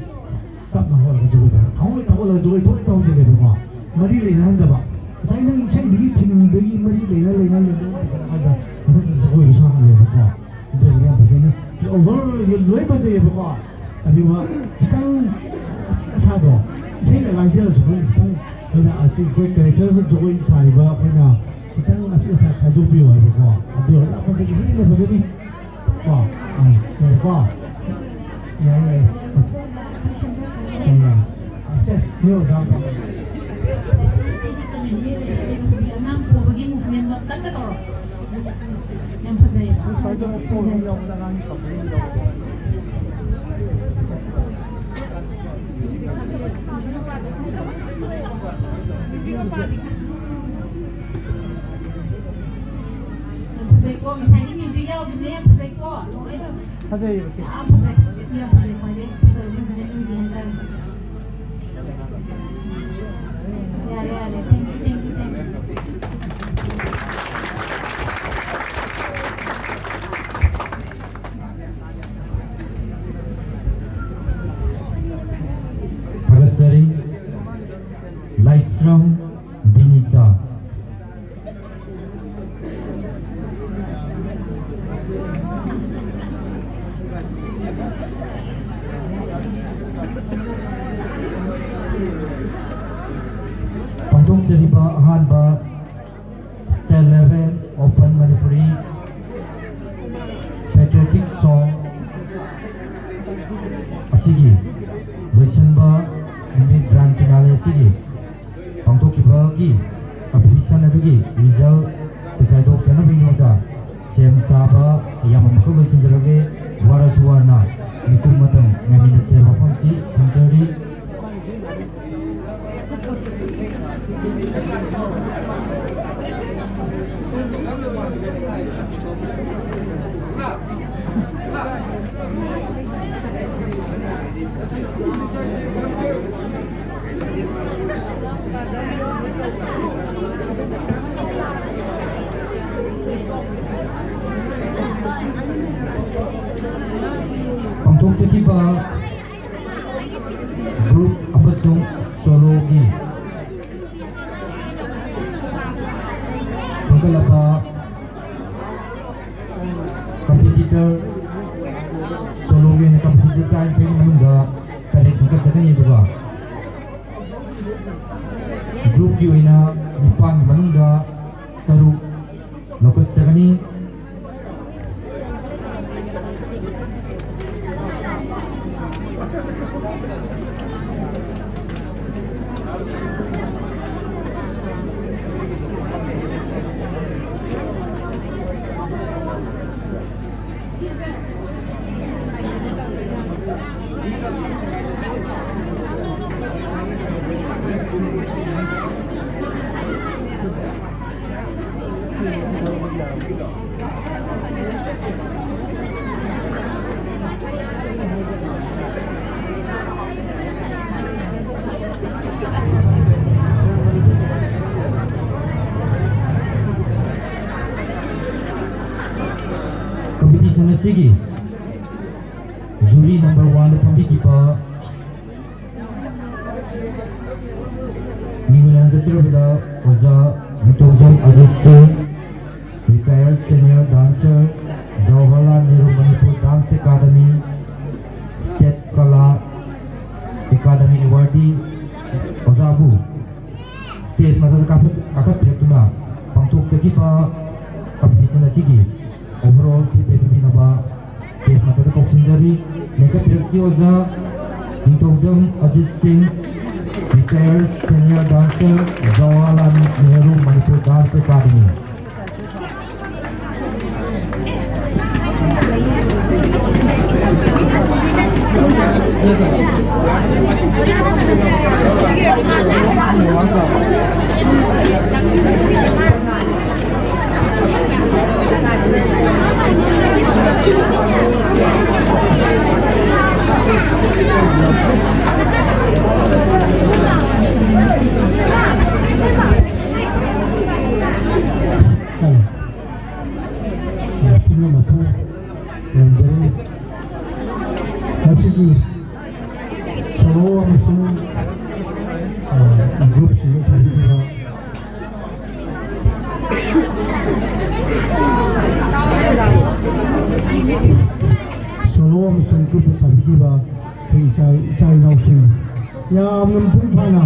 ꯇꯞꯅ ꯍꯧꯒꯠꯂꯒ ꯖꯒꯣꯏ ꯇꯧꯕ꯫ ꯊꯑꯣꯏ ꯊꯧꯒꯠꯂꯒ ꯖꯒꯣꯏ ꯊꯑꯣꯏ ꯇꯧꯁꯤꯜꯂꯦꯕꯀꯣ꯫ ꯃꯔꯤ ꯂꯩꯅꯍꯟꯗꯕ꯫ ꯉꯁꯥꯏ ꯅꯪ ꯏꯁꯩꯗꯨꯒꯤ ꯊꯤꯝꯗꯨꯒꯤ ꯃꯔꯤ ꯂꯩꯅ ꯂꯩꯅ ꯂꯩꯅ ꯍꯥꯏꯗ ꯃꯊꯪꯗ ꯖꯒꯣꯏꯗꯣ ꯁꯥꯍꯜꯂꯦꯕꯀꯣ꯫ ꯑꯗꯨ ꯌꯥꯝ ꯐꯖꯅꯤ꯫ ꯑꯣꯚꯔ ꯂꯣꯏ ꯐꯖꯩꯌꯦꯕꯀꯣ꯫ ꯑꯗꯨꯒ ꯈꯤꯇꯪ ꯑꯆꯤꯛ ꯑꯁꯥꯗꯣ ꯏꯁꯩꯅ ꯂꯥꯡꯖꯔꯁꯨ ꯑꯩꯈꯣꯏ ꯈꯤꯇꯪ ꯑꯩꯈꯣꯏꯅ ꯑꯆꯤꯛ ꯑꯩꯈꯣꯏ ꯀꯦꯔꯦꯛꯇꯔꯁꯤꯗ ꯖꯒꯣꯏ ꯁꯥꯔꯤꯕ ꯑꯩꯈꯣꯏꯅ ꯈꯤꯇꯪ ꯑꯆꯤꯛ ꯑꯁꯥ ꯈꯥꯏꯗꯣꯛꯄꯤꯌꯨ ꯍꯥꯏꯕꯀꯣ꯫ ꯑꯗꯨ ꯌꯥꯝ ꯐꯖꯅꯤ, ꯍꯦꯟꯅ ꯐꯖꯅꯤ꯫ ꯀꯣ? ꯑꯥ, ꯌꯥꯏꯀꯣ? ꯌꯥꯏ, ꯌꯥꯏ꯫ ꯌꯥꯏ, ꯌꯥꯏ꯫ ꯁꯦ, ꯅꯣꯏ ꯑꯣꯖꯥ ꯑꯝꯇ꯫ ꯍꯧꯖꯤꯛ ꯑꯉꯥꯡ ꯄꯣꯕꯒꯤ ꯃꯨꯚꯃꯦꯟꯗꯣ ꯑꯝꯇꯪꯒ ꯇꯧꯔꯣ꯫ ꯌꯥꯝ ꯐꯖꯩꯌꯦ꯫ ꯁ꯭ꯋꯥꯏꯗ ꯄꯣꯕ ꯌꯥꯎꯕꯗ ꯑꯉꯥꯡꯒꯤ ꯀꯝꯄ꯭ꯂꯦꯟ ꯌꯥꯎꯕꯗꯣ꯫ ꯌꯥꯝ ꯐꯖꯩꯀꯣ, ꯉꯁꯥꯏꯒꯤ ꯃ꯭ꯌꯨꯖꯤꯛ ꯌꯥꯎꯕꯅꯦ, ꯌꯥꯝ ꯐꯖꯩꯀꯣ꯫ ꯐꯖꯩꯌꯦꯕ ꯁꯤ꯫ ꯌꯥꯝ ꯐꯖꯩ, ꯁꯤ ꯌꯥꯝ ꯐꯖꯩ, ꯈ꯭ꯋꯥꯏꯗꯒꯤ ꯐꯖꯕ ꯃꯤꯗꯨꯅ ꯅꯣꯏꯒꯤ ꯍꯥꯏꯇꯥꯔꯦ꯫ ꯌꯥꯔꯦ, ꯌꯥꯔꯦ, thank you, thank you, thank you꯫ ꯊꯥꯒꯠꯆꯔꯤ꯫ ꯂꯥꯏꯁ꯭ꯔꯝ ꯕꯤꯅꯤꯇꯥ꯫ ꯄꯥꯡꯊꯣꯛꯆꯔꯤꯕ ꯑꯍꯥꯟꯕ State Level Open Manipuri Patriotic Song ꯑꯁꯤꯒꯤ ꯂꯣꯏꯁꯤꯟꯕ ꯅꯨꯃꯤꯠ Grand Finale ꯑꯁꯤꯒꯤ ꯄꯥꯡꯊꯣꯛꯈꯤꯕꯒꯤ competition ꯑꯗꯨꯒꯤ result ꯈꯨꯁꯥꯏꯗꯣꯛꯆꯅꯕꯒꯤꯗꯃꯛꯇ ꯁꯦꯝ ꯁꯥꯕ ꯌꯥꯝ ꯑꯃꯈꯛ ꯂꯣꯏꯁꯤꯟꯖꯔꯒꯦ꯫ ꯋꯥꯔꯁꯨ ꯋꯥꯅ ꯃꯤꯀꯨꯞ ꯃꯇꯝ ꯉꯥꯏꯃꯤꯟꯅꯁꯦ꯫ ꯃꯐꯝꯁꯤ ꯊꯝꯖꯔꯤ꯫ ꯄꯥꯡꯊꯣꯛꯆꯈꯤꯕ group ꯑꯃꯁꯨꯡ soloꯒꯤ ꯈꯟꯒꯠꯂꯕ competitor, soloꯒꯤ ꯑꯣꯏꯅ competitor ꯇꯔꯥꯅꯤꯊꯣꯏꯒꯤ ꯃꯅꯨꯡꯗ ꯇꯔꯦꯠ ꯈꯟꯒꯠꯆꯒꯅꯤ, ꯑꯗꯨꯒ groupꯀꯤ ꯑꯣꯏꯅ ꯅꯤꯄꯥꯟꯒꯤ ꯃꯅꯨꯡꯗ ꯇꯔꯨꯛ ꯂꯧꯈꯠꯆꯒꯅꯤ꯫ Competition ꯑꯁꯤꯒꯤ jury number one ꯗ ꯐꯝꯕꯤꯈꯤꯕ ꯃꯤꯡ ꯑꯣꯏꯅ ꯍꯟꯒꯠꯆꯔꯕꯗ ꯑꯣꯖꯥ ꯃꯇꯧꯖꯝ ꯑꯖꯤꯠ ꯁꯤꯡ, retired senior dancer, Jawaharlal Nehru Manipur Dance Academy, state ꯀꯂꯥ ꯁ꯭ꯇꯦꯖ ꯃꯊꯛꯇ ꯀꯥꯈꯠ- ꯀꯥꯈꯠꯄꯤꯔꯛꯇꯨꯅ ꯄꯥꯡꯊꯣꯛꯆꯈꯤꯕ ꯀꯝꯄꯤꯇꯤꯁꯟ ꯑꯁꯤꯒꯤ ꯑꯣꯚꯔꯑꯣꯜ ꯐꯤꯗꯕꯦꯛ ꯄꯤꯕꯤꯅꯕ ꯁ꯭ꯇꯦꯖ ꯃꯊꯛꯇ ꯀꯧꯁꯤꯟꯖꯔꯤ꯫ ꯂꯦꯡꯈꯠꯄꯤꯔꯛꯁꯤ ꯑꯣꯖꯥ ꯅꯤꯡꯊꯧꯖꯝ ꯑꯖꯤꯠ ꯁꯤꯡ, retired senior dancer, Jawaharlal Nehru Manipur Dance Academy꯫ ꯄꯨꯝꯅꯃꯛꯄꯨ ꯈꯨꯔꯨꯝꯖꯔꯤ꯫ ꯉꯁꯤꯒꯤ ꯁꯣꯂꯣ ꯑꯃꯁꯨꯡ, ꯑ, ꯒ꯭ꯔꯨꯞꯁꯤꯡꯗ ꯁꯥꯕꯤꯈꯤꯕ, ꯁꯣꯂꯣ ꯑꯃꯁꯨꯡ ꯒ꯭ꯔꯨꯞꯇ ꯁꯥꯕꯤꯈꯤꯕ ꯑꯩꯈꯣꯏ ꯏꯆꯥ, ꯏꯆꯥ ꯏꯅꯥꯎꯁꯤꯡ ꯌꯥꯝꯅ ꯃꯄꯨꯡ ꯐꯥꯅ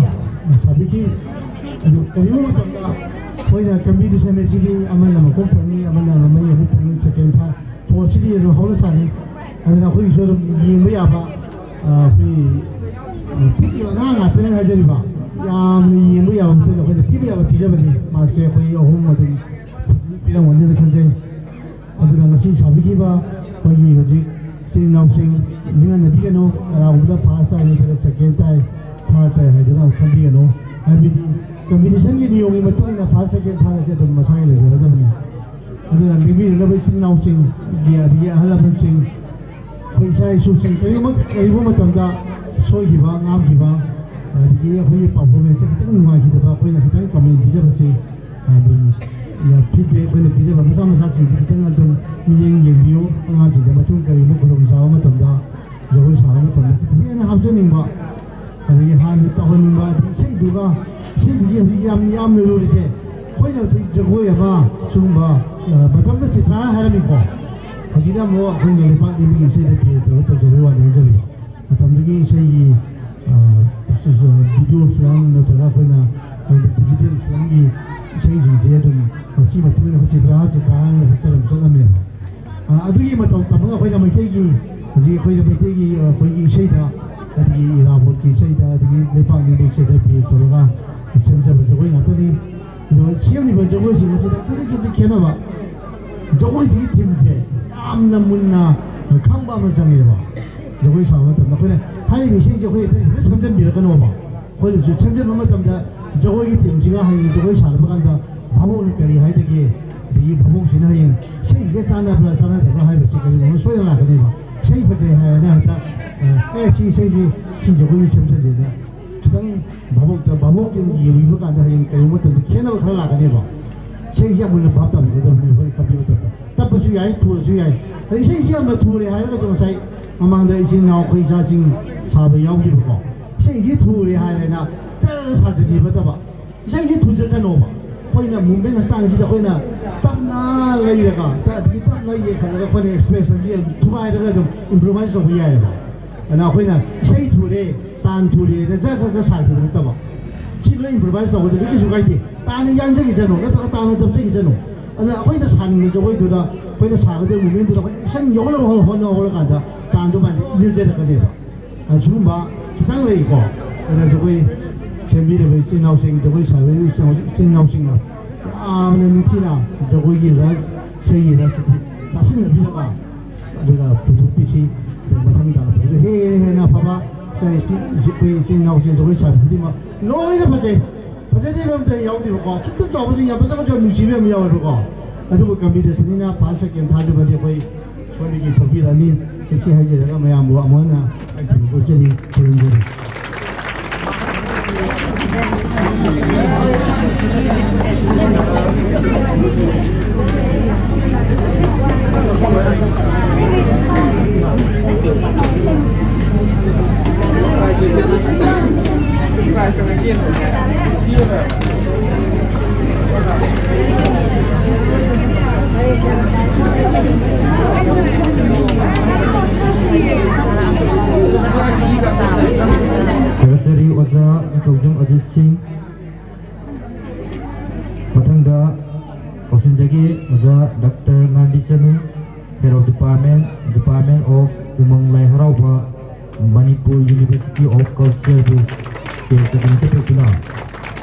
ꯁꯥꯕꯤꯈꯤ꯫ ꯑꯗꯨ ꯀꯔꯤꯒꯨꯝꯕ ꯃꯇꯝꯗ ꯑꯩꯈꯣꯏꯅ ꯀꯝꯄꯤꯇꯤꯁꯟ ꯑꯁꯤꯗꯤ ꯑꯃꯅ ꯃꯀꯣꯛ ꯊꯪꯉꯤ, ꯑꯃꯅ ꯃꯃꯩ ꯑꯃꯨꯛ ꯊꯪꯉꯤ, ꯁꯦꯀꯦꯟ ꯊꯥꯔꯠ, ꯐꯣꯔꯠꯁꯤꯗꯤ ꯑꯗꯨꯝ ꯍꯧꯅ ꯁꯥꯅꯤ꯫ ꯑꯗꯨꯅ ꯑꯩꯈꯣꯏꯒꯤꯁꯨ ꯑꯗꯨꯝ ꯌꯦꯡꯕ ꯌꯥꯕ, ꯑ, ꯑꯩꯈꯣꯏ, ꯑ, ꯄꯤꯛꯂꯤꯕ ꯑꯉꯥꯡ ꯉꯥꯛꯇꯅꯤ ꯍꯥꯏꯖꯔꯤꯕ, ꯌꯥꯝꯅ ꯌꯦꯡꯕ ꯌꯥꯕ ꯃꯇꯝꯗ ꯑꯩꯈꯣꯏꯅ ꯄꯤꯕ ꯌꯥꯕ ꯄꯤꯖꯕꯅꯤ꯫ ꯃꯥꯔꯛꯁꯦ ꯑꯩꯈꯣꯏ ꯑꯍꯨꯝ ꯑꯗꯨꯝ ꯐꯖꯅ ꯄꯤꯔꯝꯒꯅꯤꯅ ꯈꯟꯖꯩ꯫ ꯑꯗꯨꯅ ꯉꯁꯤ ꯁꯥꯕꯤꯈꯤꯕ ꯑꯩꯈꯣꯏꯒꯤ ꯍꯧꯖꯤꯛ ꯏꯆꯤꯜ ꯏꯅꯥꯎꯁꯤꯡ ꯅꯤꯡꯍꯟꯅꯕꯤꯒꯅꯨ, ꯀꯅꯥꯒꯨꯝꯕꯗ ꯐꯥꯔꯁ ꯇꯥꯏ ꯅꯠꯇ꯭ꯔꯒ ꯁꯦꯀꯦꯟ ꯇꯥꯏ, ꯊꯥꯔꯠ ꯇꯥꯏ ꯍꯥꯏꯗꯨꯅ ꯑꯃꯨꯛ ꯈꯟꯕꯤꯒꯅꯨ꯫ ꯍꯥꯏꯕꯗꯤ ꯀꯝꯄꯤꯇꯤꯁꯟꯒꯤ ꯅꯤꯌꯣꯝꯒꯤ ꯃꯇꯨꯡ ꯏꯟꯅ ꯐꯥꯔꯁ, ꯁꯦꯀꯦꯟ, ꯊꯥꯔꯠ ꯑꯁꯤ ꯑꯗꯨꯝ ꯃꯁꯥꯒꯤ ꯂꯩꯖꯒꯗꯕꯅꯤ꯫ ꯑꯗꯨꯅ ꯂꯦꯡꯕꯤꯔꯛꯂꯕ ꯏꯆꯤꯜ ꯏꯅꯥꯎꯁꯤꯡꯒꯤ ꯑꯗꯒꯤ ꯑꯍꯜ ꯂꯃꯟꯁꯤꯡ, ꯑꯩꯈꯣꯏ ꯏꯆꯥ ꯏꯁꯨꯁꯤꯡ ꯀꯔꯤꯒꯨꯝꯕ, ꯀꯔꯤꯒꯨꯝꯕ ꯃꯇꯝꯗ ꯁꯣꯏꯈꯤꯕ, ꯉꯥꯝꯈꯤꯕ, ꯑꯗꯒꯤ ꯑꯩꯈꯣꯏꯒꯤ ꯄꯔꯐꯣꯔꯃꯦꯟꯁꯇ ꯈꯤꯇꯪ ꯅꯨꯡꯉꯥꯏꯈꯤꯗꯕ ꯑꯩꯈꯣꯏꯅ ꯈꯤꯇꯪ ꯀꯃꯦꯟ ꯄꯤꯖꯕꯁꯤ ꯑꯗꯨꯝ ꯐꯤꯗꯕꯦꯛ ꯑꯩꯈꯣꯏꯅ ꯄꯤꯖꯕ ꯃꯆꯥ ꯃꯆꯥꯁꯤꯡꯁꯤ ꯈꯤꯇꯪ ꯑꯗꯨꯝ ꯃꯤꯠꯌꯦꯡ ꯌꯦꯡꯕꯤꯌꯨ꯫ ꯑꯉꯥꯡꯁꯤꯡꯗ ꯃꯇꯨꯡ ꯀꯔꯤꯒꯨꯝꯕ ꯈꯨꯗꯣꯡꯆꯥꯕ ꯃꯇꯝꯗ, ꯖꯒꯣꯏ ꯁꯥꯕ ꯃꯇꯝꯗ ꯈꯤꯇꯪ ꯍꯦꯟꯅ ꯍꯥꯞꯆꯅꯤꯡꯕ, ꯑꯗꯒꯤ ꯍꯥꯟꯅ ꯇꯧꯍꯟꯅꯤꯡꯕ, ꯑꯗꯒꯤ ꯏꯁꯩꯗꯨꯒ, ꯏꯁꯩꯗꯨꯒꯤ ꯍꯧꯖꯤꯛ ꯌꯥꯝ, ꯌꯥꯝꯅ ꯂꯨꯔꯤꯁꯦ, ꯑꯩꯈꯣꯏꯅ ꯍꯧꯖꯤꯛ ꯖꯒꯣꯏ ꯑꯃ ꯁꯤꯒꯨꯝꯕ, ꯑ, ꯃꯇꯝꯗ ꯆꯤꯇ꯭ꯔꯥꯅ ꯍꯥꯏꯔꯝꯃꯤꯀꯣ, ꯍꯧꯖꯤꯛꯅ ꯑꯃꯨꯛ ꯑꯩꯈꯣꯏꯅ ꯂꯩꯄꯥꯛ ꯅꯤꯡꯕꯒꯤ ꯏꯁꯩꯗ ꯕꯦꯁ ꯇꯧꯔꯒ ꯇꯧꯖꯕꯒꯤ ꯋꯥꯅꯤ ꯍꯥꯏꯖꯔꯤꯕ꯫ ꯃꯇꯝꯗꯨꯒꯤ ꯏꯁꯩꯒꯤ, ꯑ, ꯁ-, ꯁ-, ꯚꯤꯗꯤꯑꯣ ꯐꯤꯂꯝ ꯅꯠꯇ꯭ꯔꯒ ꯑꯩꯈꯣꯏꯅ, ꯑꯩꯈꯣꯏ ꯗꯤꯖꯤꯇꯦꯜ ꯐꯤꯂꯝꯒꯤ ꯏꯁꯩꯁꯤꯡꯁꯦ ꯑꯗꯨꯝ ꯃꯁꯤ ꯃꯇꯨꯡ ꯏꯟꯅ ꯑꯩꯈꯣꯏ ꯆꯤꯇ꯭ꯔꯥ ꯆꯤꯇ꯭ꯔꯥ ꯍꯥꯏꯅ ꯆꯠꯆꯔꯝ ꯆꯠꯂꯝꯃꯦꯕ꯫ ꯑ, ꯑꯗꯨꯒꯤ ꯃꯇꯧ ꯇꯝꯃꯒ ꯑꯩꯈꯣꯏꯅ ꯃꯩꯇꯩꯒꯤ, ꯍꯧꯖꯤꯛ ꯑꯩꯈꯣꯏꯅ ꯃꯩꯇꯩꯒꯤ, ꯑ, ꯑꯩꯈꯣꯏꯒꯤ ꯏꯁꯩꯗ, ꯑꯗꯒꯤ ꯏꯔꯥꯕꯣꯠꯀꯤ ꯏꯁꯩꯗ, ꯑꯗꯒꯤ ꯂꯩꯄꯥꯛ ꯅꯤꯡꯕ ꯏꯁꯩꯗ ꯕꯦꯁ ꯇꯧꯔꯒ ꯁꯦꯝꯖꯕ ꯖꯒꯣꯏ ꯉꯥꯛꯇꯅꯤ꯫ ꯑꯗꯨꯒ ꯁꯦꯝꯂꯤꯕ ꯖꯒꯣꯏꯁꯤꯡ ꯑꯁꯤꯗ ꯈꯖꯤꯛ ꯈꯖꯤꯛ ꯈꯦꯠꯅꯕ, ꯖꯒꯣꯏꯁꯤꯒꯤ ꯊꯤꯝꯁꯦ ꯌꯥꯝꯅ ꯃꯨꯟꯅ ꯈꯪꯕ ꯑꯃ ꯆꯪꯉꯦꯕ꯫ ꯖꯒꯣꯏ ꯁꯥꯕ ꯃꯇꯝꯗ ꯑꯩꯈꯣꯏꯅ ꯍꯥꯏꯔꯤꯕ ꯏꯁꯩꯁꯦ ꯑꯩꯈꯣꯏ ꯍꯦꯛꯇ, ꯍꯦꯛꯇ ꯁꯦꯝꯖꯤꯟꯕꯤꯔꯛꯀꯅꯣꯕ꯫ ꯑꯩꯈꯣꯏꯅꯁꯨ ꯁꯦꯝꯖꯤꯟꯕ ꯃꯇꯝꯗ ꯖꯒꯣꯏꯒꯤ ꯊꯤꯝꯁꯤꯒ ꯍꯌꯦꯡ ꯖꯒꯣꯏ ꯁꯥꯔꯛꯄ ꯀꯥꯟꯗ ꯚꯥꯕꯣꯛꯅ ꯀꯔꯤ ꯍꯥꯏꯗꯒꯦ, ꯑꯗꯒꯤ ꯚꯥꯕꯣꯛꯁꯤꯅ ꯍꯌꯦꯡ ꯏꯁꯩꯁꯤꯒ ꯆꯥꯟꯅꯕ꯭ꯔꯥ ꯆꯥꯟꯅꯗꯕ꯭ꯔꯥ ꯍꯥꯏꯕꯁꯤ ꯀꯔꯤꯒꯨꯝꯕ ꯁꯣꯏꯗꯅ ꯂꯥꯛꯀꯅꯦꯕ꯫ ꯏꯁꯩ ꯐꯖꯩ ꯍꯥꯏꯔꯅ ꯍꯦꯛꯇ, ꯑꯦ, ꯁꯤ ꯏꯁꯩꯁꯤ, ꯁꯤ ꯖꯒꯣꯏꯁꯤ ꯁꯦꯝꯖꯟꯁꯦꯅ ꯈꯤꯇꯪ ꯚꯥꯕꯣꯛꯇ, ꯚꯥꯕꯣꯛꯀꯤ ꯌꯦꯡꯕꯤꯕ ꯀꯥꯟꯗ ꯍꯌꯦꯡ ꯀꯔꯤꯒꯨꯝꯕ ꯃꯇꯝꯗ ꯈꯦꯠꯅꯕ ꯈꯔ ꯂꯥꯛꯀꯅꯦꯕ꯫ ꯏꯁꯩꯁꯤ ꯌꯥꯝ ꯃꯨꯟꯅ ꯚꯥꯞ ꯇꯥꯕꯤꯒꯗꯕꯅꯦ ꯑꯩꯈꯣꯏꯅ ꯈꯟꯕ ꯃꯇꯝꯗ꯫ ꯇꯞꯄꯁꯨ ꯌꯥꯏ, ꯊꯨꯔꯁꯨ ꯌꯥꯏ꯫ ꯑꯗ ꯏꯁꯩꯁꯤ ꯌꯥꯝꯅ ꯊꯨꯔꯦ ꯍꯥꯏꯔꯒꯁꯨ ꯉꯁꯥꯏ ꯃꯃꯥꯡꯗ ꯏꯆꯤꯟ ꯏꯅꯥꯎ ꯑꯩꯈꯣꯏ ꯏꯆꯥꯁꯤꯡ ꯁꯥꯕ ꯌꯥꯎꯈꯤꯕꯀꯣ꯫ ꯏꯁꯩꯁꯤ ꯊꯨꯔꯦ ꯍꯥꯏꯔꯦꯅ ꯖꯔ ꯁꯥꯖꯟꯈꯤꯕ ꯅꯠꯇꯕ꯫ ꯏꯁꯩꯁꯤ ꯊꯨꯖꯁꯅꯣꯕ꯫ ꯑꯩꯈꯣꯏꯅ ꯃꯨꯚꯃꯦꯟ ꯍꯛꯆꯥꯡꯁꯤꯗ ꯑꯩꯈꯣꯏꯅ ꯇꯞꯅ ꯂꯩꯔꯒ, ꯇ-, ꯑꯗꯒꯤ ꯇꯞꯅ ꯌꯦꯡꯈꯠꯂꯒ ꯑꯩꯈꯣꯏꯅ ꯑꯦꯛꯁꯄ꯭ꯔꯦꯁꯟꯁꯤ ꯌꯥꯝ ꯊꯨꯒꯥꯏꯔꯒ ꯑꯗꯨꯝ ꯏꯝꯄ꯭ꯔꯣꯚꯥꯏꯁ ꯇꯧꯕ ꯌꯥꯏꯑꯕ꯫ ꯑꯗꯨꯅ ꯑꯩꯈꯣꯏꯅ ꯏꯁꯩ ꯊꯨꯔꯦ, ꯇꯥꯟ ꯊꯨꯔꯦꯅ ꯖꯠ ꯖꯠ ꯖꯠ ꯁꯥꯏꯈꯤꯕ ꯅꯠꯇꯕ꯫ ꯁꯤ ꯂꯣꯏ ꯏꯝꯄ꯭ꯔꯣꯚꯥꯏꯁ ꯇꯧꯕꯗꯗꯤ ꯀꯩꯁꯨ ꯀꯥꯏꯗꯦ꯫ ꯇꯥꯟꯅ ꯌꯥꯡꯖꯈꯤꯁꯅꯨ, ꯅꯠꯇ꯭ꯔꯒ ꯇꯥꯟꯅ ꯇꯞꯆꯈꯤꯁꯅꯨ꯫ ꯑꯗꯨꯅ ꯑꯩꯈꯣꯏꯅ ꯁꯥꯅꯤꯡꯕ ꯖꯒꯣꯏꯗꯨꯗ, ꯑꯩꯈꯣꯏꯅ ꯁꯥꯒꯗꯕ ꯃꯨꯚꯃꯦꯟꯗꯨꯗ ꯑꯩꯈꯣꯏꯅ ꯑꯦꯛꯁꯟ ꯌꯧꯅꯕ ꯍꯣꯠꯅ-, ꯍꯣꯠꯅ-, ꯍꯣꯠꯅꯀꯥꯟꯗ ꯇꯥꯟꯗꯨ ꯃꯥꯅ ꯏꯔꯖꯔꯛꯀꯅꯦꯕ꯫ ꯑꯁꯤꯒꯨꯝꯕ ꯈꯤꯇꯪ ꯂꯩꯀꯣ꯫ ꯑꯗꯨꯅ ꯖꯒꯣꯏ ꯁꯦꯝꯕꯤꯔꯤꯕ ꯏꯆꯤꯟ ꯏꯅꯥꯎꯁꯤꯡ, ꯖꯒꯣꯏ ꯁꯥꯕꯤꯔꯤꯕ ꯏꯆꯤꯟ ꯏꯅꯥꯎꯁꯤꯡ, ꯏꯆꯤꯟ ꯏꯅꯥꯎꯁꯤꯡꯅ ꯌꯥꯝꯅ ꯅꯤꯡꯊꯤꯅ ꯖꯒꯣꯏꯒꯤ ꯔꯁ, ꯏꯁꯩꯒꯤ ꯔꯁ ꯑꯗꯨ ꯆꯥꯁꯤꯟꯅꯕꯤꯔꯒ, ꯑꯗꯨꯒ ꯄꯨꯊꯣꯛꯄꯤꯁꯤ꯫ ꯑꯗꯨꯒ ꯃꯊꯪ ꯇꯥꯔꯛꯄꯗꯁꯨ ꯍꯦꯟꯅ ꯍꯦꯟꯅ ꯑꯐꯕ ꯏꯆꯥ ꯏꯁꯤ-, ꯏꯁꯤ-, ꯑꯩꯈꯣꯏ ꯏꯆꯤꯟ ꯏꯅꯥꯎꯁꯤꯡ ꯖꯒꯣꯏ ꯁꯥꯕꯤ ꯈꯨꯗꯤꯡꯃꯛ ꯂꯣꯏꯅ ꯐꯖꯩ꯫ ꯐꯖꯗꯦꯕ ꯑꯝꯇ ꯌꯥꯎꯗꯦꯕꯀꯣ꯫ ꯁꯨꯝꯇ ꯆꯥꯎꯕꯁꯤꯡ ꯌꯥꯝ ꯐꯖ ꯐꯖꯕ ꯅꯨꯡꯁꯤꯕ ꯌꯥꯝ ꯌꯥꯎꯋꯦꯕꯀꯣ꯫ ꯑꯗꯨꯕꯨ ꯀꯝꯄꯤꯇꯤꯁꯟꯅꯤꯅ ꯐꯥꯔꯁ ꯁꯦꯀꯦꯟ ꯊꯥꯔꯠꯇꯨꯃꯗꯤ ꯑꯩꯈꯣꯏ ꯁꯣꯝꯗꯒꯤ ꯊꯣꯛꯄꯤꯔꯛꯑꯅꯤ꯫ ꯃꯁꯤ ꯍꯥꯏꯖꯔꯒ ꯃꯌꯥꯝꯕꯨ ꯑꯃꯨꯛ ꯍꯟꯅ ꯎꯠꯆꯔꯤ, ꯈꯨꯔꯨꯝꯖꯔꯤ꯫ ꯊꯥꯒꯠꯆꯔꯤ ꯑꯣꯖꯥ ꯅꯤꯡꯊꯧꯖꯝ ꯑꯖꯤꯠ ꯁꯤꯡ꯫ ꯑꯣꯖꯥ doctor ꯉꯥꯟꯕꯤ ꯁꯅꯨ, Head of Department, Department of ꯎꯃꯪ ꯂꯥꯏ ꯍꯔꯥꯎꯕ, Manipur University of Culture ꯕꯨ ꯆꯦꯟ ꯇꯧꯗꯨꯅ ꯀꯠꯊꯣꯛꯇꯨꯅ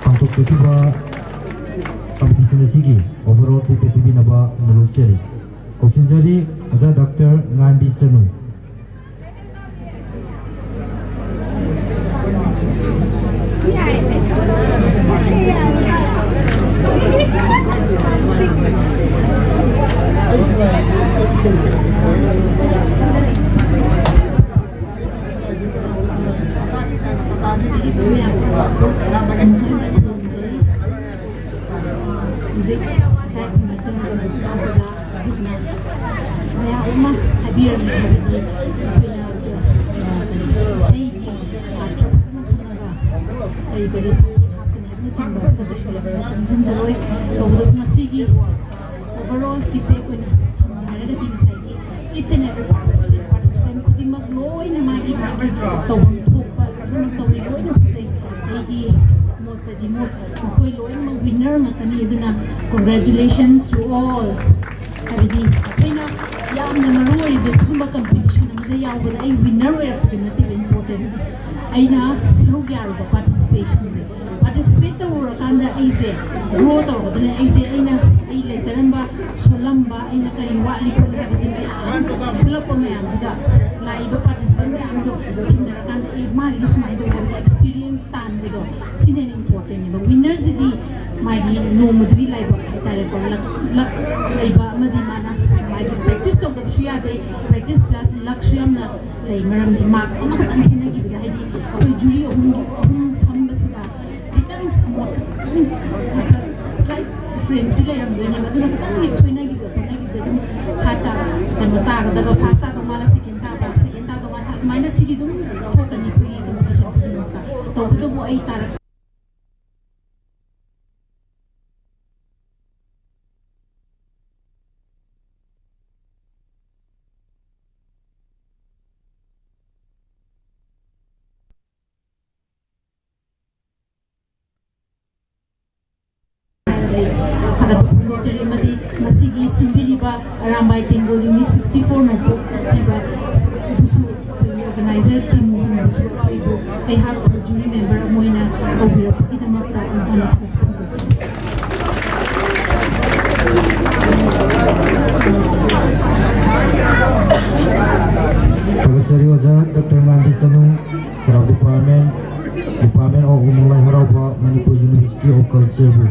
ꯄꯥꯡꯊꯣꯛꯆꯈꯤꯕ competition ꯑꯁꯤꯒꯤ overall feedback ꯄꯤꯕꯤꯅꯕ ꯅꯣꯜꯂꯨꯛꯆꯔꯤ꯫ ꯀꯧꯁꯤꯟꯖꯔꯤ ꯑꯣꯖꯥ ꯗꯥꯛꯇꯔ ꯉꯥꯟꯕꯤ ꯁꯅꯨ꯫ ꯍꯧꯖꯤꯛ ꯍꯧꯖꯤꯛꯅ ꯃꯌꯥꯝ ꯑꯃ ꯍꯥꯏꯕꯤꯔꯝꯃꯤ꯫ ꯍꯥꯏꯕꯗꯤ ꯑꯩꯈꯣꯏꯅ ꯏꯁꯩꯒꯤ ꯃꯥꯇ꯭ꯔ ꯐꯖꯅ ꯈꯪꯉꯒ ꯀꯔꯤ ꯀꯔꯤ ꯁꯛꯇꯤ ꯍꯥꯞꯀꯅꯤ ꯍꯥꯏꯕꯅꯆꯤꯡꯕ ꯑꯁꯤꯗ ꯀꯩꯁꯨ ꯌꯥꯝꯅ ꯆꯪꯁꯤꯟꯖꯔꯣꯏ꯫ ꯇꯧꯕꯇꯕꯨ ꯉꯁꯤꯒꯤ overall feedback ꯑꯣꯏꯅ ꯊꯝꯃꯨ ꯍꯥꯏꯔꯒꯗꯤ ꯉꯁꯥꯏꯒꯤ each and every participant, participant ꯈꯨꯗꯤꯡꯃꯛ ꯂꯣꯏꯅ ꯃꯥꯒꯤ ꯃꯥꯒꯤ ꯇꯧꯐꯝ ꯊꯣꯛꯄ ꯂꯣꯏꯅꯃꯛ ꯇꯧꯏ, ꯂꯣꯏꯅ ꯐꯖꯩ꯫ ꯑꯩꯒꯤ ꯃꯣꯠꯇꯗꯤ ꯃꯣꯏ ꯃꯈꯣꯏ ꯂꯣꯏꯅꯃꯛ winner ꯉꯥꯛꯇꯅꯤ꯫ ꯑꯗꯨꯅ congratulations to all꯫ ꯍꯥꯏꯕꯗꯤ ꯑꯩꯈꯣꯏꯅ ꯌꯥꯝꯅ ꯃꯔꯨ ꯑꯣꯏꯔꯤꯁꯦ ꯁꯤꯒꯨꯝꯕ competition ꯑꯃꯗ ꯌꯥꯎꯕꯗ ꯑꯩ winner ꯑꯣꯏꯔꯛꯄꯗꯨ ꯅꯠꯇꯦꯕ important꯫ ꯑꯩꯅ ꯁꯔꯨꯛ ꯌꯥꯔꯨꯕ participationꯁꯦ, participate ꯇꯧꯔꯨꯔꯀꯥꯟꯗ ꯑꯩꯁꯦ grow ꯇꯧꯔꯛꯀꯗꯣꯏꯅꯦ꯫ ꯑꯩꯁꯦ ꯑꯩꯅ ꯑꯩ ꯂꯩꯖꯔꯝꯕ ꯁꯣꯜꯂꯝꯕ ꯑꯩꯅ ꯀꯔꯤ ꯋꯥꯠꯂꯤ ꯈꯣꯠꯂꯤ ꯍꯥꯏꯕꯁꯦ ꯃꯌꯥꯝ ꯄꯨꯜꯂꯛꯄ ꯃꯌꯥꯝꯗꯨꯗ ꯂꯥꯛꯏꯕ participant ꯃꯌꯥꯝꯗꯣ ꯊꯦꯡꯅꯔꯀꯥꯟꯗ ꯑꯦ ꯃꯥꯒꯤꯗꯤ ꯁꯨꯃꯥꯏꯅ ꯇꯧꯕ experience ꯇꯥꯟꯕꯗꯣ ꯁꯤꯅ ꯍꯦꯟꯅ importantꯅꯦꯕ꯫ Winnerꯁꯤꯗꯤ ꯃꯥꯒꯤ ꯅꯣꯡꯃꯗꯨꯒꯤ ꯂꯥꯏꯕꯛ ꯍꯥꯏꯇꯥꯔꯦꯀꯣ, luck luck ꯂꯩꯕ ꯑꯃꯗꯤ ꯃꯥꯅ ꯃꯥꯒꯤ practice ꯇꯧꯗꯕꯁꯨ ꯌꯥꯗꯦ, practice plus luckꯁꯨ ꯌꯥꯝꯅ ꯂꯩ꯫ ꯃꯔꯝꯗꯤ mark ꯑꯃꯈꯛꯇꯪ ꯈꯦꯠꯅꯈꯤꯕꯗ ꯍꯥꯏꯗꯤ ꯑꯩꯈꯣꯏ jury ꯑꯍꯨꯝꯒꯤ ꯑꯍꯨꯝ ꯐꯝꯕꯁꯤꯗ ꯈꯤꯇꯪ ꯃꯣꯠ ꯈꯤꯇꯪ slight differenceꯇꯤ ꯂꯩꯔꯝꯗꯣꯏꯅꯦꯕ꯫ ꯑꯗꯨꯅ ꯈꯤꯇꯪ ꯍꯦꯛ ꯁꯣꯏꯅꯈꯤꯕꯗ ꯈꯣꯠꯅꯈꯤꯕꯗ ꯑꯗꯨꯝ third ꯇꯥ ꯀꯩꯅꯣ ꯇꯥꯒꯗꯕ, first ꯇꯥꯗꯧ ꯃꯥꯜꯂꯦ, second ꯇꯥꯕ, second ꯇꯥꯗꯧ ꯃꯥꯜꯂꯦ, ꯑꯗꯨꯃꯥꯏꯅ ꯁꯤꯗꯤ ꯑꯗꯨꯝ ꯊꯣꯛꯀꯅꯤ ꯑꯩꯈꯣꯏꯒꯤ competition ꯈꯨꯗꯤꯡꯃꯛꯇ꯫ ꯇꯧꯕꯇꯕꯨ ꯑꯩ ꯇꯥꯔꯛ ꯊꯥꯒꯠꯄ ꯐꯣꯡꯗꯣꯛꯆꯔꯤ ꯑꯃꯗꯤ Arambai Tenggol unit sixty four ꯅ ꯄꯣꯛꯆꯕ ꯕꯨꯁꯨ ꯑꯩꯈꯣꯏꯒꯤ organizer team ꯁꯤꯡꯕꯨꯁꯨ ꯑꯩꯈꯣꯏꯕꯨ ꯑꯩꯍꯥꯛ jury member ꯑꯃ ꯑꯣꯏꯅ ꯀꯧꯕꯤꯔꯛꯄꯒꯤꯗꯃꯛꯇ ꯍꯥꯟꯅ ꯊꯥꯒꯠꯄ ꯐꯣꯡꯗꯣꯛꯆꯔꯤ꯫ ꯊꯥꯒꯠꯆꯔꯤ ꯑꯣꯖꯥ ꯗꯥꯛꯇꯔ ꯉꯥꯟꯕꯤ ꯆꯅꯨ, ꯈꯦꯔꯥꯎ department, Department of ꯎꯃꯪ ꯂꯥꯏ ꯍꯔꯥꯎꯕ, Manipur University of Culture ꯕꯨ꯫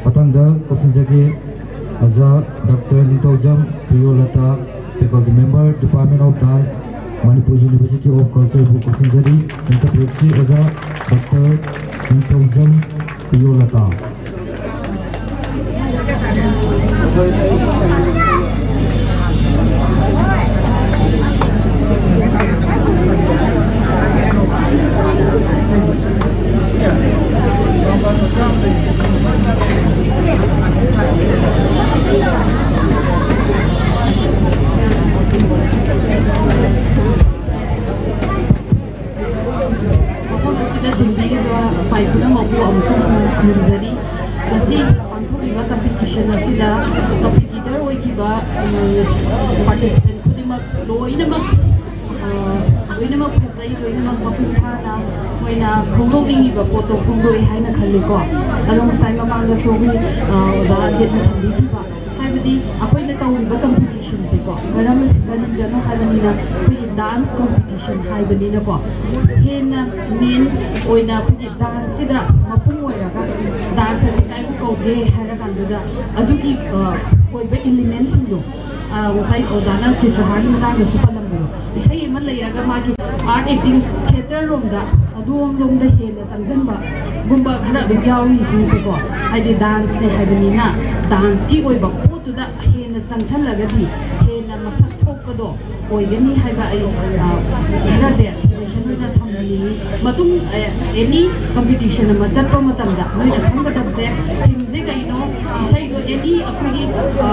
ꯃꯊꯪꯗ ꯀꯧꯁꯤꯟꯖꯒꯦ ꯑꯣꯖꯥ doctor Ningthoujam ꯄ꯭ꯔꯤꯌꯣꯂꯇꯥ, faculty member, Department of Dance, Manipur University of Culture ꯕꯨ ꯀꯧꯁꯤꯟꯖꯔꯤ꯫ ꯅꯤꯡꯊꯧꯖꯝ ꯑꯣꯖꯥ ꯗꯥꯛꯇꯔ ꯅꯤꯡꯊꯧꯖꯝ ꯄ꯭ꯔꯤꯌꯣꯂꯇꯥ꯫ ꯃꯐꯝ ꯑꯁꯤꯗ ꯇꯤꯟꯕꯤꯔꯤꯕ ꯐꯥꯏ ꯄꯨꯝꯅꯃꯛꯄꯨ ꯑꯃꯨꯛ ꯍꯟꯅ ꯈꯨꯔꯨꯝꯖꯔꯤ꯫ ꯉꯁꯤ ꯄꯥꯡꯊꯣꯛꯂꯤꯕ competition ꯑꯁꯤꯗ competitor ꯑꯣꯏꯈꯤꯕ, ꯎꯝ, participant ꯈꯨꯗꯤꯡꯃꯛ ꯂꯣꯏꯅꯃꯛ, ꯑ, ꯂꯣꯏꯅꯃꯛ ꯐꯖꯩ, ꯂꯣꯏꯅꯃꯛ ꯃꯄꯨꯡ ꯐꯥꯅ ꯃꯣꯏꯅ ꯐꯣꯡꯗꯣꯛꯅꯤꯡꯉꯤꯕ ꯄꯣꯠꯇꯣ ꯐꯣꯡꯗꯣꯛꯑꯦ ꯍꯥꯏꯅ ꯈꯜꯂꯤꯀꯣ꯫ ꯑꯗꯣ ꯉꯁꯥꯏ ꯃꯃꯥꯡꯗꯁꯨ ꯑꯩꯈꯣꯏ, ꯑ, ꯑꯣꯖꯥ ꯑꯖꯤꯠꯅ ꯊꯝꯕꯤꯈꯤꯕ, ꯍꯥꯏꯕꯗꯤ ꯑꯩꯈꯣꯏꯅ ꯇꯧꯔꯤꯕ competition ꯁꯦꯀꯣ, ꯀꯔꯝ, ꯀꯔꯤꯗꯅꯣ ꯍꯥꯏꯕꯅꯤꯅ, ꯑꯩꯈꯣꯏꯒꯤ dance competition ꯍꯥꯏꯕꯅꯤꯅꯀꯣ, ꯍꯦꯟꯅ main ꯑꯣꯏꯅ ꯑꯩꯈꯣꯏꯒꯤ dance ꯁꯤꯗ ꯃꯄꯨꯡ ꯑꯣꯏꯔꯒ dance ꯑꯁꯤ ꯀꯥꯏꯕꯨ ꯀꯧꯒꯦ ꯍꯥꯏꯔꯀꯥꯟꯗꯨꯗ ꯑꯗꯨꯒꯤ, ꯑ, ꯑꯣꯏꯕ element ꯁꯤꯡꯗꯣ, ꯑ, ꯉꯁꯥꯏ ꯑꯣꯖꯥꯅ ꯆꯤꯇ꯭ꯔꯍꯥꯔꯒꯤ ꯃꯇꯥꯡꯗꯁꯨ ꯄꯜꯂꯝꯕꯗꯣ, ꯏꯁꯩ ꯑꯃ ꯂꯩꯔꯒ ꯃꯥꯒꯤ art acting theatre ꯔꯣꯝꯗ, ꯑꯗꯣꯝꯂꯣꯝꯗ ꯍꯦꯟꯅ ꯆꯪꯁꯤꯟꯕꯒꯨꯝꯕ ꯈꯔ ꯑꯗꯨꯝ ꯌꯥꯎꯔꯤꯁꯤꯡꯁꯦꯀꯣ, ꯍꯥꯏꯗꯤ dance ꯅꯦ ꯍꯥꯏꯕꯅꯤꯅ dance ꯀꯤ ꯑꯣꯏꯕ ꯄꯣꯠꯇꯨꯗ ꯍꯦꯟꯅ ꯆꯪꯁꯜꯂꯒꯗꯤ ꯍꯦꯟꯅ ꯃꯁꯛ ꯊꯣꯛꯄꯗꯣ ꯑꯣꯏꯒꯅꯤ ꯍꯥꯏꯕ ꯑꯩ, ꯑ, ꯈꯔꯁꯦ suggestion ꯑꯣꯏꯅ ꯊꯝꯅꯤꯡꯉꯤ꯫ ꯃꯇꯨꯡ, ꯑ, any competition ꯑꯃ ꯆꯠꯄ ꯃꯇꯝꯗ ꯅꯣꯏꯅ ꯈꯪꯒꯗꯕꯁꯦ, theme ꯁꯦ ꯀꯩꯅꯣ, ꯏꯁꯩꯗꯣ any ꯑꯩꯈꯣꯏꯒꯤ, ꯑ,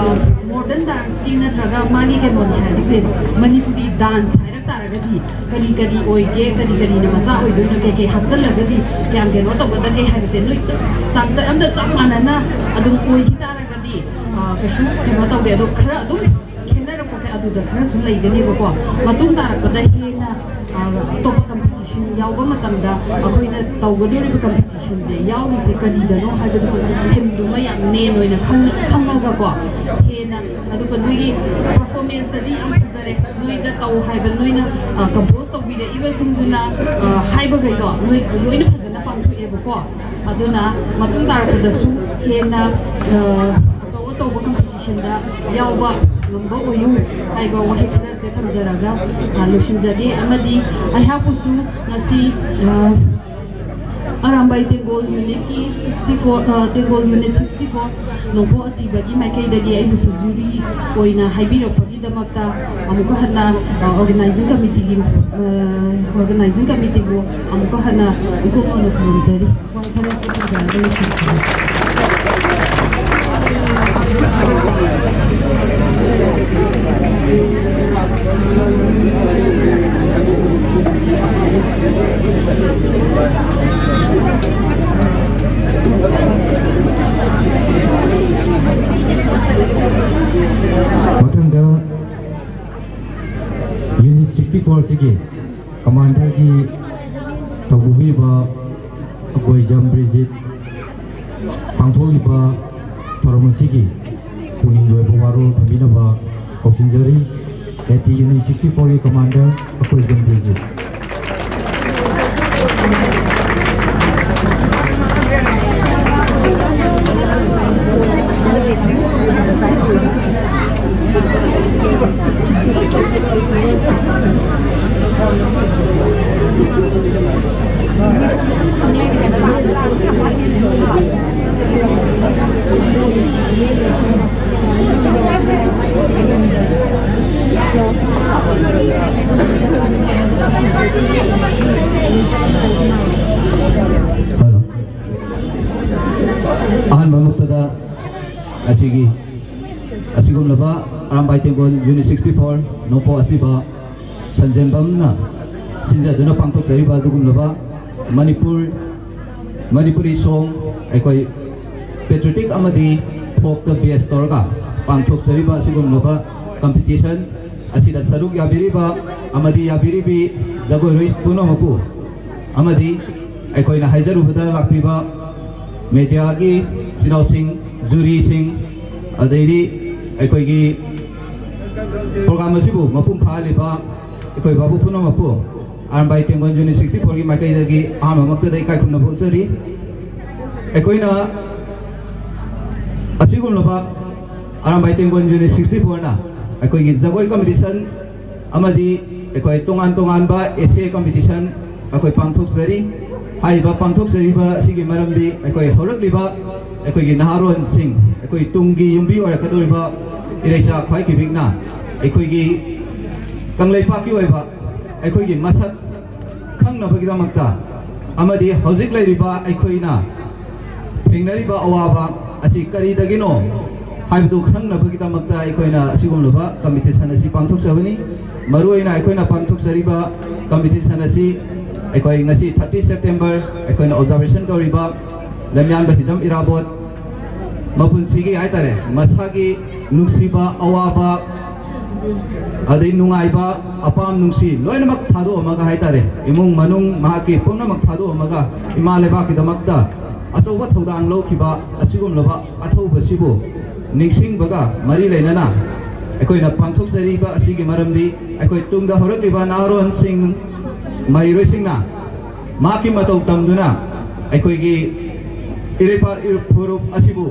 modern dance ꯀꯤ ꯅꯠꯇ꯭ꯔꯒ ꯃꯥꯒꯤ ꯀꯩꯅꯣꯅꯤ ꯍꯥꯏꯔꯗꯤ ꯐꯩ, ꯃꯅꯤꯄꯨꯔꯤ dance ꯍꯥꯏꯔꯛ ꯇꯥꯔꯒꯗꯤ ꯀꯔꯤ ꯀꯔꯤ ꯑꯣꯏꯒꯦ, ꯀꯔꯤ ꯀꯔꯤꯅ ꯃꯆꯥ ꯑꯣꯏꯗꯣꯏꯅꯣ, ꯀꯩ ꯀꯩ ꯍꯥꯞꯆꯜꯂꯒꯗꯤ ꯀꯌꯥꯝ ꯀꯩꯅꯣ ꯇꯧꯒꯗꯒꯦ ꯍꯥꯏꯕꯁꯦ ꯅꯣꯏ ꯆꯞ-, ꯆꯥꯡꯆꯠ ꯑꯝꯗ ꯆꯞ ꯃꯥꯟꯅꯅ ꯑꯗꯨꯝ ꯑꯣꯏꯈꯤ ꯇꯥꯔꯒꯗꯤ, ꯑ, ꯀꯩꯁꯨ ꯀꯩꯅꯣ ꯇꯧꯗꯦ, ꯑꯗꯣ ꯈꯔ ꯑꯗꯨꯝ ꯈꯦꯠꯅꯔꯛꯄꯁꯦ ꯑꯗꯨꯗ ꯈꯔꯁꯨ ꯂꯩꯒꯅꯦꯕꯀꯣ꯫ ꯃꯇꯨꯡ ꯇꯥꯔꯛꯄꯗ ꯍꯦꯟꯅ, ꯑ, ꯑꯇꯣꯞꯄ ꯀꯝꯄꯤꯇꯤꯁꯟ ꯌꯥꯎꯕ ꯃꯇꯝꯗ ꯑꯩꯈꯣꯏꯅ ꯇꯧꯒꯗꯧꯔꯤꯕ ꯀꯝꯄꯤꯇꯤꯁꯟꯁꯦ ꯌꯥꯎꯔꯤꯁꯦ ꯀꯔꯤꯗꯅꯣ ꯍꯥꯏꯕꯗꯨꯃ, ꯊꯤꯝꯗꯨꯃ ꯌꯥꯝ ꯃꯦꯟ ꯑꯣꯏꯅ ꯈꯪ-, ꯈꯪꯉꯒꯀꯣ, ꯍꯦꯟꯅ, ꯑꯗꯨꯒ ꯅꯣꯏꯒꯤ ꯄꯔꯐꯣꯔꯃꯦꯟꯁꯇꯗꯤ ꯌꯥꯝ ꯐꯖꯔꯦ, ꯅꯣꯏꯗ ꯇꯧ ꯍꯥꯏꯕ, ꯅꯣꯏꯅ, ꯑ, ꯀꯝꯄꯣꯖ ꯇꯧꯕꯤꯔꯛꯏꯕꯁꯤꯡꯗꯨꯅ, ꯑ, ꯍꯥꯏꯕꯈꯩꯗꯣ ꯅꯣꯏ ꯂꯣꯏꯅ ꯐꯖꯅ ꯄꯥꯡꯊꯣꯛꯑꯦꯕꯀꯣ꯫ ꯑꯗꯨꯅ ꯃꯇꯨꯡ ꯇꯥꯔꯛꯄꯗꯁꯨ ꯍꯦꯟꯅ, ꯑ, ꯑꯆꯧ ꯑꯆꯧꯕ ꯀꯝꯄꯤꯇꯤꯁꯟꯗ ꯌꯥꯎꯕ ꯉꯝꯕ ꯑꯣꯏꯌꯨ ꯍꯥꯏꯕ ꯋꯥꯍꯩ ꯈꯔꯁꯦ ꯊꯝꯖꯔꯒ, ꯑ, ꯂꯣꯏꯁꯤꯟꯖꯒꯦ꯫ ꯑꯃꯗꯤ ꯑꯩꯍꯥꯛꯄꯨꯁꯨ ꯉꯁꯤ, ꯑ, ꯑꯔꯥꯝꯕꯥꯏ ꯇꯦꯡꯒꯣꯜ ꯌꯨꯅꯤꯠꯀꯤ sixty four, ꯑ, ꯇꯦꯡꯒꯣꯜ ꯌꯨꯅꯤꯠ sixty four ꯅꯣꯡꯄꯣꯛ ꯑꯆꯤꯕꯒꯤ ꯃꯥꯏꯀꯩꯗꯒꯤ ꯑꯩꯕꯨꯁꯨ ꯖꯨꯔꯤ ꯑꯣꯏꯅ ꯍꯥꯏꯕꯤꯔꯛꯄꯒꯤꯗꯃꯛꯇ ꯑꯃꯨꯛꯀ ꯍꯟꯅ, ꯑ, ꯑꯣꯔꯒꯅꯥꯏꯖꯤꯡ ꯀꯃꯤꯇꯤꯒꯤ, ꯑ, ꯑꯣꯔꯒꯅꯥꯏꯖꯤꯡ ꯀꯃꯤꯇꯤꯕꯨ ꯑꯃꯨꯛꯀ ꯍꯟꯅ ꯏꯀꯣꯛ ꯃꯧꯅ ꯈꯨꯔꯨꯝꯖꯔꯤ꯫ ꯋꯥꯍꯩ ꯈꯔꯁꯤ ꯊꯝꯖꯔꯒ ꯂꯣꯏꯁꯤꯟꯖꯔꯤ꯫ ꯃꯊꯪꯗ ꯌꯨꯅꯤꯠ sixty four ꯁꯤꯒꯤ ꯀꯃꯥꯟꯗꯔꯒꯤ ꯊꯧꯄꯨꯕꯤꯔꯤꯕ ꯑꯀꯣꯏꯖꯝ ꯕ꯭ꯔꯤꯖꯤꯠ ꯄꯥꯡꯊꯣꯛꯂꯤꯕ ꯊꯧꯔꯝ ꯑꯁꯤꯒꯤ ꯄꯨꯛꯅꯤꯡꯒꯤ ꯑꯣꯏꯕ ꯋꯥꯔꯣꯜ ꯊꯝꯕꯤꯅꯕ ꯀꯧꯁꯤꯟꯖꯔꯤ꯫ A T unit sixty four ꯒꯤ ꯀꯃꯥꯟꯗꯔ ꯑꯀꯣꯏꯖꯝ ꯕ꯭ꯔꯤꯖꯤꯠ꯫ ꯑꯍꯥꯟꯕ ꯃꯛꯇꯗ ꯑꯁꯤꯒꯤ ꯑꯁꯤꯒꯨꯝꯂꯕ Arambai Tenggol unit sixty four ꯅꯣꯡꯄꯣꯛ ꯑꯁꯤꯕ ꯁꯟꯖꯦꯟꯕꯝꯅ ꯁꯤꯟꯖꯗꯨꯅ ꯄꯥꯡꯊꯣꯛꯆꯔꯤꯕ ꯑꯗꯨꯒꯨꯝꯂꯕ ꯃꯅꯤꯄꯨꯔ, ꯃꯅꯤꯄꯨꯔꯤ ꯁꯣꯡ, ꯑꯩꯈꯣꯏ ꯄꯦꯇ꯭ꯔꯤꯌꯣꯇꯤꯛ ꯑꯃꯗꯤ ꯐꯣꯛꯇ ꯕꯦꯁ ꯇꯧꯔꯒ ꯄꯥꯡꯊꯣꯛꯆꯔꯤꯕ ꯑꯁꯤꯒꯨꯝꯂꯕ ꯀꯝꯄꯤꯇꯤꯁꯟ ꯑꯁꯤꯗ ꯁꯔꯨꯛ ꯌꯥꯕꯤꯔꯤꯕ ꯑꯃꯗꯤ ꯌꯥꯕꯤꯔꯤꯕꯤ ꯖꯒꯣꯏꯔꯣꯏ ꯄꯨꯝꯅꯃꯛꯄꯨ ꯑꯃꯗꯤ ꯑꯩꯈꯣꯏꯅ ꯍꯥꯏꯖꯔꯨꯕꯗ ꯂꯥꯛꯄꯤꯕ ꯃꯦꯗꯤꯌꯥꯒꯤ ꯏꯆꯤꯟ ꯏꯅꯥꯎꯁꯤꯡ, ꯖꯨꯔꯤꯁꯤꯡ, ꯑꯗꯩꯗꯤ ꯑꯩꯈꯣꯏꯒꯤ ꯄ꯭ꯔꯣꯒ꯭ꯔꯥꯝ ꯑꯁꯤꯕꯨ ꯃꯄꯨꯡ ꯐꯥꯍꯜꯂꯤꯕ ꯑꯩꯈꯣꯏ ꯚꯥꯕꯣꯛ ꯄꯨꯝꯅꯃꯛꯄꯨ Arambai Tenggol unit sixty four ꯒꯤ ꯃꯥꯏꯀꯩꯗꯒꯤ ꯑꯍꯥꯟꯕꯃꯛꯇꯗ ꯏꯀꯥꯏ ꯈꯨꯝꯅꯕ ꯎꯠꯆꯔꯤ꯫ ꯑꯩꯈꯣꯏꯅ ꯑꯁꯤꯒꯨꯝꯂꯕ Arambai Tenggol unit sixty four ꯅ ꯑꯩꯈꯣꯏꯒꯤ ꯖꯒꯣꯏ ꯀꯝꯄꯤꯇꯤꯁꯟ ꯑꯃꯗꯤ ꯑꯩꯈꯣꯏ ꯇꯣꯉꯥꯟ ꯇꯣꯉꯥꯟꯕ ꯑꯦꯁꯦ ꯀꯝꯄꯤꯇꯤꯁꯟ ꯑꯩꯈꯣꯏ ꯄꯥꯡꯊꯣꯛꯆꯔꯤ꯫ ꯍꯥꯏꯔꯤꯕ ꯄꯥꯡꯊꯣꯛꯆꯔꯤꯕ ꯑꯁꯤꯒꯤ ꯃꯔꯝꯗꯤ ꯑꯩꯈꯣꯏ ꯍꯧꯔꯛꯂꯤꯕ ꯑꯩꯈꯣꯏꯒꯤ ꯅꯍꯥꯔꯣꯟꯁꯤꯡ, ꯑꯩꯈꯣꯏ ꯇꯨꯡꯒꯤ ꯌꯨꯝꯕꯤ ꯑꯣꯏꯔꯛꯀꯗꯧꯔꯤꯕ ꯏꯔꯩꯆꯥ ꯈ꯭ꯋꯥꯏꯈꯤꯕꯤꯛꯅ ꯑꯩꯈꯣꯏꯒꯤ ꯀꯪꯂꯩꯄꯥꯛꯀꯤ ꯑꯣꯏꯕ ꯑꯩꯈꯣꯏꯒꯤ ꯃꯁꯛ ꯈꯪꯅꯕꯒꯤꯗꯃꯛꯇ ꯑꯃꯗꯤ ꯍꯧꯖꯤꯛ ꯂꯩꯔꯤꯕ ꯑꯩꯈꯣꯏꯅ ꯊꯦꯡꯅꯔꯤꯕ ꯑꯋꯥꯕ ꯑꯁꯤ ꯀꯔꯤꯗꯒꯤꯅꯣ ꯍꯥꯏꯕꯗꯨ ꯈꯪꯅꯕꯒꯤꯗꯃꯛꯇ ꯑꯩꯈꯣꯏꯅ ꯑꯁꯤꯒꯨꯝꯂꯕ ꯀꯝꯄꯤꯇꯤꯁꯟ ꯑꯁꯤ ꯄꯥꯡꯊꯣꯛꯆꯕꯅꯤ꯫ ꯃꯔꯨꯑꯣꯏꯅ ꯑꯩꯈꯣꯏꯅ ꯄꯥꯡꯊꯣꯛꯆꯔꯤꯕ ꯀꯝꯄꯤꯇꯤꯁꯟ ꯑꯁꯤ ꯑꯩꯈꯣꯏ ꯉꯁꯤ thirty September ꯑꯩꯈꯣꯏꯅ ꯑꯣꯕꯖꯥꯔꯕꯦꯁꯟ ꯇꯧꯔꯤꯕ ꯂꯝꯌꯥꯟꯕ ꯍꯤꯖꯝ ꯏꯔꯥꯕꯣꯠ ꯃꯄꯨꯟꯁꯤꯒꯤ ꯍꯥꯏꯇꯥꯔꯦ, ꯃꯁꯥꯒꯤ ꯅꯨꯡꯁꯤꯕ, ꯑꯋꯥꯕ, ꯑꯗꯩ ꯅꯨꯡꯉꯥꯏꯕ, ꯑꯄꯥꯝ ꯅꯨꯡꯁꯤ ꯂꯣꯏꯅꯃꯛ ꯊꯥꯗꯣꯛꯑꯝꯃꯒ ꯍꯥꯏꯇꯥꯔꯦ, ꯏꯃꯨꯡ ꯃꯅꯨꯡ ꯃꯍꯥꯛꯀꯤ ꯄꯨꯝꯅꯃꯛ ꯊꯥꯗꯣꯛꯑꯝꯃꯒ ꯏꯃꯥ ꯂꯩꯕꯥꯛꯀꯤꯗꯃꯛꯇ ꯑꯆꯧꯕ ꯊꯧꯗꯥꯡ ꯂꯧꯈꯤꯕ ꯑꯁꯤꯒꯨꯝꯂꯕ ꯑꯊꯧꯕꯁꯤꯕꯨ ꯅꯤꯡꯁꯤꯡꯕꯒ ꯃꯔꯤ ꯂꯩꯅꯅ ꯑꯩꯈꯣꯏꯅ ꯄꯥꯡꯊꯣꯛꯆꯔꯤꯕ ꯑꯁꯤꯒꯤ ꯃꯔꯝꯗꯤ ꯑꯩꯈꯣꯏ ꯇꯨꯡꯗ ꯍꯧꯔꯛꯂꯤꯕ ꯅꯍꯥꯔꯣꯟꯁꯤꯡ, ꯃꯍꯩꯔꯣꯏꯁꯤꯡꯅ ꯃꯍꯥꯛꯀꯤ ꯃꯇꯧ ꯇꯝꯗꯨꯅ ꯑꯩꯈꯣꯏꯒꯤ ꯏꯔꯩꯄꯥꯛ ꯐꯨꯔꯨꯞ ꯑꯁꯤꯕꯨ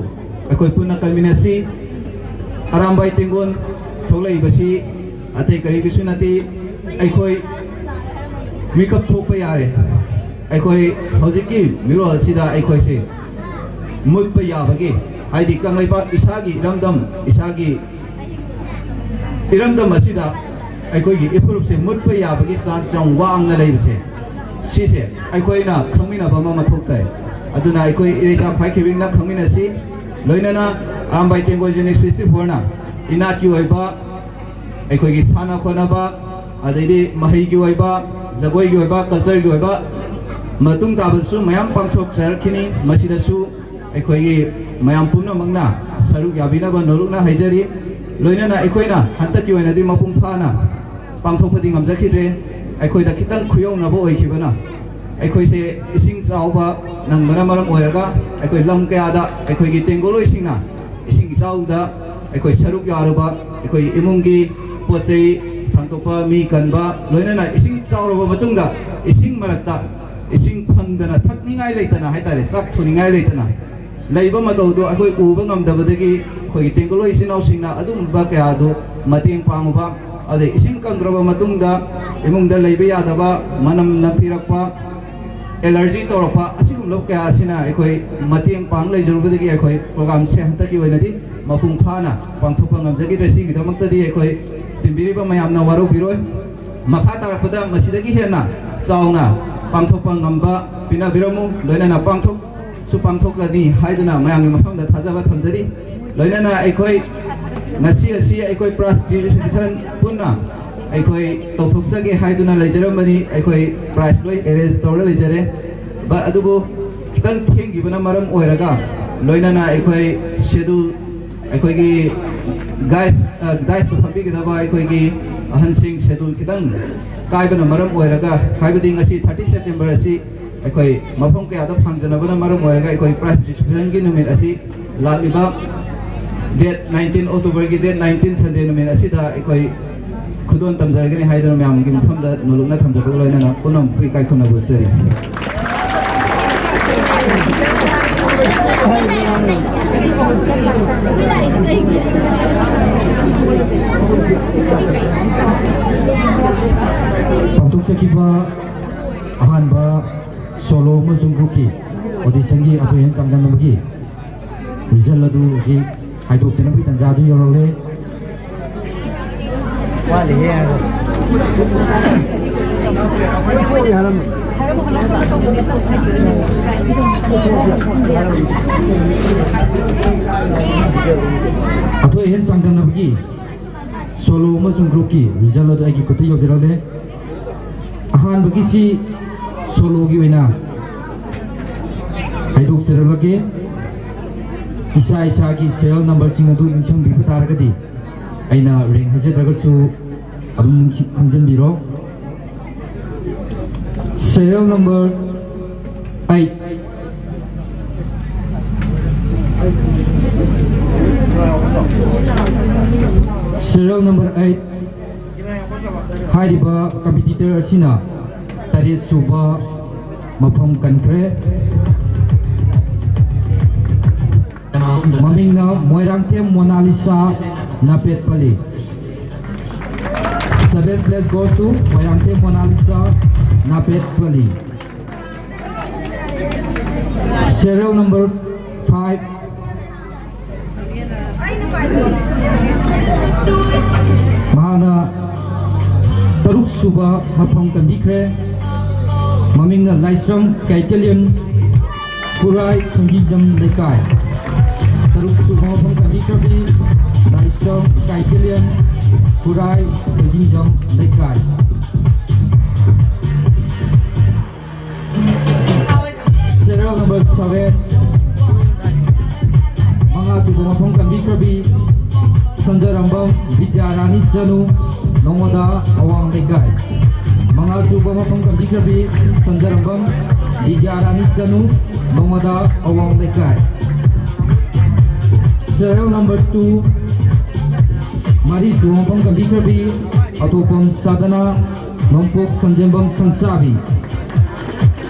ꯑꯩꯈꯣꯏ ꯄꯨꯟꯅ ꯀꯟꯃꯤꯟꯅꯁꯤ꯫ ꯑꯔꯥꯝꯕꯥꯏ ꯇꯦꯡꯒꯣꯜ ꯊꯣꯛꯂꯛꯏꯕꯁꯤ ꯑꯇꯩ ꯀꯔꯤꯒꯤꯁꯨ ꯅꯠꯇꯦ, ꯑꯩꯈꯣꯏ ꯃꯤꯀꯞ ꯊꯣꯛꯄ ꯌꯥꯔꯦ꯫ ꯑꯩꯈꯣꯏ ꯍꯧꯖꯤꯛꯀꯤ ꯃꯤꯔꯣꯜ ꯑꯁꯤꯗ ꯑꯩꯈꯣꯏꯁꯦ ꯃꯨꯠꯄ ꯌꯥꯕꯒꯤ, ꯍꯥꯏꯗꯤ ꯀꯪꯂꯩꯄꯥꯛ ꯏꯁꯥꯒꯤ ꯏꯔꯝꯗꯝ, ꯏꯁꯥꯒꯤ ꯏꯔꯝꯗꯝ ꯑꯁꯤꯗ ꯑꯩꯈꯣꯏꯒꯤ ꯏꯐꯨꯔꯨꯞꯁꯦ ꯃꯨꯠꯄ ꯌꯥꯕꯒꯤ ꯆꯥꯟꯁ ꯌꯥꯝ ꯋꯥꯡꯅ ꯂꯩꯕꯁꯦ, ꯁꯤꯁꯦ ꯑꯩꯈꯣꯏꯅ ꯈꯪꯃꯤꯟꯅꯕ ꯑꯃ ꯃꯊꯧ ꯇꯥꯏ꯫ ꯑꯗꯨꯅ ꯑꯩꯈꯣꯏ ꯏꯔꯩꯆꯥ ꯈ꯭ꯋꯥꯏꯈꯤꯕꯤꯛꯅ ꯈꯪꯃꯤꯟꯅꯁꯤ꯫ ꯂꯣꯏꯅꯅ Arambai Tenggol unit sixty four ꯅ ꯏꯅꯥꯠꯀꯤ ꯑꯣꯏꯕ, ꯑꯩꯈꯣꯏꯒꯤ ꯁꯥꯟꯅ ꯈꯣꯠꯅꯕ, ꯑꯗꯩꯗꯤ ꯃꯍꯩꯒꯤ ꯑꯣꯏꯕ, ꯖꯒꯣꯏꯒꯤ ꯑꯣꯏꯕ, ꯀꯜꯆꯔꯒꯤ ꯑꯣꯏꯕ ꯃꯇꯨꯡ ꯇꯥꯕꯗꯁꯨ ꯃꯌꯥꯝ ꯄꯥꯡꯊꯣꯛꯆꯔꯛꯈꯤꯅꯤ꯫ ꯃꯁꯤꯗꯁꯨ ꯑꯩꯈꯣꯏꯒꯤ ꯃꯌꯥꯝ ꯄꯨꯝꯅꯃꯛꯅ ꯁꯔꯨꯛ ꯌꯥꯕꯤꯅꯕ ꯅꯣꯂꯨꯛꯅ ꯍꯥꯏꯖꯔꯤ꯫ ꯂꯣꯏꯅꯅ ꯑꯩꯈꯣꯏꯅ ꯍꯟꯗꯛꯀꯤ ꯑꯣꯏꯅꯗꯤ ꯃꯄꯨꯡ ꯐꯥꯅ ꯄꯥꯡꯊꯣꯛꯄꯗꯤ ꯉꯝꯖꯈꯤꯗ꯭ꯔꯦ꯫ ꯑꯩꯈꯣꯏꯗ ꯈꯤꯇꯪ ꯈꯨꯌꯧꯅꯕ ꯑꯣꯏꯈꯤꯕꯅ ꯑꯩꯈꯣꯏꯁꯦ ꯏꯁꯤꯡ ꯆꯥꯎꯕ ꯅꯪꯕꯅ ꯃꯔꯝ ꯑꯣꯏꯔꯒ ꯑꯩꯈꯣꯏ ꯂꯝ ꯀꯌꯥꯗ ꯑꯩꯈꯣꯏꯒꯤ ꯇꯦꯡꯒꯣꯂꯣꯏꯁꯤꯡꯅ ꯏꯁꯤꯡ ꯏꯆꯥꯎꯗ ꯑꯩꯈꯣꯏ ꯁꯔꯨꯛ ꯌꯥꯔꯨꯕ, ꯑꯩꯈꯣꯏ ꯏꯃꯨꯡꯒꯤ ꯄꯣꯠ ꯆꯩ ꯊꯥꯡꯗꯣꯛꯄ, ꯃꯤ ꯀꯟꯕ, ꯂꯣꯏꯅꯅ ꯏꯁꯤꯡ ꯆꯥꯎꯔꯕ ꯃꯇꯨꯡꯗ ꯏꯁꯤꯡ ꯃꯔꯛꯇ ꯏꯁꯤꯡ ꯐꯪꯗꯅ, ꯊꯛꯅꯤꯡꯉꯥꯏ ꯂꯩꯇꯅ ꯍꯥꯏꯇꯥꯔꯦ, ꯆꯥꯛ ꯊꯣꯡꯅꯤꯡꯉꯥꯏ ꯂꯩꯇꯅ ꯂꯩꯕ ꯃꯇꯧꯗꯨ ꯑꯩꯈꯣꯏ ꯎꯕ ꯉꯝꯗꯕꯗꯒꯤ ꯑꯩꯈꯣꯏꯒꯤ ꯇꯦꯡꯒꯣꯂꯣꯏ ꯏꯆꯤꯟ ꯏꯅꯥꯎꯁꯤꯡꯅ ꯑꯗꯨꯒꯨꯝꯕ ꯀꯌꯥꯗꯨ ꯃꯇꯦꯡ ꯄꯥꯡꯉꯨꯕ, ꯑꯗꯩ ꯏꯁꯤꯡ ꯀꯪꯈ꯭ꯔꯕ ꯃꯇꯨꯡꯗ ꯏꯃꯨꯡꯗ ꯂꯩꯕ ꯌꯥꯗꯕ, ꯃꯅꯝ ꯅꯝꯊꯤꯔꯛꯄ, ꯑꯦꯂꯔꯖꯤ ꯇꯧꯔꯛꯄ, ꯑꯁꯤꯒꯨꯝꯂꯕ ꯀꯌꯥ ꯑꯁꯤꯅ ꯑꯩꯈꯣꯏ ꯃꯇꯦꯡ ꯄꯥꯡ ꯂꯩꯖꯔꯨꯕꯗꯒꯤ ꯑꯩꯈꯣꯏ ꯄ꯭ꯔꯣꯒꯥꯝꯁꯦ ꯍꯟꯗꯛꯀꯤ ꯑꯣꯏꯅꯗꯤ ꯃꯄꯨꯡ ꯐꯥꯅ ꯄꯥꯡꯊꯣꯛꯄ ꯉꯝꯖꯈꯤꯗ꯭ꯔꯦ꯫ ꯁꯤꯒꯤꯗꯃꯛꯇꯗꯤ ꯑꯩꯈꯣꯏ ꯇꯤꯟꯕꯤꯔꯤꯕ ꯃꯌꯥꯝꯅ ꯋꯥꯔꯧꯕꯤꯔꯣꯏ꯫ ꯃꯈꯥ ꯇꯥꯔꯛꯄꯗ ꯃꯁꯤꯗꯒꯤ ꯍꯦꯟꯅ ꯆꯥꯎꯅ ꯄꯥꯡꯊꯣꯛꯄ ꯉꯝꯕ ꯄꯤꯅꯕꯤꯔꯝꯃꯨ꯫ ꯂꯣꯏꯅꯅ ꯄꯥꯡꯊꯣꯛꯁꯨ ꯄꯥꯡꯊꯣꯛꯀꯅꯤ ꯍꯥꯏꯗꯨꯅ ꯃꯌꯥꯝꯒꯤ ꯃꯐꯝꯗ ꯊꯥꯖꯕ ꯊꯝꯖꯔꯤ꯫ ꯂꯣꯏꯅꯅ ꯑꯩꯈꯣꯏ ꯉꯁꯤ ꯑꯁꯤ ꯑꯩꯈꯣꯏ ꯄ꯭ꯔꯥꯏꯖ ꯗꯤꯁꯇ꯭ꯔꯤꯕ꯭ꯌꯨꯁꯟ ꯄꯨꯟꯅ ꯑꯩꯈꯣꯏ ꯇꯧꯊꯣꯛꯆꯒꯦ ꯍꯥꯏꯗꯨꯅ ꯂꯩꯖꯔꯝꯕꯅꯤ꯫ ꯑꯩꯈꯣꯏ ꯄ꯭ꯔꯥꯏꯖ ꯂꯣꯏ ꯑꯦꯔꯦꯟꯖ ꯇꯧꯔ ꯂꯩꯖꯔꯦ꯫ ꯕ-, ꯑꯗꯨꯕꯨ ꯈꯤꯇꯪ ꯊꯦꯡꯈꯤꯕꯅ ꯃꯔꯝ ꯑꯣꯏꯔꯒ ꯂꯣꯏꯅꯅ ꯑꯩꯈꯣꯏ ꯁꯦꯗꯨꯜ, ꯑꯩꯈꯣꯏꯒꯤ ꯗꯥꯏꯁ, ꯑ, ꯗꯥꯏꯁꯇ ꯐꯝꯕꯤꯒꯗꯕ ꯑꯩꯈꯣꯏꯒꯤ ꯑꯍꯟꯁꯤꯡ ꯁꯦꯗꯨꯜ ꯈꯤꯇꯪ ꯀꯥꯏꯕꯅ ꯃꯔꯝ ꯑꯣꯏꯔꯒ, ꯍꯥꯏꯕꯗꯤ ꯉꯁꯤ ꯊꯥꯔꯇꯤ ꯁꯦꯞꯇꯦꯝꯕꯔ ꯑꯁꯤ ꯑꯩꯈꯣꯏ ꯃꯐꯝ ꯀꯌꯥꯗ ꯐꯪꯖꯅꯕꯅ ꯃꯔꯝ ꯑꯣꯏꯔꯒ ꯑꯩꯈꯣꯏ ꯄ꯭ꯔꯥꯏꯖ ꯗꯤꯁꯇ꯭ꯔꯤꯕ꯭ꯌꯨꯁꯟꯒꯤ ꯅꯨꯃꯤꯠ ꯑꯁꯤ ꯂꯥꯛꯂꯤꯕ ꯗꯦꯠ ꯅꯥꯏꯟꯇꯤꯟ, ꯑꯣꯛꯇꯣꯕꯔꯒꯤ ꯗꯦꯠ ꯅꯥꯏꯟꯇꯤꯟ ꯁꯟꯗꯦ ꯅꯨꯃꯤꯠ ꯑꯁꯤꯗ ꯑꯩꯈꯣꯏ ꯈꯨꯗꯣꯜ ꯇꯝꯖꯔꯒꯅꯤ ꯍꯥꯏꯗꯨꯅ ꯃꯌꯥꯝꯒꯤ ꯃꯐꯝꯗ ꯅꯣꯂꯨꯛꯅ ꯊꯝꯖꯕꯒ ꯂꯣꯏꯅꯅ ꯄꯨꯝꯅꯃꯛꯄꯨ ꯏꯀꯥꯏ ꯈꯨꯝꯅꯕ ꯎꯠꯆꯔꯤ꯫ ꯄꯥꯡꯊꯣꯛꯆꯈꯤꯕ ꯑꯍꯥꯟꯕ ꯁꯣꯂꯣ ꯑꯃꯁꯨꯡ ꯒ꯭ꯔꯨꯞꯀꯤ ꯑꯣꯗꯤꯁꯟꯒꯤ ꯑꯊꯣꯏ ꯑꯍꯦꯟ ꯆꯥꯡꯗꯝꯅꯕꯒꯤ ꯔꯤꯖꯜ ꯑꯗꯨ ꯍꯧꯖꯤꯛ ꯍꯥꯏꯗꯣꯛꯆꯅꯕꯒꯤ ꯇꯥꯟꯖꯥ ꯑꯗꯨ ꯌꯧꯔꯛꯂꯦ꯫ ꯋꯥꯠꯂꯤꯌꯦ꯫ ꯑꯊꯣꯏ ꯑꯍꯦꯟ ꯆꯥꯡꯗꯝꯅꯕꯒꯤ ꯁꯣꯂꯣ ꯑꯃꯁꯨꯡ ꯒ꯭ꯔꯨꯞꯀꯤ ꯔꯤꯖꯜ ꯑꯗꯨ ꯑꯩꯒꯤ ꯈꯨꯠꯇ ꯌꯧꯖꯔꯛꯂꯦ꯫ ꯑꯍꯥꯟꯕꯒꯤꯁꯤ ꯁꯣꯂꯣꯒꯤ ꯑꯣꯏꯅ ꯍꯥꯏꯗꯣꯛꯆꯔꯛꯂꯒꯦ꯫ ꯏꯁꯥ ꯏꯁꯥꯒꯤ serial numberꯁꯤꯡ ꯑꯗꯨ ꯅꯤꯡꯁꯤꯡꯕꯤꯕ ꯇꯥꯔꯒꯗꯤ, ꯑꯩꯅ rank ꯍꯥꯏꯖꯗ꯭ꯔꯒꯁꯨ ꯑꯗꯨꯝ ꯅꯤꯡꯁꯤꯡ ꯈꯪꯖꯤꯟꯕꯤꯔꯣ꯫ Serial number eight, serial number eight꯫ ꯍꯥꯏꯔꯤꯕ competitor ꯑꯁꯤꯅ ꯇꯔꯦꯠ ꯁꯨꯕ ꯃꯐꯝ ꯀꯟꯈ꯭ꯔꯦ꯫ ꯃꯃꯤꯡꯅ ꯃꯣꯏꯔꯥꯡꯊꯦꯝ ꯃꯣꯅꯥꯂꯤꯁꯥ ꯅꯥꯄꯦꯠꯄꯂꯤ꯫ Seventh place goes to Moirangthem Monalisa ꯅꯥꯄꯦꯠꯄꯂꯤ꯫ Serial number five꯫ ꯃꯍꯥꯛꯅ ꯇꯔꯨꯛ ꯁꯨꯕ ꯃꯐꯝ ꯀꯟꯕꯤꯈ꯭ꯔꯦ꯫ ꯃꯃꯤꯡꯅ ꯂꯥꯏꯁ꯭ꯔꯝ ꯀꯩꯊꯦꯜꯌꯟ, ꯈꯨꯔꯥꯏ ꯊꯣꯏꯗꯤꯡꯖꯝ ꯂꯩꯀꯥꯏ꯫ ꯇꯔꯨꯛ ꯁꯨꯕ ꯃꯐꯝ ꯀꯟꯕꯤꯈ꯭ꯔꯕꯤ ꯂꯥꯏꯁ꯭ꯔꯝ ꯀꯩꯊꯦꯜꯌꯟ, ꯈꯨꯔꯥꯏ ꯊꯣꯏꯗꯤꯡꯖꯝ ꯂꯩꯀꯥꯏ꯫ Serial number seven, ꯃꯉꯥ ꯁꯨꯕ ꯃꯐꯝ ꯀꯟꯕꯤꯈ꯭ꯔꯕꯤ ꯁꯟꯖꯔꯝꯕꯝ ꯕꯤꯗ꯭ꯌꯥꯔꯥꯅꯤ ꯆꯅꯨ, ꯅꯣꯡꯃꯗ ꯑꯋꯥꯡ ꯂꯩꯀꯥꯏ꯫ ꯃꯉꯥ ꯁꯨꯕ ꯃꯐꯝ ꯀꯟꯕꯤꯈ꯭ꯔꯕꯤ ꯁꯟꯖꯔꯝꯕꯝ ꯕꯤꯗ꯭ꯌꯥꯔꯥꯅꯤ ꯆꯅꯨ, ꯅꯣꯡꯃꯗ ꯑꯋꯥꯡ ꯂꯩꯀꯥꯏ꯫ Serial number two, ꯃꯔꯤ ꯁꯨꯕ ꯃꯐꯝ ꯀꯟꯕꯤꯈ꯭ꯔꯕꯤ ꯑꯊꯣꯛꯄꯝ ꯁꯥꯗꯅ, ꯅꯣꯡꯄꯣꯛ ꯁꯟꯖꯦꯝꯕꯝ ꯁꯪꯁꯥꯕꯤ꯫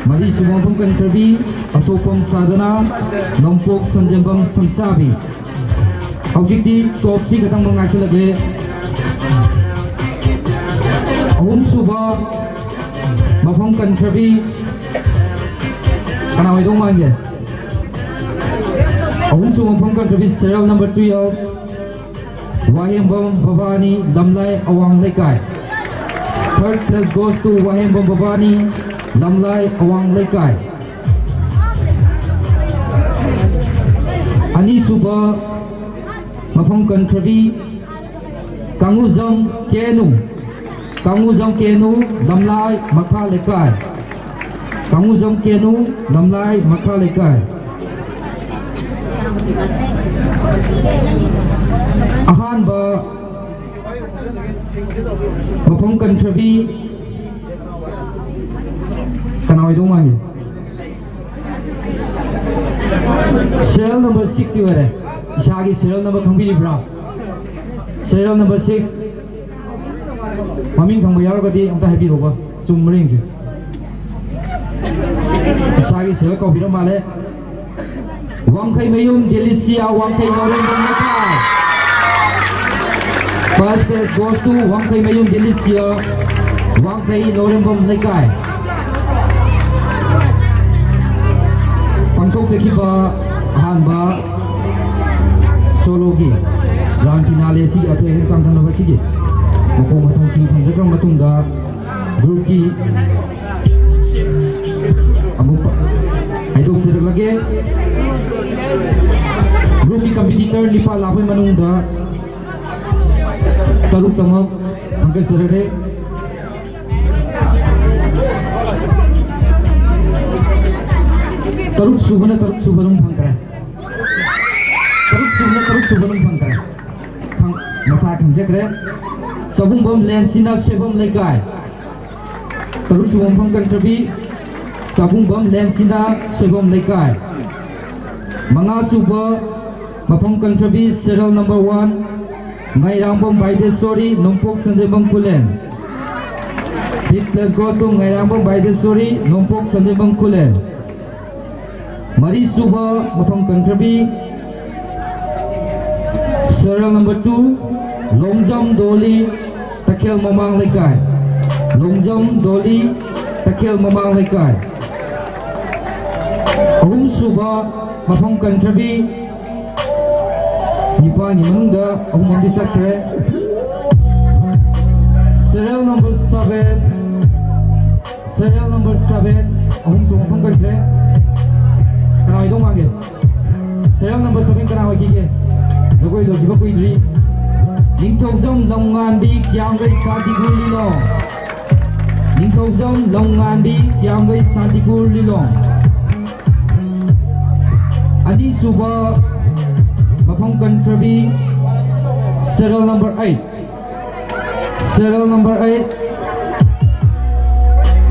ꯃꯔꯤ ꯁꯨꯕ ꯃꯐꯝ ꯀꯟꯈ꯭ꯔꯕꯤ ꯑꯊꯣꯛꯄꯝ ꯁꯥꯗꯅ, ꯅꯣꯡꯄꯣꯛ ꯁꯟꯖꯦꯝꯕꯝ ꯁꯪꯁꯥꯕꯤ꯫ ꯍꯧꯖꯤꯛꯇꯤ top three ꯈꯛꯇꯪ ꯉꯥꯏꯁꯤꯜꯂꯛꯂꯦ꯫ ꯑꯍꯨꯝ ꯁꯨꯕ ꯃꯐꯝ ꯀꯟꯈ꯭ꯔꯕꯤ ꯀꯅꯥ ꯑꯣꯏꯗꯧ ꯃꯥꯟꯒꯦ? ꯑꯍꯨꯝ ꯁꯨꯕ ꯃꯐꯝ ꯀꯟꯈ꯭ꯔꯕꯤ serial number twelve, ꯋꯥꯍꯦꯡꯕꯝ ꯚꯕꯥꯅꯤ, ꯂꯝꯂꯥꯏ ꯑꯋꯥꯡ ꯂꯩꯀꯥꯏ꯫ Third place goes to ꯋꯥꯍꯦꯡꯕꯝ ꯚꯕꯥꯅꯤ, ꯂꯝꯂꯥꯏ ꯑꯋꯥꯡ ꯂꯩꯀꯥꯏ꯫ ꯑꯅꯤꯁꯨꯕ ꯃꯐꯝ ꯀꯟꯈ꯭ꯔꯕꯤ ꯀꯥꯡꯉꯨꯖꯝ ꯀꯦꯅꯨ, ꯀꯥꯡꯉꯨꯖꯝ ꯀꯦꯅꯨ, ꯂꯝꯂꯥꯏ ꯃꯈꯥ ꯂꯩꯀꯥꯏ꯫ ꯀꯥꯡꯉꯨꯖꯝ ꯀꯦꯅꯨ, ꯂꯝꯂꯥꯏ ꯃꯈꯥ ꯂꯩꯀꯥꯏ꯫ ꯑꯍꯥꯟꯕ ꯃꯐꯝ ꯀꯟꯈ꯭ꯔꯕꯤ ꯀꯅꯥ ꯑꯣꯏꯗꯧ ꯃꯥꯟꯒꯦ? Serial number six ꯇꯤ ꯑꯣꯏꯔꯦ꯫ ꯏꯁꯥꯒꯤ serial number ꯈꯪꯕꯤꯔꯤꯕ꯭ꯔꯥ? Serial number six꯫ ꯃꯃꯤꯡ ꯈꯪꯕ ꯌꯥꯎꯔꯒꯗꯤ ꯑꯝꯇ ꯍꯥꯏꯕꯤꯔꯛꯎꯕ꯫ ꯆꯨꯝꯕ꯭ꯔꯥ ꯌꯦꯡꯁꯤ꯫ ꯏꯁꯥꯒꯤ serial ꯀꯧꯕꯤꯔ ꯃꯥꯜꯂꯦ꯫ ꯋꯥꯡꯈꯩꯃꯌꯨꯝ ꯗꯦꯂꯤꯁꯤꯌꯥ, ꯋꯥꯡꯈꯩ ꯅꯥꯎꯔꯦꯝꯕꯝ ꯂꯩꯀꯥꯏ꯫ First place goes to ꯋꯥꯡꯈꯩꯃꯌꯨꯝ ꯗꯦꯂꯤꯁꯤꯌꯥ, ꯋꯥꯡꯈꯩ ꯅꯥꯎꯔꯦꯝꯕꯝ ꯂꯩꯀꯥꯏ꯫ ꯄꯥꯡꯊꯣꯛꯆꯈꯤꯕ ꯑꯍꯥꯟꯕ solo ꯒꯤ grand finale ꯑꯁꯤꯒꯤ ꯑꯊꯣꯏ ꯑꯍꯦꯟ ꯆꯥꯡꯗꯝꯅꯕ ꯑꯁꯤꯒꯤ ꯃꯈꯣꯡ ꯃꯊꯪꯁꯤꯡ ꯊꯝꯖꯈ꯭ꯔꯕ ꯃꯇꯨꯡꯗ, group ꯀꯤ ꯑꯃꯨꯛ ꯍꯥꯏꯗꯣꯛꯆꯔꯛꯂꯒꯦ꯫ Group ꯀꯤ competitor ꯅꯤꯄꯥꯜ ꯂꯥꯛꯄꯒꯤ ꯃꯅꯨꯡꯗ ꯇꯔꯨꯛꯇꯃꯛ ꯈꯟꯒꯠꯆꯔꯛꯂꯦ꯫ ꯇꯔꯨꯛ ꯁꯨꯕꯅ ꯇꯔꯨꯛ ꯁꯨꯕ ꯑꯗꯨꯝ ꯐꯪꯈ꯭ꯔꯦ꯫ ꯇꯔꯨꯛ ꯁꯨꯕꯅ ꯇꯔꯨꯛ ꯁꯨꯕ ꯑꯗꯨꯝ ꯐꯪꯈ꯭ꯔꯦ꯫ ꯈꯪ-, ꯃꯁꯥ ꯈꯪꯖꯈ꯭ꯔꯦ꯫ ꯆꯕꯨꯡꯕꯝ ꯂꯦꯟꯁꯤꯅ ꯁꯣꯏꯕꯝ ꯂꯩꯀꯥꯏ꯫ ꯇꯔꯨꯛ ꯁꯨꯕ ꯃꯐꯝ ꯀꯟꯈ꯭ꯔꯕꯤ ꯆꯕꯨꯡꯕꯝ ꯂꯦꯟꯁꯤꯅ ꯁꯣꯏꯕꯝ ꯂꯩꯀꯥꯏ꯫ ꯃꯉꯥ ꯁꯨꯕ ꯃꯐꯝ ꯀꯟꯈ꯭ꯔꯕꯤ serial number one ꯉꯥꯏꯔꯥꯡꯕꯝ ꯕꯥꯏꯗꯦꯁꯣꯔꯤ, ꯅꯣꯡꯄꯣꯛ ꯁꯟꯖꯦꯟꯕꯝ ꯈꯨꯂꯦꯟ꯫ Fifth place goes to ꯉꯥꯏꯔꯥꯡꯕꯝ ꯕꯥꯏꯗꯦꯁꯣꯔꯤ, ꯅꯣꯡꯄꯣꯛ ꯁꯟꯖꯦꯟꯕꯝ ꯈꯨꯂꯦꯟ꯫ ꯃꯔꯤ ꯁꯨꯕ ꯃꯐꯝ ꯀꯟꯈ꯭ꯔꯕꯤ serial number two ꯂꯣꯡꯖꯝ ꯗꯣꯂꯤ, ꯇꯈꯦꯜ ꯃꯃꯥꯡ ꯂꯩꯀꯥꯏ꯫ ꯂꯣꯡꯖꯝ ꯗꯣꯂꯤ, ꯇꯈꯦꯜ ꯃꯃꯥꯡ ꯂꯩꯀꯥꯏ꯫ ꯑꯍꯨꯝ ꯁꯨꯕ ꯃꯐꯝ ꯀꯟꯈ꯭ꯔꯕꯤ ꯅꯤꯄꯥꯟꯒꯤ ꯃꯅꯨꯡꯗ ꯑꯍꯨꯝ ꯑꯃꯗꯤ ꯆꯠꯈ꯭ꯔꯦ꯫ Serial number seven, serial number seven, ꯑꯍꯨꯝꯁꯨ ꯃꯐꯝ ꯀꯟꯈ꯭ꯔꯦ꯫ ꯀꯅꯥ ꯑꯣꯏꯗꯧ ꯃꯥꯟꯒꯦ? Serial number seven ꯀꯅꯥ ꯑꯣꯏꯈꯤꯒꯦ? ꯖꯒꯣꯏ ꯂꯣꯏꯈꯤꯕ ꯀꯨꯏꯗ꯭ꯔꯤ꯫ ꯅꯤꯡꯊꯧꯖꯝ ꯂꯝꯉꯥꯟꯕꯤ, ꯀꯤꯌꯥꯝꯒꯩ ꯁꯥꯟꯇꯤꯄꯨꯔ ꯂꯤꯂꯣꯡ꯫ ꯅꯤꯡꯊꯧꯖꯝ ꯂꯝꯉꯥꯟꯕꯤ, ꯀꯤꯌꯥꯝꯒꯩ ꯁꯥꯟꯇꯤꯄꯨꯔ ꯂꯤꯂꯣꯡ꯫ ꯑꯅꯤꯁꯨꯕ ꯃꯐꯝ ꯀꯟꯈ꯭ꯔꯕꯤ, serial number eight, serial number eight,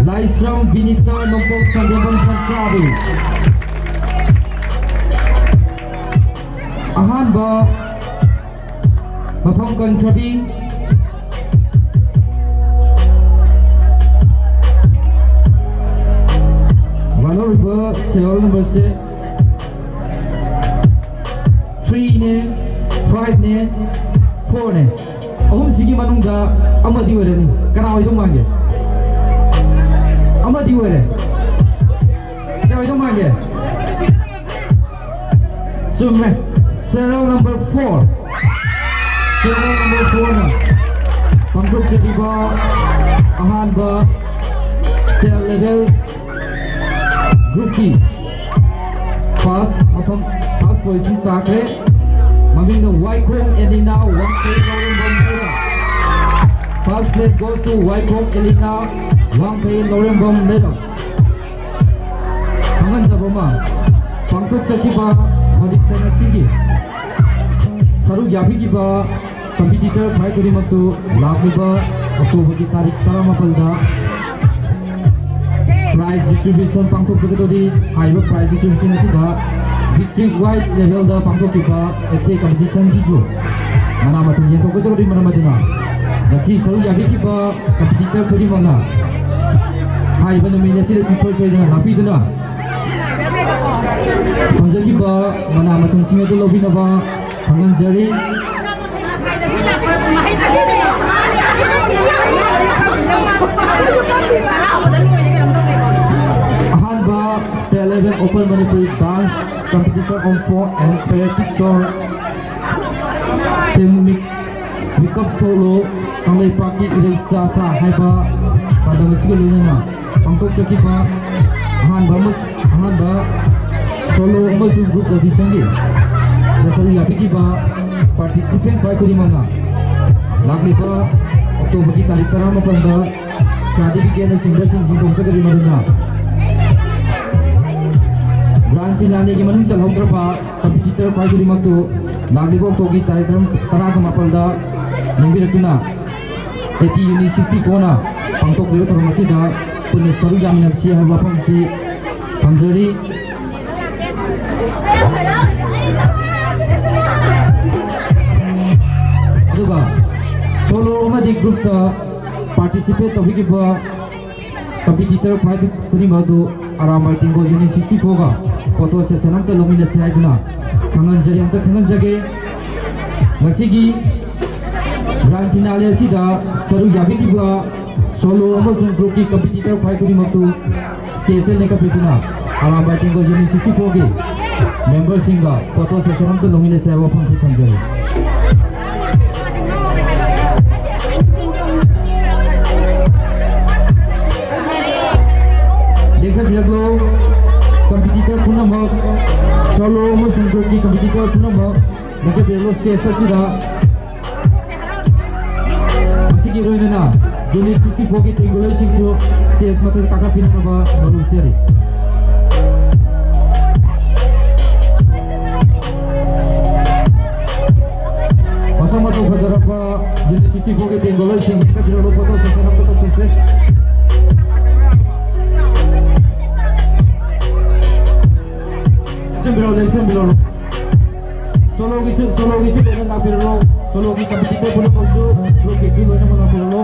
ꯂꯥꯏꯁ꯭ꯔꯝ ꯕꯤꯅꯤꯇꯥ ꯅꯣꯡꯄꯣꯛ ꯁꯟꯗꯦꯝꯕꯝ ꯁꯪꯁꯥꯕꯤ꯫ ꯑꯍꯥꯟꯕ ꯃꯐꯝ ꯀꯟꯈ꯭ꯔꯕꯤ꯫ ꯋꯥꯠꯍꯧꯔꯤꯕ serial numberꯁꯦ threeꯅꯦ, fiveꯅꯦ, fourꯅꯦ꯫ ꯑꯍꯨꯝꯁꯤꯒꯤ ꯃꯅꯨꯡꯗ ꯑꯃꯗꯤ ꯑꯣꯏꯔꯅꯤ꯫ ꯀꯅꯥ ꯑꯣꯏꯗꯧ ꯃꯥꯟꯒꯦ? ꯑꯃꯗꯤ ꯑꯣꯏꯔꯦ꯫ ꯀꯅꯥ ꯑꯣꯏꯗꯧ ꯃꯥꯟꯒꯦ? ꯆꯨꯝꯃꯦ꯫ Serial number four, serial number fourꯅ ꯄꯥꯡꯊꯣꯛꯆꯈꯤꯕ ꯑꯍꯥꯟꯕ state level groupꯀꯤ first ꯃꯐꯝ, first position ꯇꯥꯈ꯭ꯔꯦ꯫ ꯃꯃꯤꯡꯅ Waikhom Elina, Wangkhei Lourembam madam. First place goes to Waikhom Elina, Wangkhei Lourembam madam. ꯈꯪꯍꯟꯖꯕ ꯑꯃ, ꯄꯥꯡꯊꯣꯛꯆꯈꯤꯕ audition ꯑꯁꯤꯒꯤ ꯁꯔꯨꯛ ꯌꯥꯕꯤꯈꯤꯕ competitor ꯈ꯭ꯋꯥꯏ ꯈꯨꯗꯤꯡꯃꯛꯇꯨ ꯂꯥꯛꯂꯤꯕ Octoberꯒꯤ ꯇꯥꯔꯤꯛ ꯇꯔꯥꯃꯥꯄꯜꯗ prize distribution ꯄꯥꯡꯊꯣꯛꯆꯒꯗꯧꯔꯤ꯫ ꯍꯥꯏꯔꯤꯕ prize distribution ꯑꯁꯤꯗ district wise levelꯗ ꯄꯥꯡꯊꯣꯛꯈꯤꯕ essay competitionꯒꯤꯁꯨ ꯃꯅꯥ ꯃꯊꯨꯝ ꯌꯦꯟꯊꯣꯛꯀꯗꯧꯔꯤ꯫ ꯃꯔꯝ ꯑꯗꯨꯅ ꯉꯁꯤ ꯁꯔꯨꯛ ꯌꯥꯕꯤꯈꯤꯕ competitor ꯈꯨꯗꯤꯡꯃꯛꯅ ꯍꯥꯏꯔꯤꯕ ꯅꯨꯃꯤꯠ ꯑꯁꯤꯗ ꯁꯨꯡꯁꯣꯏ ꯁꯣꯏꯗꯅ ꯂꯥꯛꯄꯤꯗꯨꯅ ꯊꯝꯖꯈꯤꯕ ꯃꯅꯥ ꯃꯊꯨꯝꯁꯤꯡ ꯑꯗꯨ ꯂꯧꯕꯤꯅꯕ ꯈꯪꯍꯟꯖꯔꯤ꯫ ꯑꯍꯥꯟꯕ state level open Manipuri dance competition on folk and patriotic song, team ꯃꯤꯛ-, ꯃꯤꯀꯞ ꯊꯣꯛꯂꯣ ꯀꯪꯂꯩꯄꯥꯛꯀꯤ ꯏꯔꯩ ꯆꯥꯁꯥ ꯍꯥꯏꯕ ꯄꯥꯟꯗꯝ ꯑꯁꯤꯒ ꯂꯣꯏꯅꯅ ꯄꯥꯡꯊꯣꯛꯆꯈꯤꯕ ꯑꯍꯥꯟꯕ ꯑꯃꯁꯨꯡ ꯑꯍꯥꯟꯕ solo ꯑꯃꯁꯨꯡ group auditionꯒꯤ ꯁꯔꯨꯛ ꯌꯥꯕꯤꯈꯤꯕ participant ꯈ꯭ꯋꯥꯏ ꯈꯨꯗꯤꯡꯃꯛꯅ ꯂꯥꯛꯂꯤꯕ Octoberꯒꯤ ꯇꯥꯔꯤꯛ ꯇꯔꯥꯃꯥꯄꯜꯗ certificateꯅꯆꯤꯡꯕꯁꯤꯡ ꯌꯦꯟꯊꯣꯛꯆꯒꯗꯧꯔꯤ꯫ ꯃꯗꯨꯅ grand ꯐꯤꯅꯥꯂꯦꯒꯤ ꯃꯅꯨꯡ ꯆꯜꯍꯧꯗ꯭ꯔꯕ ꯀꯝꯄꯤꯇꯤꯇꯔ ꯈ꯭ꯋꯥꯏ ꯈꯨꯗꯤꯡꯃꯛꯇꯨ ꯂꯥꯛꯂꯤꯕ ꯑꯣꯛꯇꯣꯕꯔꯒꯤ ꯇꯥꯔꯤꯛ ꯇꯔꯥꯒ ꯃꯥꯄꯜꯗ ꯂꯦꯡꯕꯤꯔꯛꯇꯨꯅ ꯑꯦ ꯇꯤ ꯌꯨꯅꯤꯠ ꯁꯤꯛꯁꯇꯤ ꯐꯣꯔꯅ ꯄꯥꯡꯊꯣꯛꯂꯤꯕ ꯊꯧꯔꯝ ꯑꯁꯤꯗ ꯄꯨꯟꯅ ꯁꯔꯨꯛ ꯌꯥꯃꯤꯟꯅꯁꯤ ꯍꯥꯏꯕ ꯋꯥꯐꯝ ꯑꯁꯤ ꯊꯝꯖꯔꯤ꯫ ꯑꯗꯨꯒ ꯁꯣꯂꯣ ꯑꯃꯗꯤ ꯒ꯭ꯔꯨꯞꯇ ꯄꯥꯔꯇꯤꯁꯤꯄꯦꯠ ꯇꯧꯕꯤꯈꯤꯕ ꯀꯝꯄꯤꯇꯤꯇꯔ ꯈ꯭ꯋꯥꯏ ꯈꯨꯗꯤꯡꯃꯛ ꯑꯗꯨ ꯑꯔꯥꯝꯕꯥꯏ ꯇꯦꯡꯒꯣꯜ ꯌꯨꯅꯤꯠ ꯁꯤꯛꯁꯇꯤ ꯐꯣꯔꯒ ꯐꯣꯇꯣ ꯁꯦꯁꯟ ꯑꯝꯇ ꯂꯧꯃꯤꯟꯅꯁꯤ ꯍꯥꯏꯗꯨꯅ ꯈꯪꯍꯟꯖꯔꯤ꯫ ꯑꯝꯇ ꯈꯪꯍꯟꯖꯒꯦ, ꯉꯁꯤꯒꯤ ꯒ꯭ꯔꯥꯟ ꯐꯤꯅꯥꯂꯦ ꯑꯁꯤꯗ ꯁꯔꯨꯛ ꯌꯥꯕꯤꯈꯤꯕ ꯁꯣꯂꯣ ꯑꯃꯁꯨꯡ ꯒ꯭ꯔꯨꯞꯀꯤ ꯀꯝꯄꯤꯇꯤꯇꯔ ꯈ꯭ꯋꯥꯏ ꯈꯨꯗꯤꯡꯃꯛꯇꯨ ꯁ꯭ꯇꯦꯖꯇ ꯂꯦꯡꯈꯠꯄꯤꯗꯨꯅ ꯑꯔꯥꯝꯕꯥꯏ ꯇꯦꯡꯒꯣꯜ ꯌꯨꯅꯤꯠ ꯁꯤꯛꯁꯇꯤ ꯐꯣꯔꯒꯤ ꯃꯦꯝꯕꯔꯁꯤꯡꯒ ꯐꯣꯇꯣ ꯁꯦꯁꯟ ꯑꯝꯇ ꯂꯧꯃꯤꯟꯅꯁꯤ ꯍꯥꯏꯕ ꯋꯥꯐꯝꯁꯤ ꯊꯝꯖꯔꯤ꯫ ꯂꯦꯡꯈꯠꯄꯤꯔꯛꯂꯣ꯫ ꯀꯝꯄꯤꯇꯤꯇꯔ ꯄꯨꯝꯅꯃꯛ, ꯁꯣꯂꯣ ꯑꯃꯁꯨꯡ ꯒ꯭ꯔꯨꯞꯀꯤ ꯀꯝꯄꯤꯇꯤꯇꯔ ꯄꯨꯝꯅꯃꯛ ꯂꯦꯡꯈꯠꯄꯤꯔꯛꯂꯣ ꯁ꯭ꯇꯦꯖ ꯑꯁꯤꯗ꯫ ꯃꯁꯤꯒꯤ ꯂꯣꯏꯅꯅ ꯌꯨꯅꯤꯠ ꯁꯤꯛꯁꯇꯤ ꯐꯣꯔꯒꯤ ꯇꯦꯡꯒꯣꯂꯣꯏꯁꯤꯡꯁꯨ ꯁ꯭ꯇꯦꯖ ꯃꯊꯛꯇ ꯀꯥꯈꯠꯄꯤꯅꯅꯕ ꯃꯔꯨ ꯁꯤꯔꯤ꯫ ꯃꯁꯛ ꯃꯇꯧ ꯐꯖꯔꯕ ꯌꯨꯅꯤꯠ ꯁꯤꯛꯁꯇꯤ ꯐꯣꯔꯒꯤ ꯇꯦꯡꯒꯣꯂꯣꯏꯁꯤꯡ ꯆꯠꯄꯤꯔꯛꯂꯣ, ꯐꯣꯇꯣ ꯁꯦꯁꯟ ꯑꯃ ꯇꯧꯊꯣꯛꯁꯦ꯫ ꯂꯦꯡꯁꯤꯟꯕꯤꯔꯛꯂꯣ, ꯂꯦꯡꯁꯤꯟꯕꯤꯔꯛꯂꯣ꯫ ꯁꯣꯂꯣꯒꯤꯁꯨ, ꯁꯣꯂꯣꯒꯤꯁꯨ ꯂꯣꯏꯅ ꯂꯥꯛꯄꯤꯔꯛꯂꯣ꯫ ꯁꯣꯂꯣꯒꯤ ꯀꯝꯄꯤꯇꯤꯇꯔ ꯄꯨꯝꯅꯃꯛꯁꯨ ꯒ꯭ꯔꯨꯞꯀꯤꯁꯨ ꯂꯣꯏꯅꯃꯛ ꯂꯥꯛꯄꯤꯔꯛꯂꯣ꯫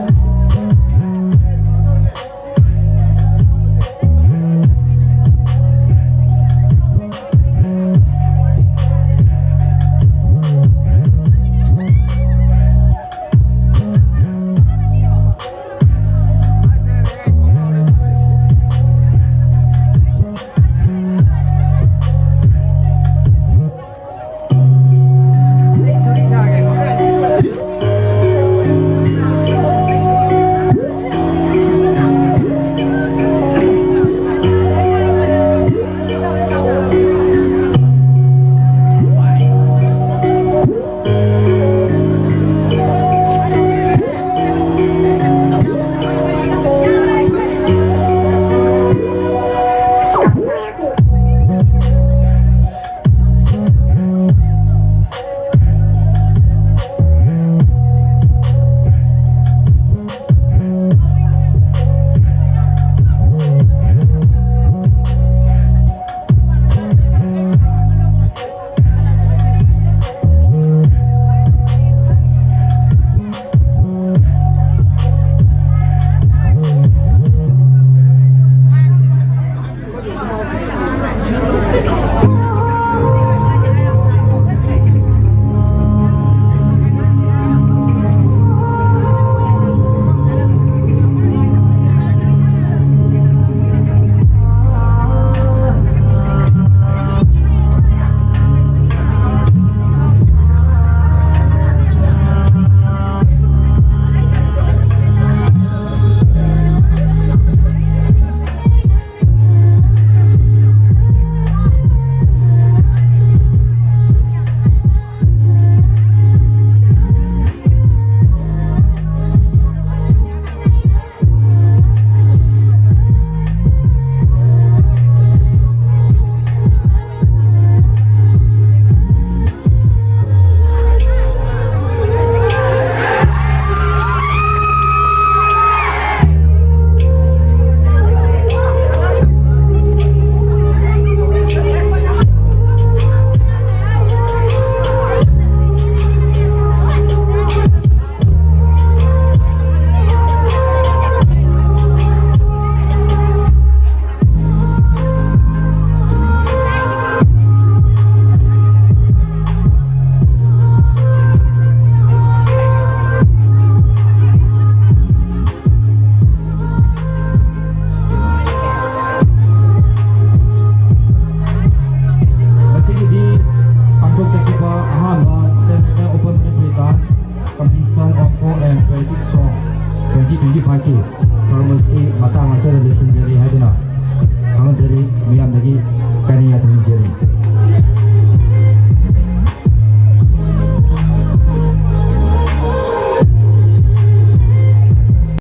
ꯃꯁꯤ ꯃꯇꯥꯡ ꯑꯁꯤꯗ ꯂꯣꯏꯁꯤꯟꯖꯔꯦ ꯍꯥꯏꯗꯨꯅ ꯈꯪꯍꯟꯖꯔꯤ꯫ ꯃꯤꯌꯥꯝꯗꯒꯤ